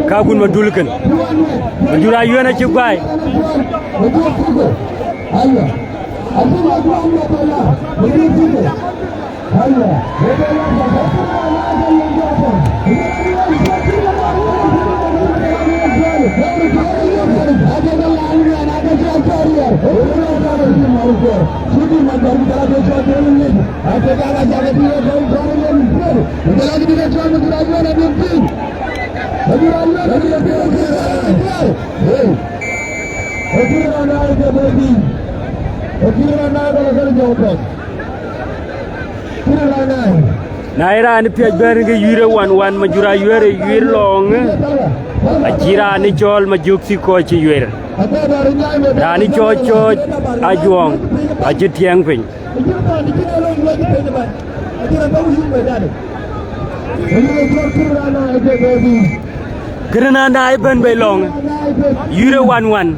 Ka Agun Madul kën. Madul ayuɛ̈n acï guai. Na ye raan piɛc bɛ̈n ke yuiir ë wan wan, Majur Ayuɛɛr ë yuiir lɔɔŋ, acï raan ë cɔl Majök Thikɔc cï yueer. Raan ë cɔl Cɔɔc Ajuɔŋ acï tiɛɛŋ piny. Kënë na na ëbɛ̈n bei lɔŋ, yïr ë wan wan.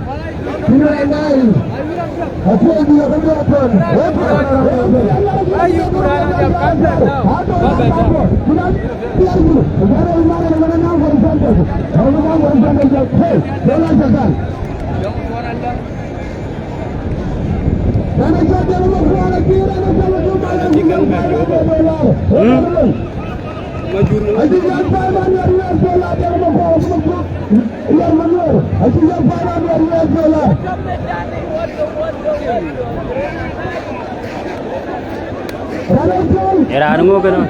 Ë raan ŋö kënë?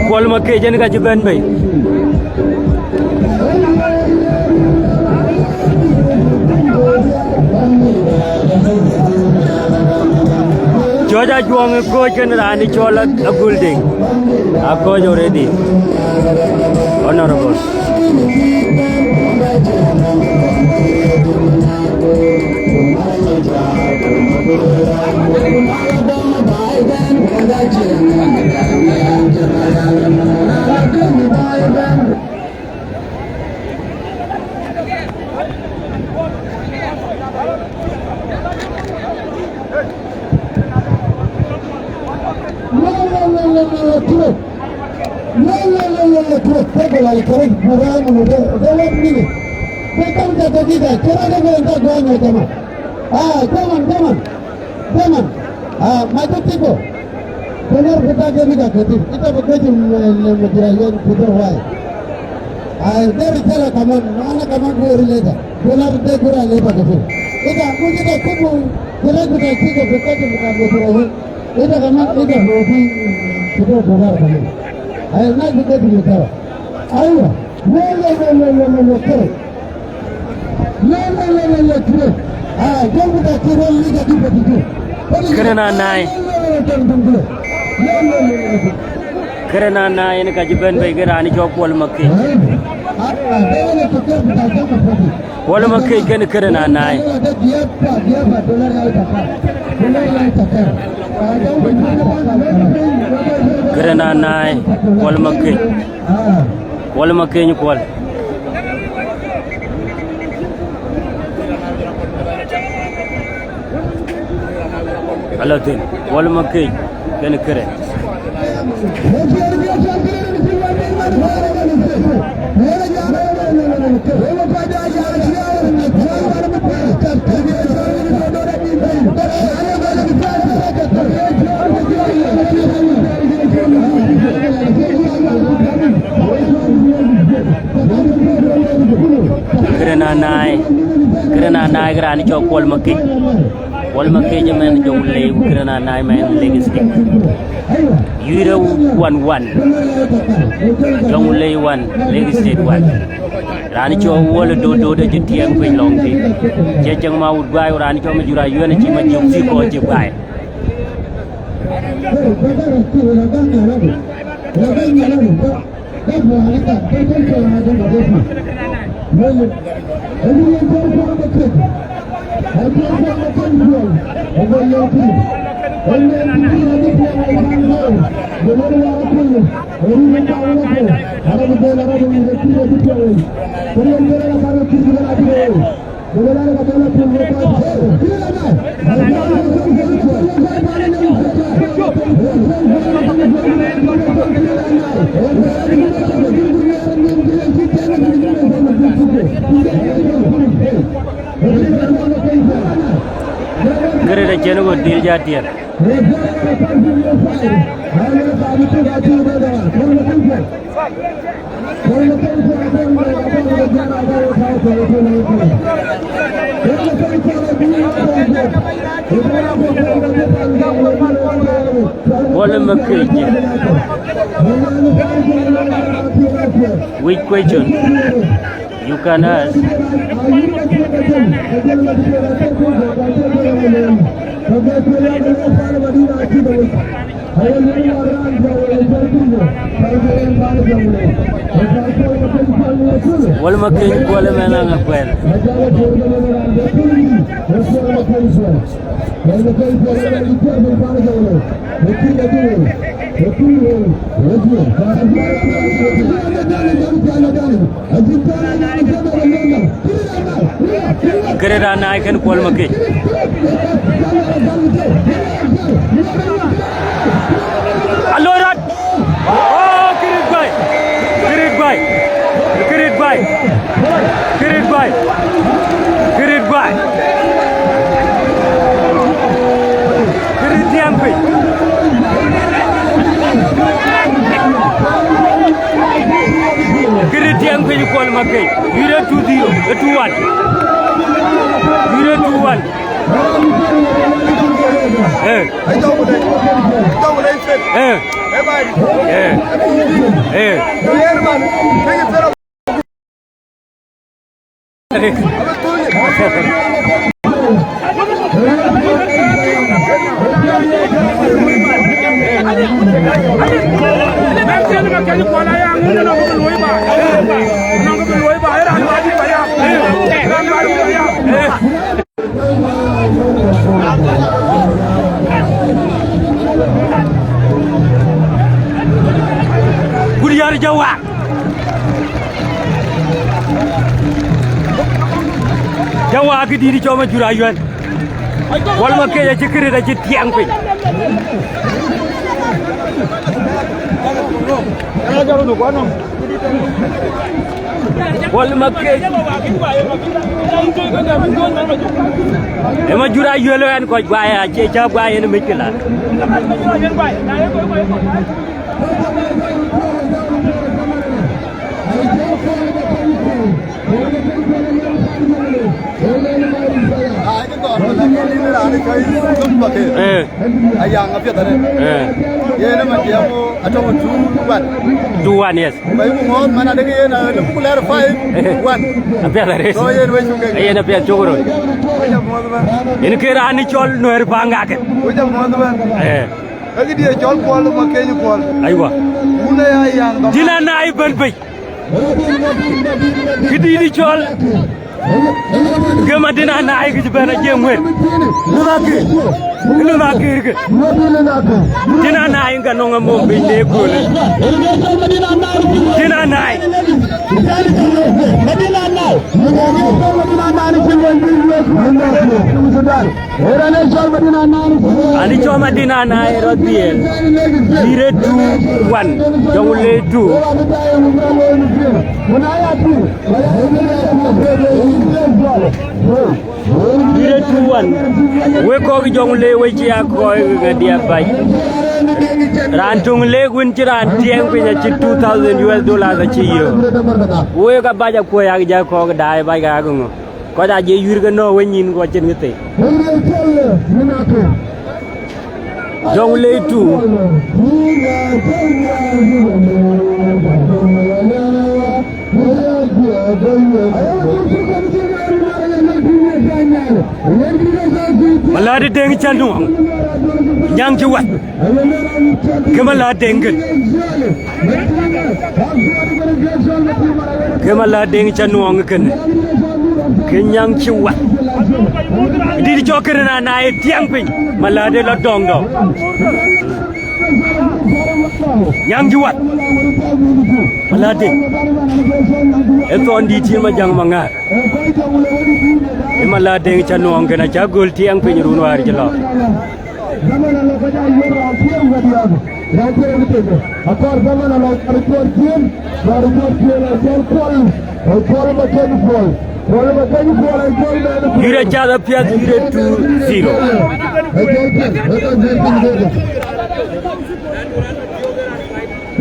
Kuɔl Makec en ka cï bɛ̈n bei. Cɔɔc Ajuɔŋ ë kɔc kën raan ë cɔl Agul Deŋ. Akɔc already. Honorable. Ah, come on, come on. Come on. Ah, Major Tiko. Dolar kuta ke mika ketir. Ita buketi mejira yon kuta wai. Ah, dari chala kaman, mana kaman kuwa rileta. Dolar de kura leta ketir. Ita mujita kubu, dolar kuta Tiko buketi mika mejira yon. Ita kaman, ita buketi kuta dolar kaman. Ay, na buketi mika. Aywa. Lele, lele, lele, lele, kere. Lele, lele, lele, kere. Ah, jɔŋ da kere, lele, lele, lele, kere. Kere na nai. Lele, lele, lele, kere. Kere na nai, en ka cï bɛ̈n bei ke raan cɔl Kuɔl Makec. Ah, lele, lele, kere, kere. Kuɔl Makec kën kere na nai. Kere na nai, Kuɔl Makec. Kuɔl Makec, Kuɔl. Ala thin, Kuɔl Makec, kën kere. Këde na naai, këde na naai, ke raan cɔl Kuɔl Makëc. Kuɔl Makëc ëmɛn Jɔŋlei, ku këde na naai mɛn Lake State. Yurë wan wan. Jɔŋlei wan, Lake State wan. Raan cɔl Wol Dodode cï tiɛŋ piny lɔŋ thïn. Cie cieŋ ma wut guai, raan cɔl Majur Ayuɛn cï ma jök thïn kɔc cï guai. Gërëda cien ɣöt dhil jat tiɛt. Kuɔl Makëc. Which question? You can ask. Wol Makëc, Kuɔl ëmɛn aŋa kuɛl. Këde raan naai kën Kuɔl Makëc. Aloi rɔt. Oh, Kirit Guai. Kirit Guai. Kirit Guai. Kirit Guai. Kirit Guai. Kirit tiɛŋ piny. Kirit tiɛŋ piny Kuɔl Makëc. Yurë two zero. Two one. Yurë two one. Eh. Eh. Eh. Eh. Kudiɛɛr Jawak. Jawak kë dïït cɔl Majur Ayuɛn. Kuɔl Makëc acï Kirit acï tiɛŋ piny. Kuɔl Makëc. Ë Majur Ayuɛn ë ɣɛn kɔc guai, acie cä guai yen ë mec kë la. Eh. Ayaŋ apiɛth arëët. Eh. Yen ëmën jiɛɛm atɔ̈ two one. Two one, yes. Ba yï ku ŋɔ̈ɔ̈th man adek yen, eh, lëu ku lɛ̈ɛ̈r five one. Apiɛth arëët. So yen wec cuk kek. Yen apiɛth cuk röt. Wec amuɔ̈th ëbɛ̈n. Yen ke raan ë cɔl Nuɛ̈ɛ̈r Paŋ akë. Wec amuɔ̈th ëbɛ̈n. Eh. Ee këdï cɔl Kuɔl Makëc Kuɔl. Aywa. Wun aya Ayaŋ dhamana. Dïn anaai bɛ̈n bei. Këdï cɔl. Ke Madïn anaai kë cï bɛ̈n ajiëŋ wën. Lun akïr. Lun akïr kë. Dïn anaai ka nɔŋ amɔ̈m piny në ëköölë. Dïn anaai. Anï cɔl Madïn anaai rɔt dhiël. Yurë two one. Jɔŋlei two. Wan, wek kɔc Jɔŋlei, wek cï ya kɔc ŋa diɛt bac. Raan töŋ lek wën cï raan tiɛɛŋ piny acï two thousand U S dollars acï yök. Wek abac akuɔ̈c yak jɔ kɔ̈k daai bac yak ŋö. Kɔc aje yuïr ke nɔ̈k we nyin ku acïn kë thek. Jɔŋlei two. Maladi Deŋ ca nuɔɔŋ. Nyaŋ cï wat. Ke Maladi Deŋ kën. Ke Maladi Deŋ ca nuɔɔŋ kën. Ke nyaŋ cï wat. Dït cɔk kën na na ye tiɛŋ piny. Maladi lɔ dɔŋ dɔŋ. Nyaŋ cï wat. Maladi Deŋ. Ë thɔn dït cï ma jaŋ ma ŋaar. Ë Maladi Deŋ ca nuɔɔŋ kën aca göl tiɛŋ piny run wäär cï lɔ. Zaman alɔ kɔc aa yuɔr raan thiëër wɛ̈t yɔ̈ɔ̈k, raan thiëër wɛ̈t tëde. Akɔɔr zaman alɔ raan cuɔt ciëën, raan cuɔt ciëën aa cɔl Kuɔl, aa cɔl Makeny Kuɔl, Kuɔl Makeny Kuɔl aa cɔl mɛn Yurë cath apiɛth, yurë two zero. Aa cɔl Kuɔl, aa cɔl Kuɔl.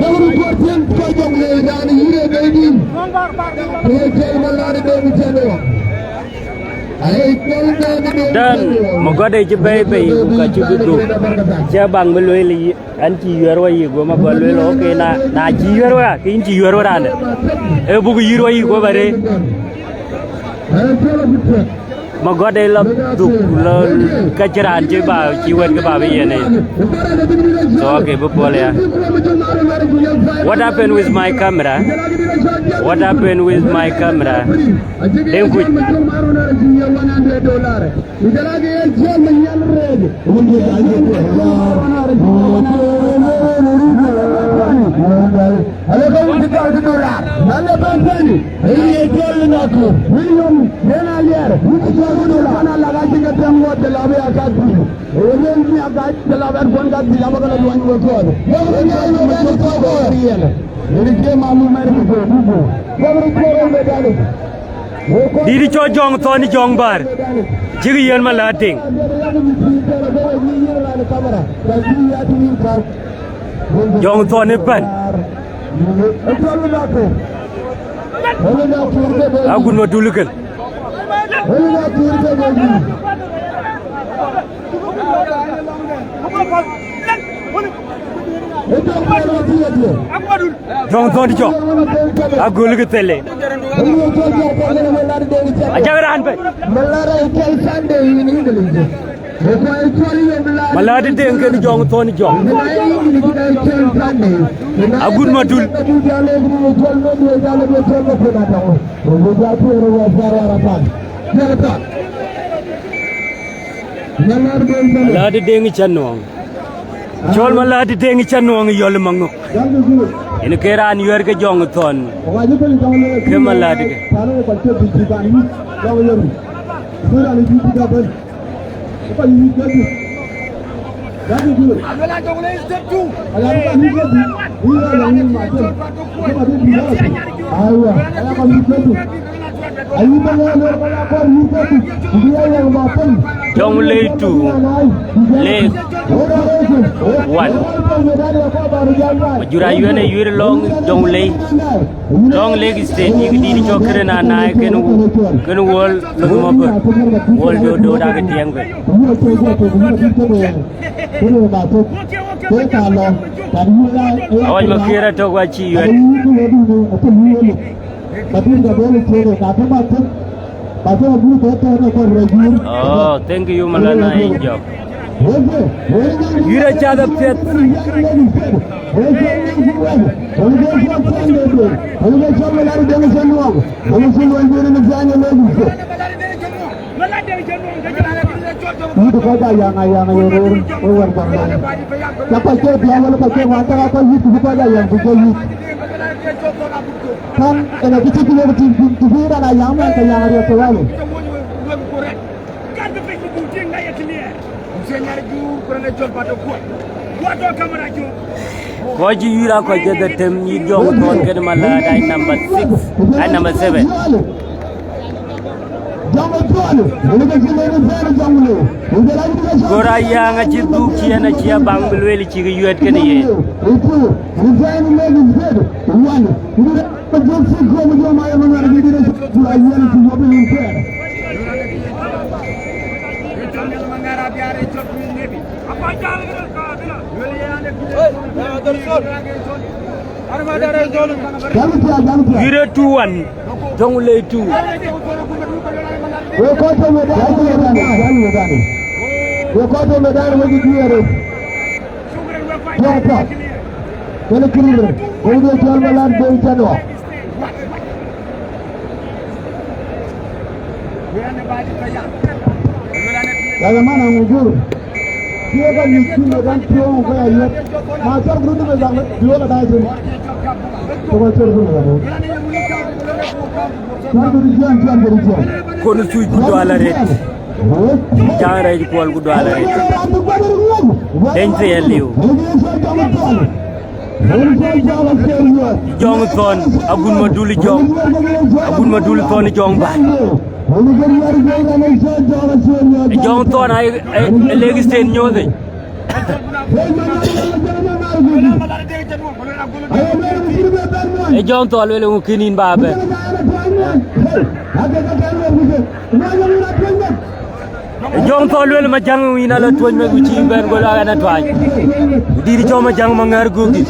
Raan cuɔt ciëën cɔl Jɔŋlei, raan yurë bɛ̈i nïïm. Aa cɔl Maladi Deŋ cɛn wɔ. Dan, Magɔ̈t ë cï bɛ̈ɛ̈i bei, ku ka cï bï dhuk. Cï baŋ bï lueel yï, an cï yuɛ̈r wä yï, go Magɔ̈t lueel, okay, na, na cï yuɛ̈r wä, ke yïn cï yuɛ̈r wä raan dɛ̈. Ee buk yïr wä yï, go bä rëër. Magɔ̈t ë lɔ dhuk, lɔ ka cï raan cï ba, cï wɛ̈t ke ba bï yen ë. So, okay, bï puɔl ya. What happened with my camera? What happened with my camera? Deŋ kuc. Dït cɔl Jɔŋ Thɔn Jɔŋ Bär, cïk yen Maladi Deŋ. Jɔŋ Thɔn ëbɛ̈n. Agut Madul kën. Jɔŋ Thɔn Jɔŋ. Agöl kë thele. Ajak raan bɛ̈n. Maladi Deŋ kën Jɔŋ Thɔn Jɔŋ. Agut Madul. Maladi Deŋ ca nuɔɔŋ. Cɔl Maladi Deŋ ca nuɔɔŋ yɔl maŋö. Yen ke raan yuɛ̈r ke Jɔŋ Thɔn. Ke Maladi ke. Jɔŋlei two, Lake one. Majura yuɛn ë yuɛ̈r lɔŋ Jɔŋlei. Lɔŋ Lake State, yïk dït cɔk kërë na naai kën, kën Wol, kën Mɔbör. Wol do do dak tiɛŋ bɛ. Awany Makir atök wa cï yuɛ̈r. Oh, thank you, Malana Injok. Yïr acath apiɛth. Yït kɔc aa yaŋ, aa yaŋ ye röör, we wɛ̈t Jɔŋlei. Ca kɔc ke biäk wala kɔc ke ŋuan, ca kɔc yït, ku bï kɔc aa yaŋ, ku jɔ yït. Kan ënë kë cï bï lok tïŋ, tïŋ, tïŋ, tïŋ raan aa yaŋ mɛn, ke yaŋ ariɔp ke wɛ̈l. Kɔc cï yïr aa kɔc ke dhetem yï Jɔŋ Thɔn kën Maladi, ai number six, ai number seven. Jɔŋ Thɔn, ënë kë cï lok tïŋ, Jɔŋ Gör Ayäŋ acï dhuk ciëën, acï abaŋ bï lueel cïk yuɛ̈t kënë yen. Yïrë two one. Jɔŋ le two. Wek kɔc tɔ̈ medan, medan, medan, medan. Wek kɔc tɔ̈ medan, wek juëër. Jɔŋ tɔ̈. Kënë kërïr. Wek de cɔl Malat Deng Canɔ. Ya jamaa, ŋu jur. Tiëëk ka nyuc cï medan piɔ̈u ke ya yök. Ma cɔl group de medan, piɔ̈u la daai thïn. Tɔ̈ ka cɔl group medan. Kon thuc ku dual arëët. Jaŋ rɛɛc kuɔl ku dual arëët. Deny thiɛɛl liu. Jɔŋ Thɔn, agun madul Jɔŋ. Agun madul Thɔn Jɔŋ bä. Jɔŋ Thɔn ai, ai, ai lek sten nyooth. Ë Jɔŋ Thɔn lueel ŋu kën yïn bä bɛ̈n. Ë Jɔŋ Thɔn lueel Majäŋ yïn ala tuɔ̈c meth ku cï bɛ̈n, go la ɣɛn atuany. Dït cɔl Majäŋ Maŋɛ̈r gök dït.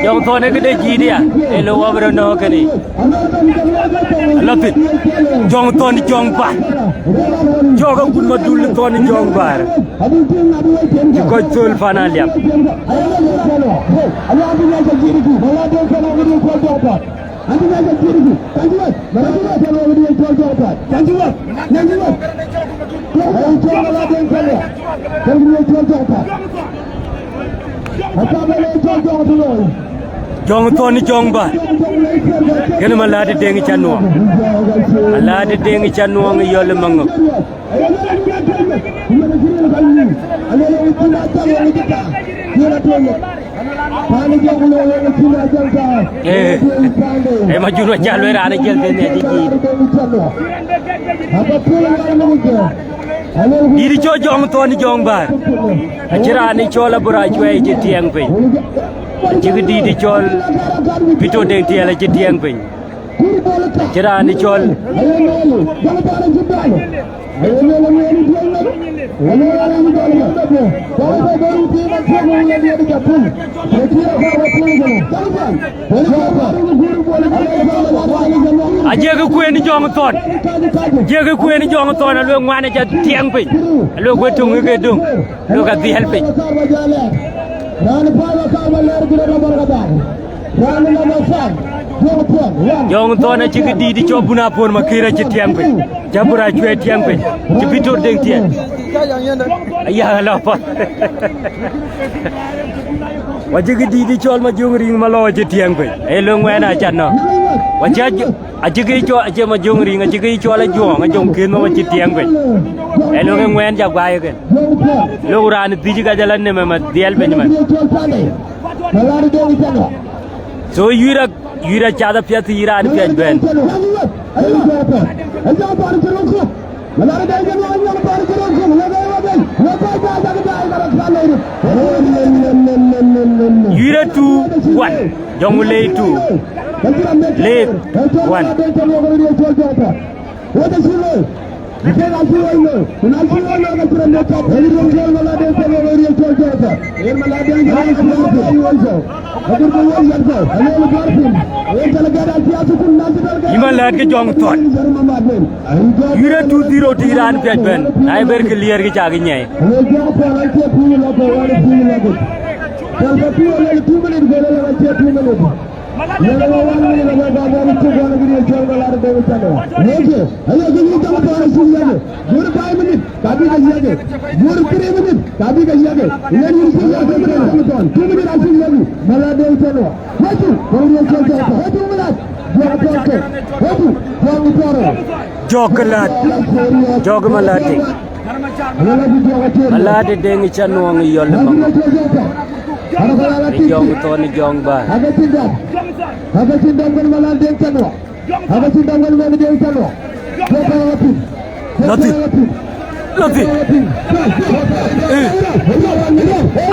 Jɔŋ Thɔn ë këde jiëëdia, ë lɔ wä bï rɔt nɔ̈k kënë. Ala thïn. Jɔŋ Thɔn Jɔŋ Bär. Jɔk agut madul Thɔn Jɔŋ Bär. Cï kɔc thöl pan aliap. Jɔŋ Thɔn Jɔŋ Bär. Kënë Malat Deŋ Canuɔŋ. Malat Deŋ Canuɔŋ ë yɔl ë maŋök. Ee, ee, ma jun wa ca lueel raan ë jiël thïn ë jijiir. Dït cɔl Jɔŋ Thɔn Jɔŋ Bär. Acï raan ë cɔl Abura Cuɛi cï tiɛɛŋ piny. Acïk dït cɔl Pito Deŋ Tiɛɛl acï tiɛɛŋ piny. Acï raan ë cɔl. Ajiëkë kueen Jɔŋ Thɔn. Ajiëkë kueen Jɔŋ Thɔn, aluel ŋuan ë ca tiɛɛŋ piny. Aluel kueen töŋ ke döŋ. Aluel ka dhiɛl piny. Jɔŋ Thɔn acïk dït cɔl Bun Apol Makir acï tiɛɛŋ piny. Ca Bura Cuɛi tiɛɛŋ piny. Cï Pito Deŋ tiɛɛŋ. Aya la pa. Wa cïk dït cɔl Majöŋ Riŋ Malɔu acï tiɛɛŋ piny. Ee lɔ ŋuɛn aca nɔ̈k. Wa ca Acï kë cɔl, acï Majöŋ Riŋ, acï kë cɔl Ajuɔŋ, Ajuɔŋ kën nɔm acï tiɛɛŋ piny. Ee lok ë ŋuɛɛn ca guai ëkën. Lok raan dhïc ka jɔl a nem ë ma dhiɛl piny man. So yuir a, yuir a cath apiɛth yï raan piɛc bɛ̈n. Yuir a two one. Jɔŋ Lei two. Lei one. Yï Malat ke Jɔŋ Thɔn. Yuir a two zero tï raan piac bɛ̈n. Na ye ber kë liɛɛr kë cak nyɛɛi. Jɔk ke lät, jɔk ke Malät Deŋ. Malät Deŋ ë cä nuɔɔŋ ë yɔl ë maŋ. Ë jɔŋ thɔn ë jɔŋ bä. Lɔ thïn. Lɔ thïn.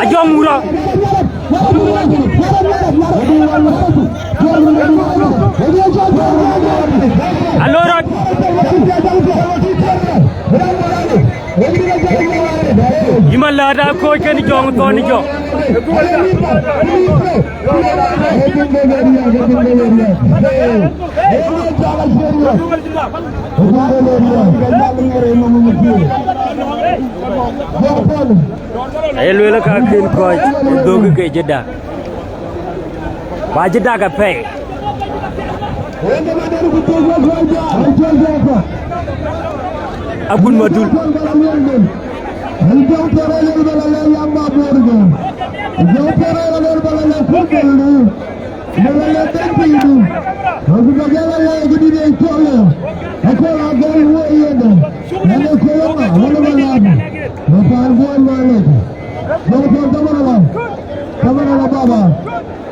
Ajɔŋ wurɔ. Alo rɔt. Yï Malät aa kɔc kën jɔŋ thɔn jɔŋ. Aye lueel ka kën kɔc ë dhökï ke cï dak. Ba cï dak apɛi. Akun Madul.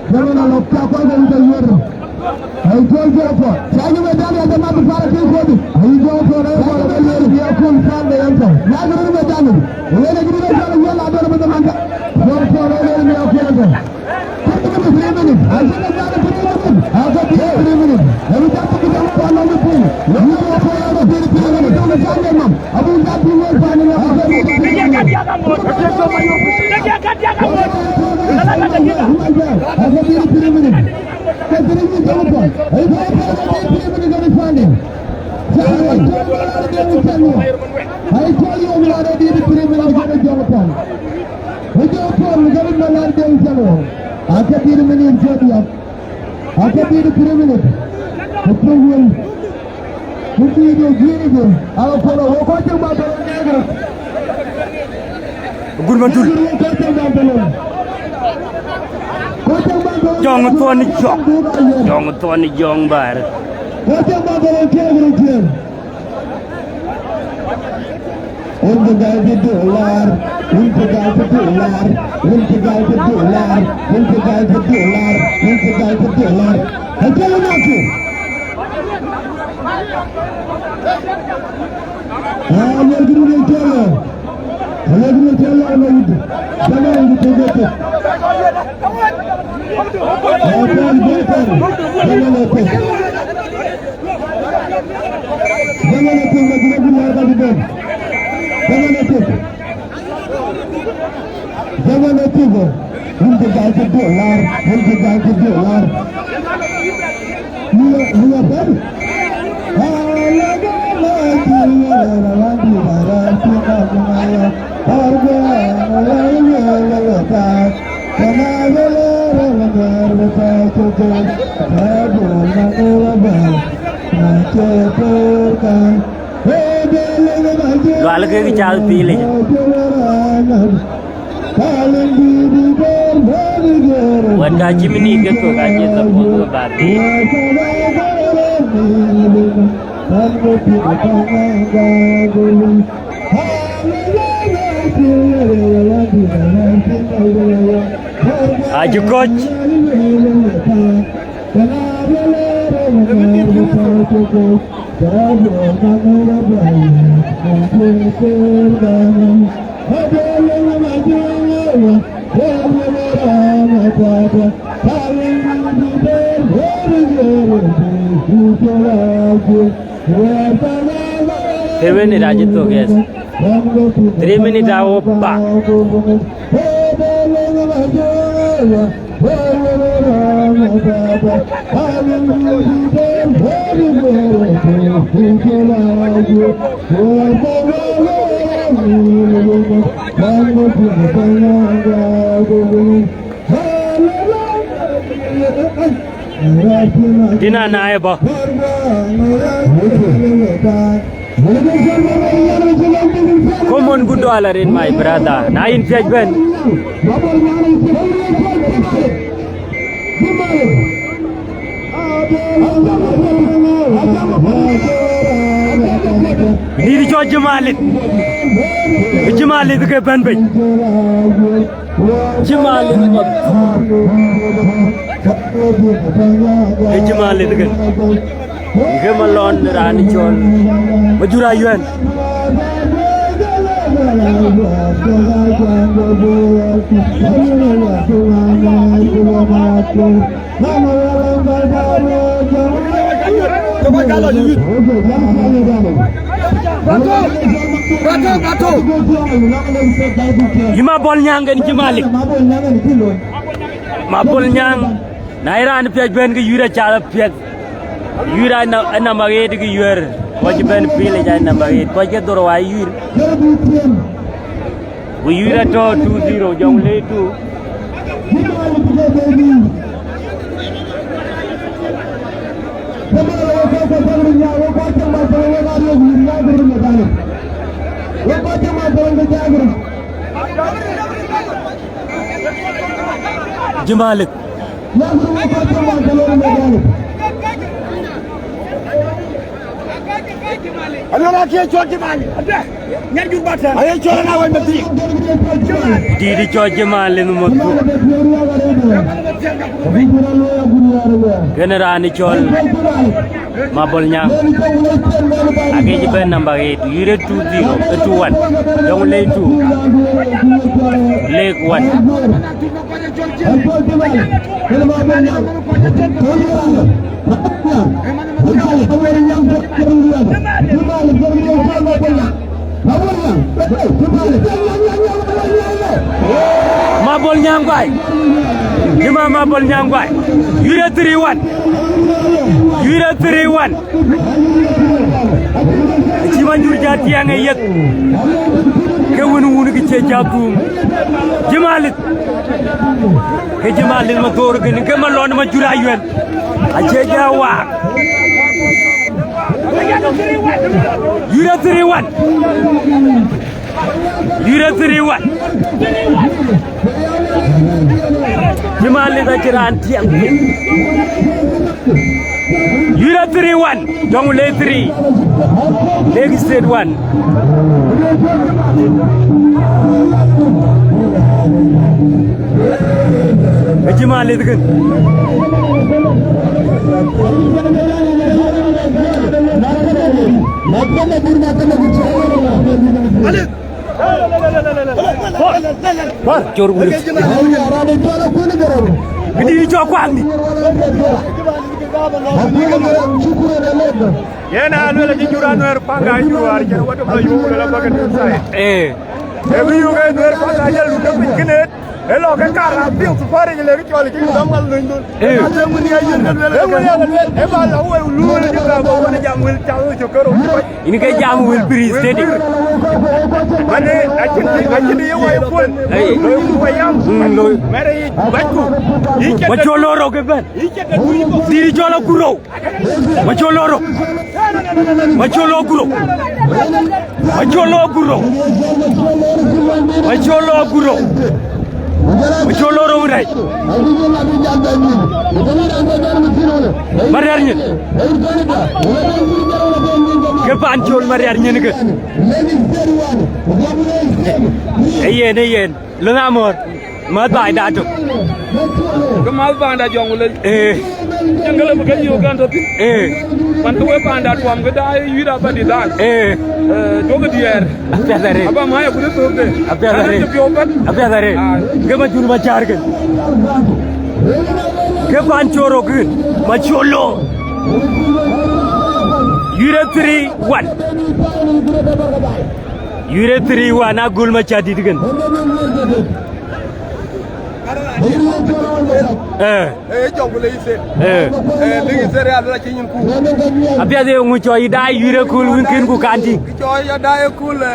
Zaman alok, cak kɔc ke wïc ayiëër. Ai cɔl Jɔpɔ, cak yï Medani, aca mat para ke kodi. Ai Jɔpɔ, rɛy kɔc ke lueel bï akun than de yɛn tɔ. Nyak rït Medani, yen acï bï rɛy cɔl ayiëër la dɔn bï dhaman tɔ. Jɔpɔ, rɛy lueel bï akun tɔ. Three minutes. Ai cï Medani three minutes. Ai cï three minutes. Ai cï three minutes. Ai cï three minutes. Ai cï three minutes. Akë dït three minutes. Ku piny wël. Ku dït ë jiëëc ë. Ala kɔn ë wok kɔc cï mat ë röt. Gur Madul. Kɔc cï mat ë röt. Kɔc cï mat ë röt. Jɔŋ thuɔn jɔŋ. Jɔŋ thuɔn jɔŋ bär. Kɔc cï mat ë röt tiɛɛk röt tiɛɛk. Wun cï gäi cï dular, wun cï gäi cï dular, wun cï gäi cï dular, wun cï gäi cï dular, wun cï gäi cï dular. Acï lɔ mak. Ah, luel kï duŋ cɔl. Luel kï duŋ cɔl, ana wut. Jama wut tëk tëk. Ah, jama tëk. Zaman ë tök, Madina, bï lɛ̈ɛ̈r ka cï bɛ̈n. Zaman ë tök. Zaman ë tök. Wun cï gäi cï dular, wun cï gäi cï dular. Mia, mia bɛ̈n. Lual kek cath piilic. Wɛ̈t ka cï minit ke thök acï thok ku ba thiic. Acï kɔc. Three minute acï thök, yes. Three minute a opa. Dina na ë bɔ̈. Common good dollar in my brother. Na yïn piac bɛ̈n. Dït cɔl Jëmalith. Jëmalith ke bɛ̈n bei. Jëmalith ŋɔth. Ee Jëmalith kën. Ke Malɔn raan cɔl Majur Ayuɛn. Yï Mabol Nyaŋ kën Jëmalith. Mabol Nyaŋ, na ye raan piɛc bɛ̈n ke yuïr acath apiɛth. Yuïr a na-, a namba ɣet ke yuër. Kɔc bɛ̈n pil ë jai namba ɣet. Kɔc ke dhorou a yuïr. Ku yuïr atɔ̈ two zero, Jɔŋlei two. Jëmalith. Alɔŋ acie cɔl Jëmalith. Aye cɔl na wën bï thiik. Dït cɔl Jëmalith Mothuk. Kën raan cɔl Mabol Nyaŋ. Ake cï bɛ̈n namba ɣet, yuïr ë two zero, ë two one. Jɔŋlei two. Lek one. Mabol Nyaŋ guai. Jëma Mabol Nyaŋ guai. Yuïr ë three one. Yuïr ë three one. Acï Majur jat tiɛŋ ë yeth. Ke wën wun kë cie jat thum. Jëmalith. Ke Jëmalith Mathor kën, ke Malɔn Majur Ayuɛn. Acie jat waar. Yuïr ë three one. Yuïr ë three one. Jëmalith acï raan tiɛŋ. Yuïr ë three one. Jɔŋlei three. Lake State one. Ë Jëmalith kën. Cor wul. Këdï cɔk kuaŋdï. Yen a luel acï jur anuɛɛr paŋ ka jur wäär cïn wä tök la yöök luel abäkë tït thai. Ee. Ee bï yöök ee nuɛɛr paŋ ka jël luk ke piny kënë. Ee lɔ ke kar a piŋ thuparic le kë cɔl cï dɔm ŋal löny dhöl. Ee. Ee ŋö ya luel, ee ba la wëu luöl cï ka ba wën jam wël ca wëu cök kërou cï kɔc. Yïn ke jam wël pïr steady. Mane acïn, acïn ye wai puɔl. Ei. Loiku wai yam. Mm, loi. Mɛrɛ yic, backu. Yï cɛ Macol lɔ rok ëbɛ̈n. Yï cɛ tɛ̈ tui kɔ̈k. Dït cɔl Akurou. Macol lɔ rok. Macol lɔ Akurou. Macol lɔ Akurou. Macol lɔ Akurou. Macol lɔ rok rɛc. Mariar nyin. Ke pan col Mariar nyin ke. Ee yen, ee yen. Lëŋ amɔ̈r. Mäth baai da tök. Ke mäth panda jɔŋ lec. Ee. Cɛn ke lëu bï ke yök kɛn tɔ̈ thïn. Ee. Man ke wek panda tuɔm ke daai yuït abadi dhan. Ee. Ee, duɔ̈kï diɛɛr. Apiɛth arëët. Aba mäc akut ë thökde. Apiɛth arëët. Apiɛth arëët. Ai. Ke Majur Macäär kën. Ke pan cor rok kën. Macol lɔ. Yuït ë three one. Yuït ë three one, Agul Macäär dït kën. Ee. Ee, jɔŋ ku le yï thel. Ee. Ee, le yï thel ya lɔ la cï nyin ku. Apiɛth ee ŋu cɔ yï daai yuït ë kööl wïn kën ku kan tïŋ. Cɔ ya daai ë kööl, ee,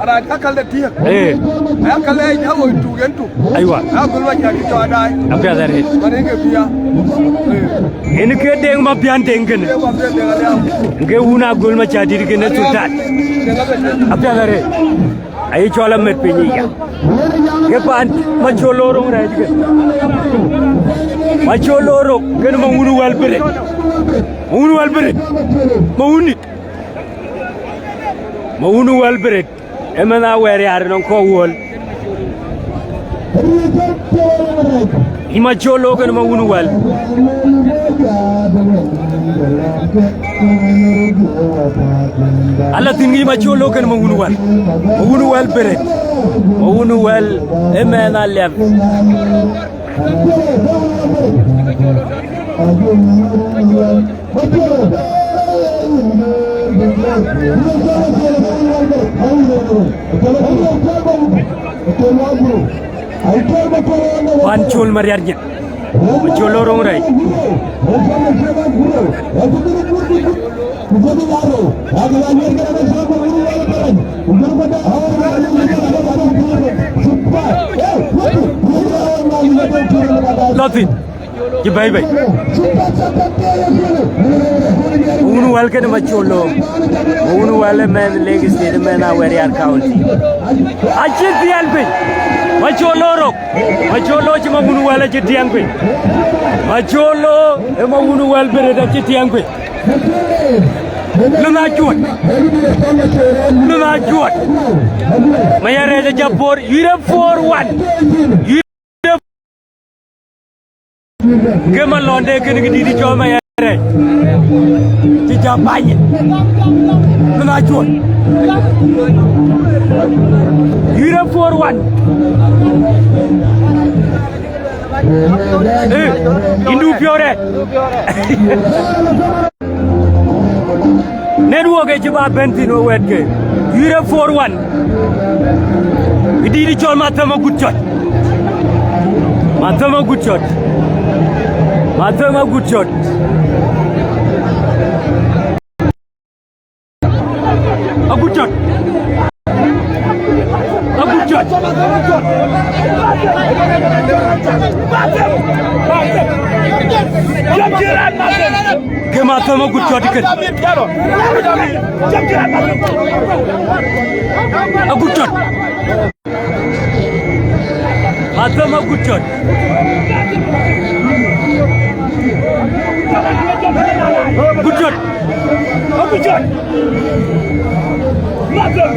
arac ka kal de tiëk. Ee. Ya kal de ya woi tuk yen tuk. Aywa. Agul Macäär cï cɔ daai. Apiɛth arëët. Mane ke bia. Ee. Yen ke Deŋ Mabian Deŋ kënë. Ke wun Agul Macäär dït kënë Sultan. Apiɛth arëët. Ayï cɔl amet piny aya. Ke pan Macol lɔ rok rɛɛc kën. Macol lɔ rok kën ma wun wäl bërë. Ma wun wäl bërë. Ma wun nït. Ma wun wäl Beret, ë mɛnh Awɛɛr Yar nɔŋ kɔ̈u wöl. Yï Macol Loo kenë ma wun wäl. Ala thïn kë yï Macol Loo kenë ma wun wäl. Ma wun wäl Beret. Ma wun wäl ë mɛnh Aliɛp. Pan Col Mariar Nyin. Macol Loo roŋ rɛɛc. Lɔ thïn. Cï bɛ̈i bei. Wun wäl kenë Macol Loo. Wun wäl ë mɛnh Lake State, ë mɛnh Awerial County. Acï dhiɛl piny. Macol Loo rok. Macol Loo cï ma wun wäl acï tiɛŋ piny. Macol Loo ë ma wun wäl Beret acï tiɛŋ piny. Lun acuɔt. Lun acuɔt. Mayɛɛr rɛɛc acä por. Yïr ë four one. Yïr ë ke ma lɔnde kënë kë dït cɔl Mayɛɛr rɛɛc. Cï ja bany. Lun acuɔt. Yïr ë four one. Eh, indu piɔ̈u rɛɛc. Network ë cï ba bɛ̈n thïn we wɛ̈ɛ̈t ke. Yïr ë four one. Kë dït cɔl Mathëm agut cɔt. Mathëm agut cɔt. Mathëm agut cɔt. Agut cɔt. Agut cɔt. Ke Mathëm agut cɔt ikën. Agut cɔt. Mathëm agut cɔt. Agut cɔt. Agut cɔt. Mathëm.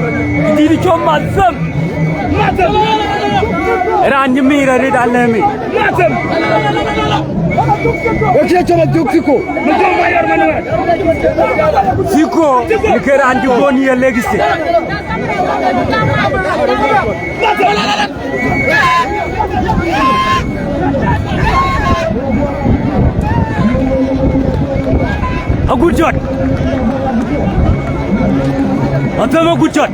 Dït cɔl Mathëm. Mathëm. Raan cï miir arëët alɛ̈mi. Mathëm. Wacie cɔm acuk Thiko. Thiko, në ke raan cï bɔ̈ në ye Lake State. Agut cɔt. Mathëm agut cɔt.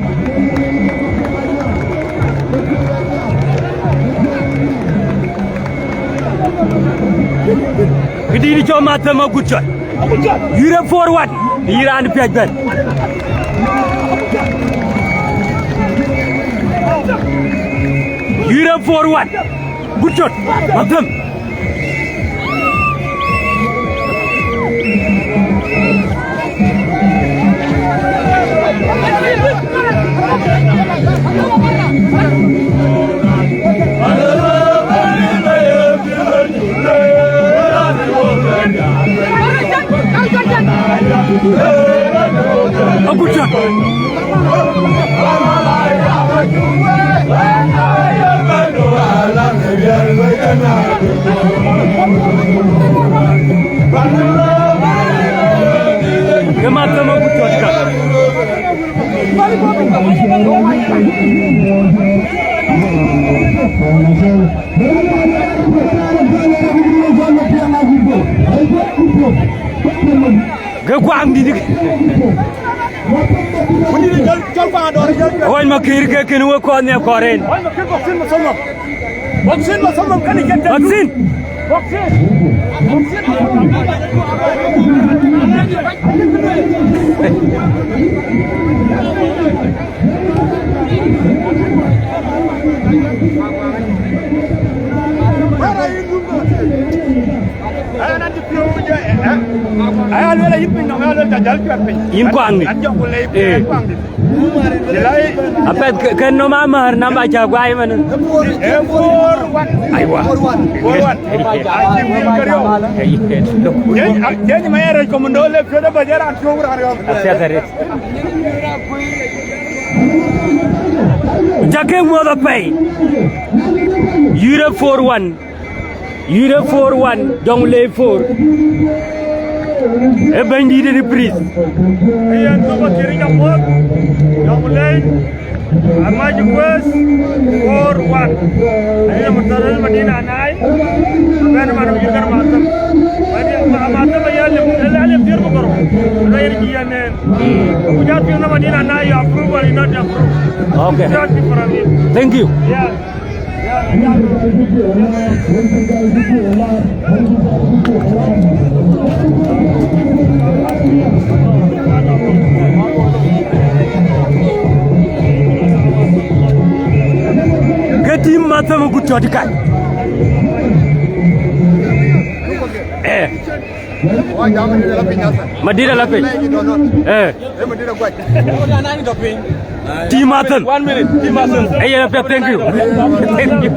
Kë dït cɔl Mathëm agut cɔt. Yïr ë four one. Yï raan piac bɛ̈n. Yïr ë four one. Gut cɔt. Mathëm. Agut cɔt. Ke Mathëm agut cɔt ka. Ke kuaŋ dït. Ɣɔc Makër ke kën wek kɔn nhiɛk kɔɔr en. Boxing. Aya luel ayï piny nɔm, aya luel ka jäl cuɛt piny. Yïn kuaŋdï. An jɔku lei piny, ee, kuaŋdï. Apɛth ke, ke nɔm amär namba cä guai man. Ee, four one. Aiwa. Four one. Acï win kariɔu. Jeny, a, jeny ma yɛn rɛc komando le piöt aba jɛ raan piöu raan riɔm. Apiɛth arëët. Jakë muɔ̈th apɛi. Yïr ë four one. Yïr ë four one, Jonglei four. Ë bɛ̈nydït ë prince. Yen thok akï ric amuɔ̈th, Jonglei, amac kueth, four one. Ayï Mutharel Madina Anai, bɛ̈n man yï kën Mathëm. Madina, Mathëm aye alim, alim thiër bï gɔ̈r. Lo yen cï yen nen. Ku jɔ piŋ në Madina Anai, your approval is not approve. Okay. Just from him. Thank you. Yeah. Ke tim Mathëm ku tɔ̈ kac. Eh. Madina la piny. Eh. Tim Mathëm. One minute. Tim Mathëm. Eh, yeah, thank you. Thank you.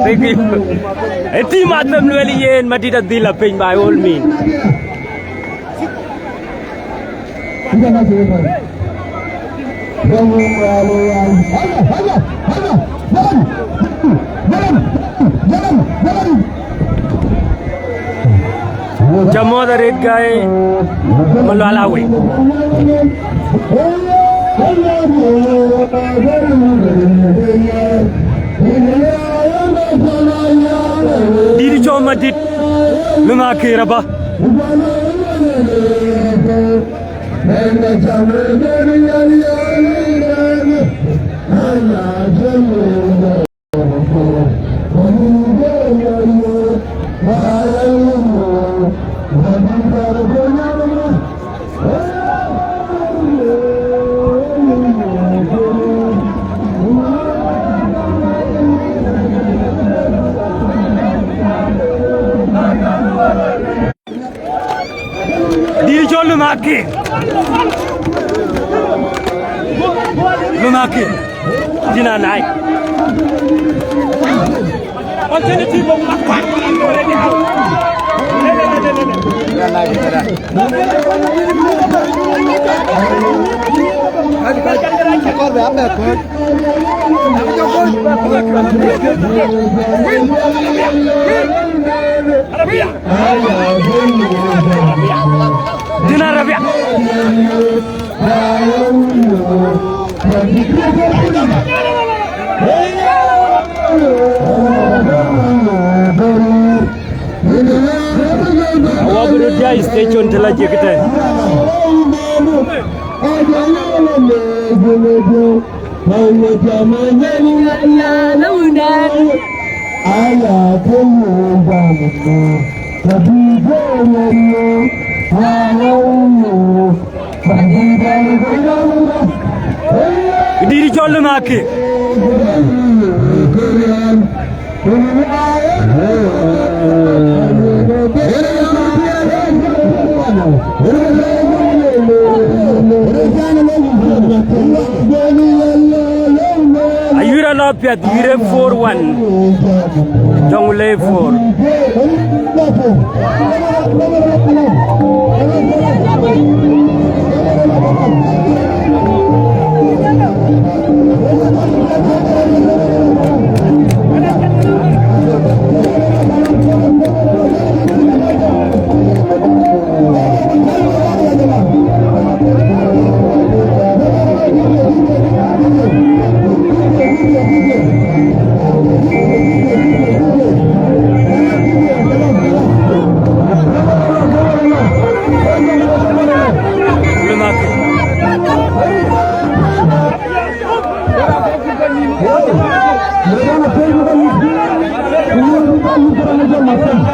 Thank you. Eh, tim Mathëm luel yen Madina dhil la piny by all means. Ca muɔ̈th arëët, Gai Malual Awei. Dït cɔl Madït, Luŋ Akër abä. Dït cɔl Luŋ Akër. Luŋ Akër. Dït na nai. Dït na Rabia. Awak röt ya station të la jek tɛ̈n. Dït cɔl Luŋ Akër. Ayuir alɔ piɛth, yïr ë four one. Jonglei four.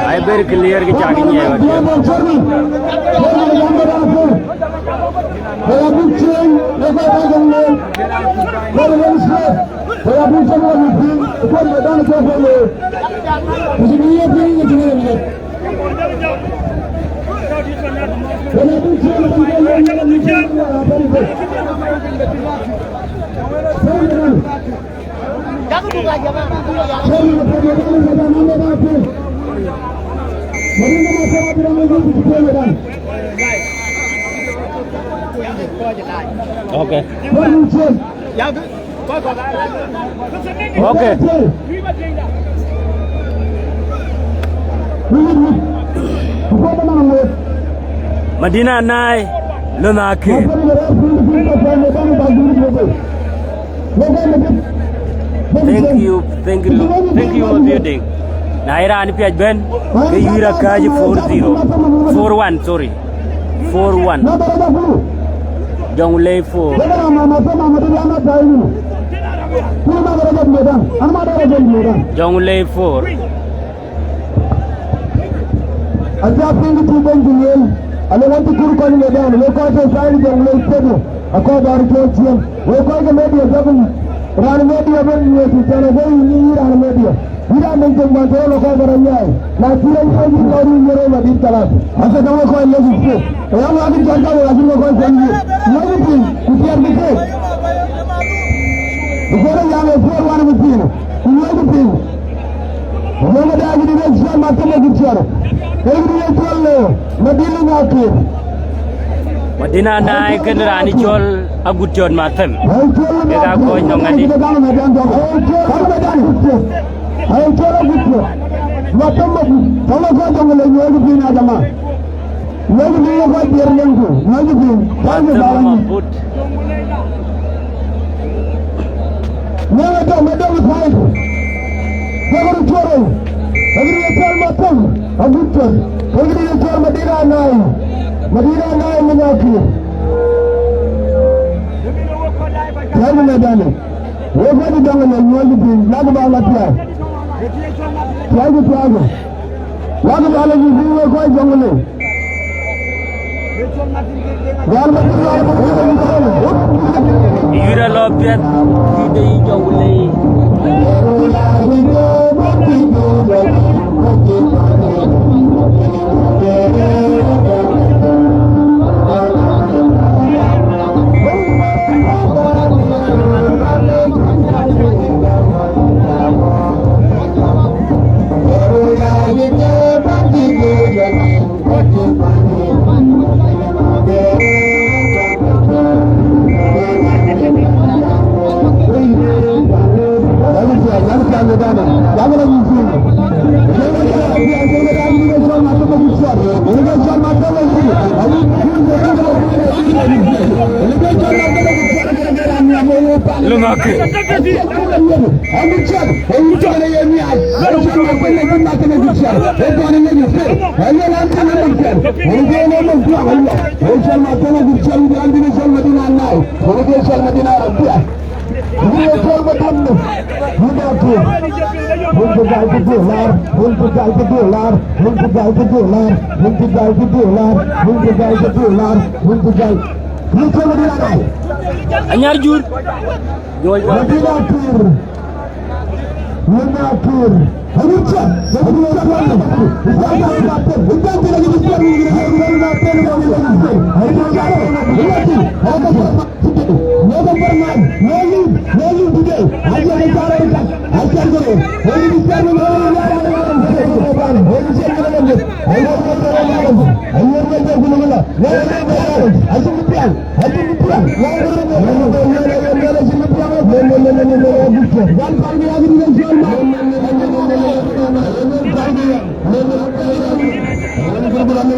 Ai ber clear kë cak nyiɛɛi wakiɛ̈. Okay. Okay. Madina Nai, Lunaki. Thank you, thank you, thank you, Mabiöt Deŋ. Na ye raan piac bɛ̈n, ke yï raan kääc four zero. Four one, sorry. Four one. Jonglei four. Jonglei four. Aca piŋ kë cï Bɛ̈ny cï lueel, ale wën cï kur kɔc medan, wek kɔc ke thaai Jonglei Stadium, akɔɔr bä röt cɔl ciëën. Wek kɔc ke media dɔ̈k, raan media bɛ̈n ŋiɛc, cän ade yïn, yïn raan media. Yïn raan media, man tɔ̈ lɔ kɔc bä rɔt nyaai. Na cï rɔt nyaai, yïn kɔc run yen rɔt madït kalas. Asa ke wek kɔc lec cï ciëën. Ë ya wek acï jɔt ka wek acï wek kɔc kuany yïn. Nyuɔ̈ckï piny, ku tiɛɛtkï keek. Ku kɔc rɔt yam ë puɔ̈r wan ë mïthiinë, ku nyuɔ̈ckï piny. Wëŋ ë daai, kë dï ke cɔl Mathëm Agut Cɔl. Ee kë dï ke cɔl, eh, Madina Nyakir. Madina Nai kënë raan cɔl Agut Cɔl Mathëm. Ee cɔl Kek aa Mathëm, kɔc nɔŋ adï. Kek aa cɔl Agut Cɔl. Ee cɔl Agut Cɔl. Mathëm Agut. Tɔ̈ lɔ kɔc Jonglei, nyuɔ̈ckï piny, ya jama. Nyuɔ̈ckï piny, ye kɔc diɛɛr leŋku. Nyuɔ̈ckï piny. Thank you, Mathëm Mathëm Agut. Nɛ̈ŋ ë dɔm, ë dɔm ë pɛ̈i. Jɔkë röt cuɔt rou. Ee kë dï ye cɔl Mathëm Agut Cɔl. Ee kë dï ye cɔl Madina Nai. Madina Nai Nyakir. Tiackï medan ë. Wek kɔc Jonglei, nyuɔ̈ckï piny. Lakï bä lɔ tiaak. Tiackï, tiaakï. Lakï bä lɔ nyuc piny, wek kɔc Jonglei. Yïn alɔ piɛth, yïn de yï Jonglei. Lunaki. Anyar jur. Nyuɔɔc bä.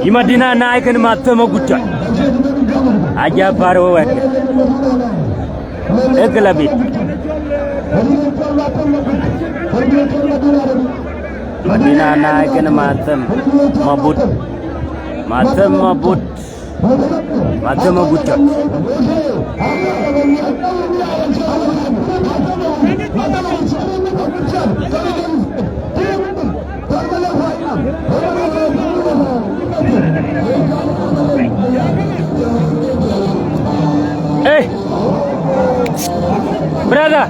Yï Madina Nai kënë Mathëm Agut Cɔl. Aja pär we wɛ̈t. Ee kë la bït. Madina Nai kënë Mathëm Mabut. Mathëm Mabut. Mathëm Agut Cɔl. Hey, brother.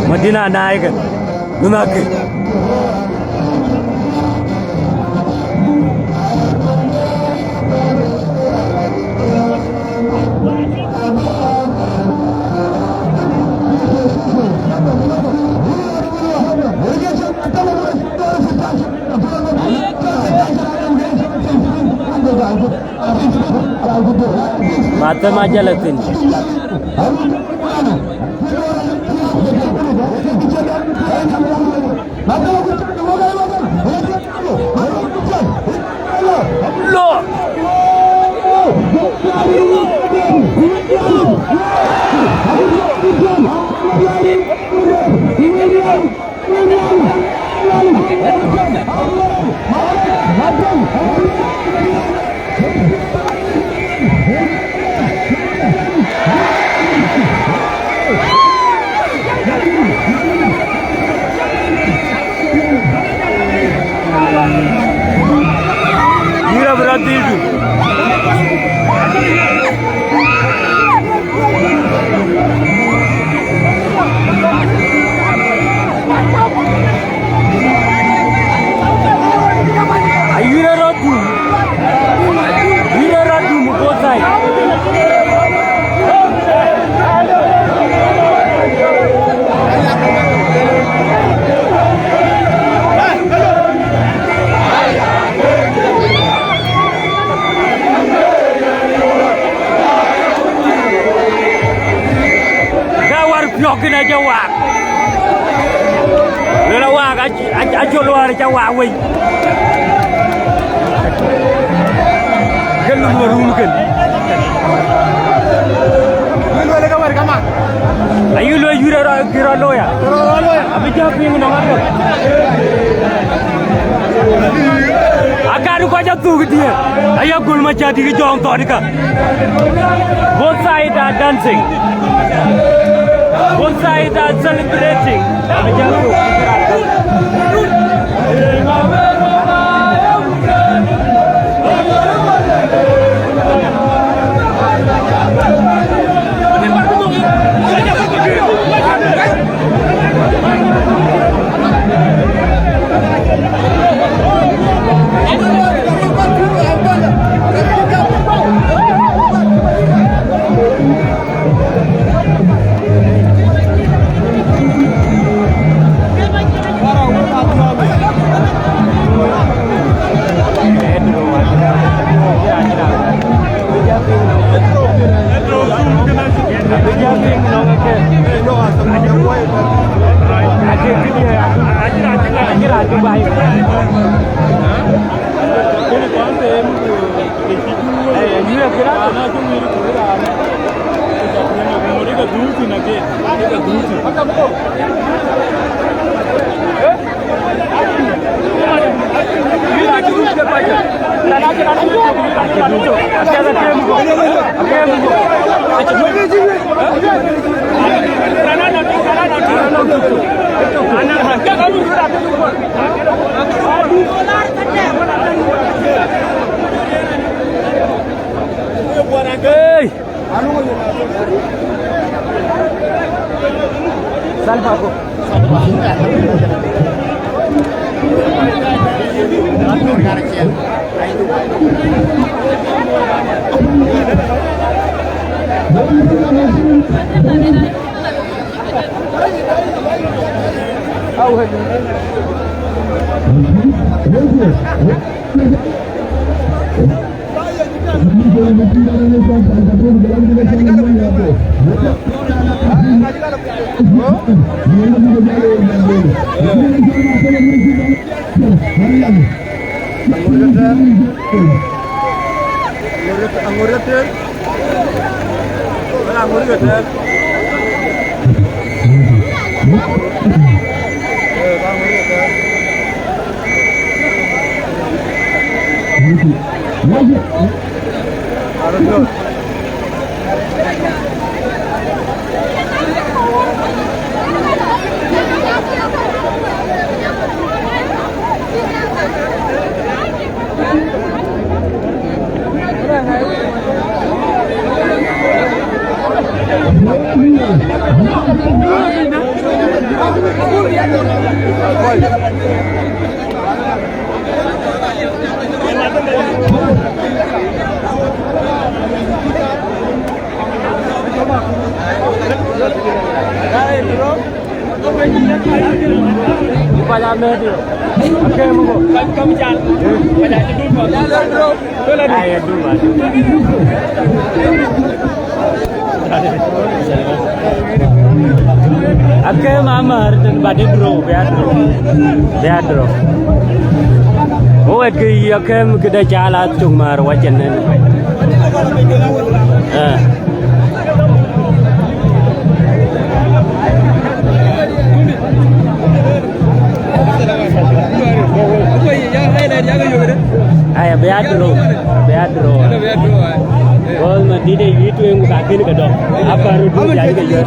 Madina Nai kë. Lunaki. Të ma jël thïn. Lo. Yïn abï rɔt dhil dun. Ayïn ë rɔt dum. Yïn ë rɔt dum both side. Ka wär piɔ̈k kën acä waak. Luel awaak, ac-, ac-, acol wäär cä waak wei. Kën luel run kën. Luel wël ke wär kaman. Ayï luel yurë rɔ, kï rɔ loya. Abï jɔ piŋ nɔŋ aköl. Akan kɔc athuk diëër. Aya gol macä dïk jɔŋ thɔn kä. Both sides are dancing. Both sides are celebrating. Hey! Salva ko. Aŋot ke tɛ̈ɛ̈r. Aŋot ke tɛ̈ɛ̈r. Aŋot ke tɛ̈ɛ̈r. Ee, aŋot ke tɛ̈ɛ̈r. Aröt. Aye, duma. Akɛm amär tën, but ë draw, bï a draw. Bï a draw. Wo wɛ̈t kë yï akɛm këde cal a cök mär wacin nën. Eh. Aya, bï a draw, bï a draw. Gol Madrid ë yï tueŋ ku ka kën ke dɔm. Apa röt du jai ke yï.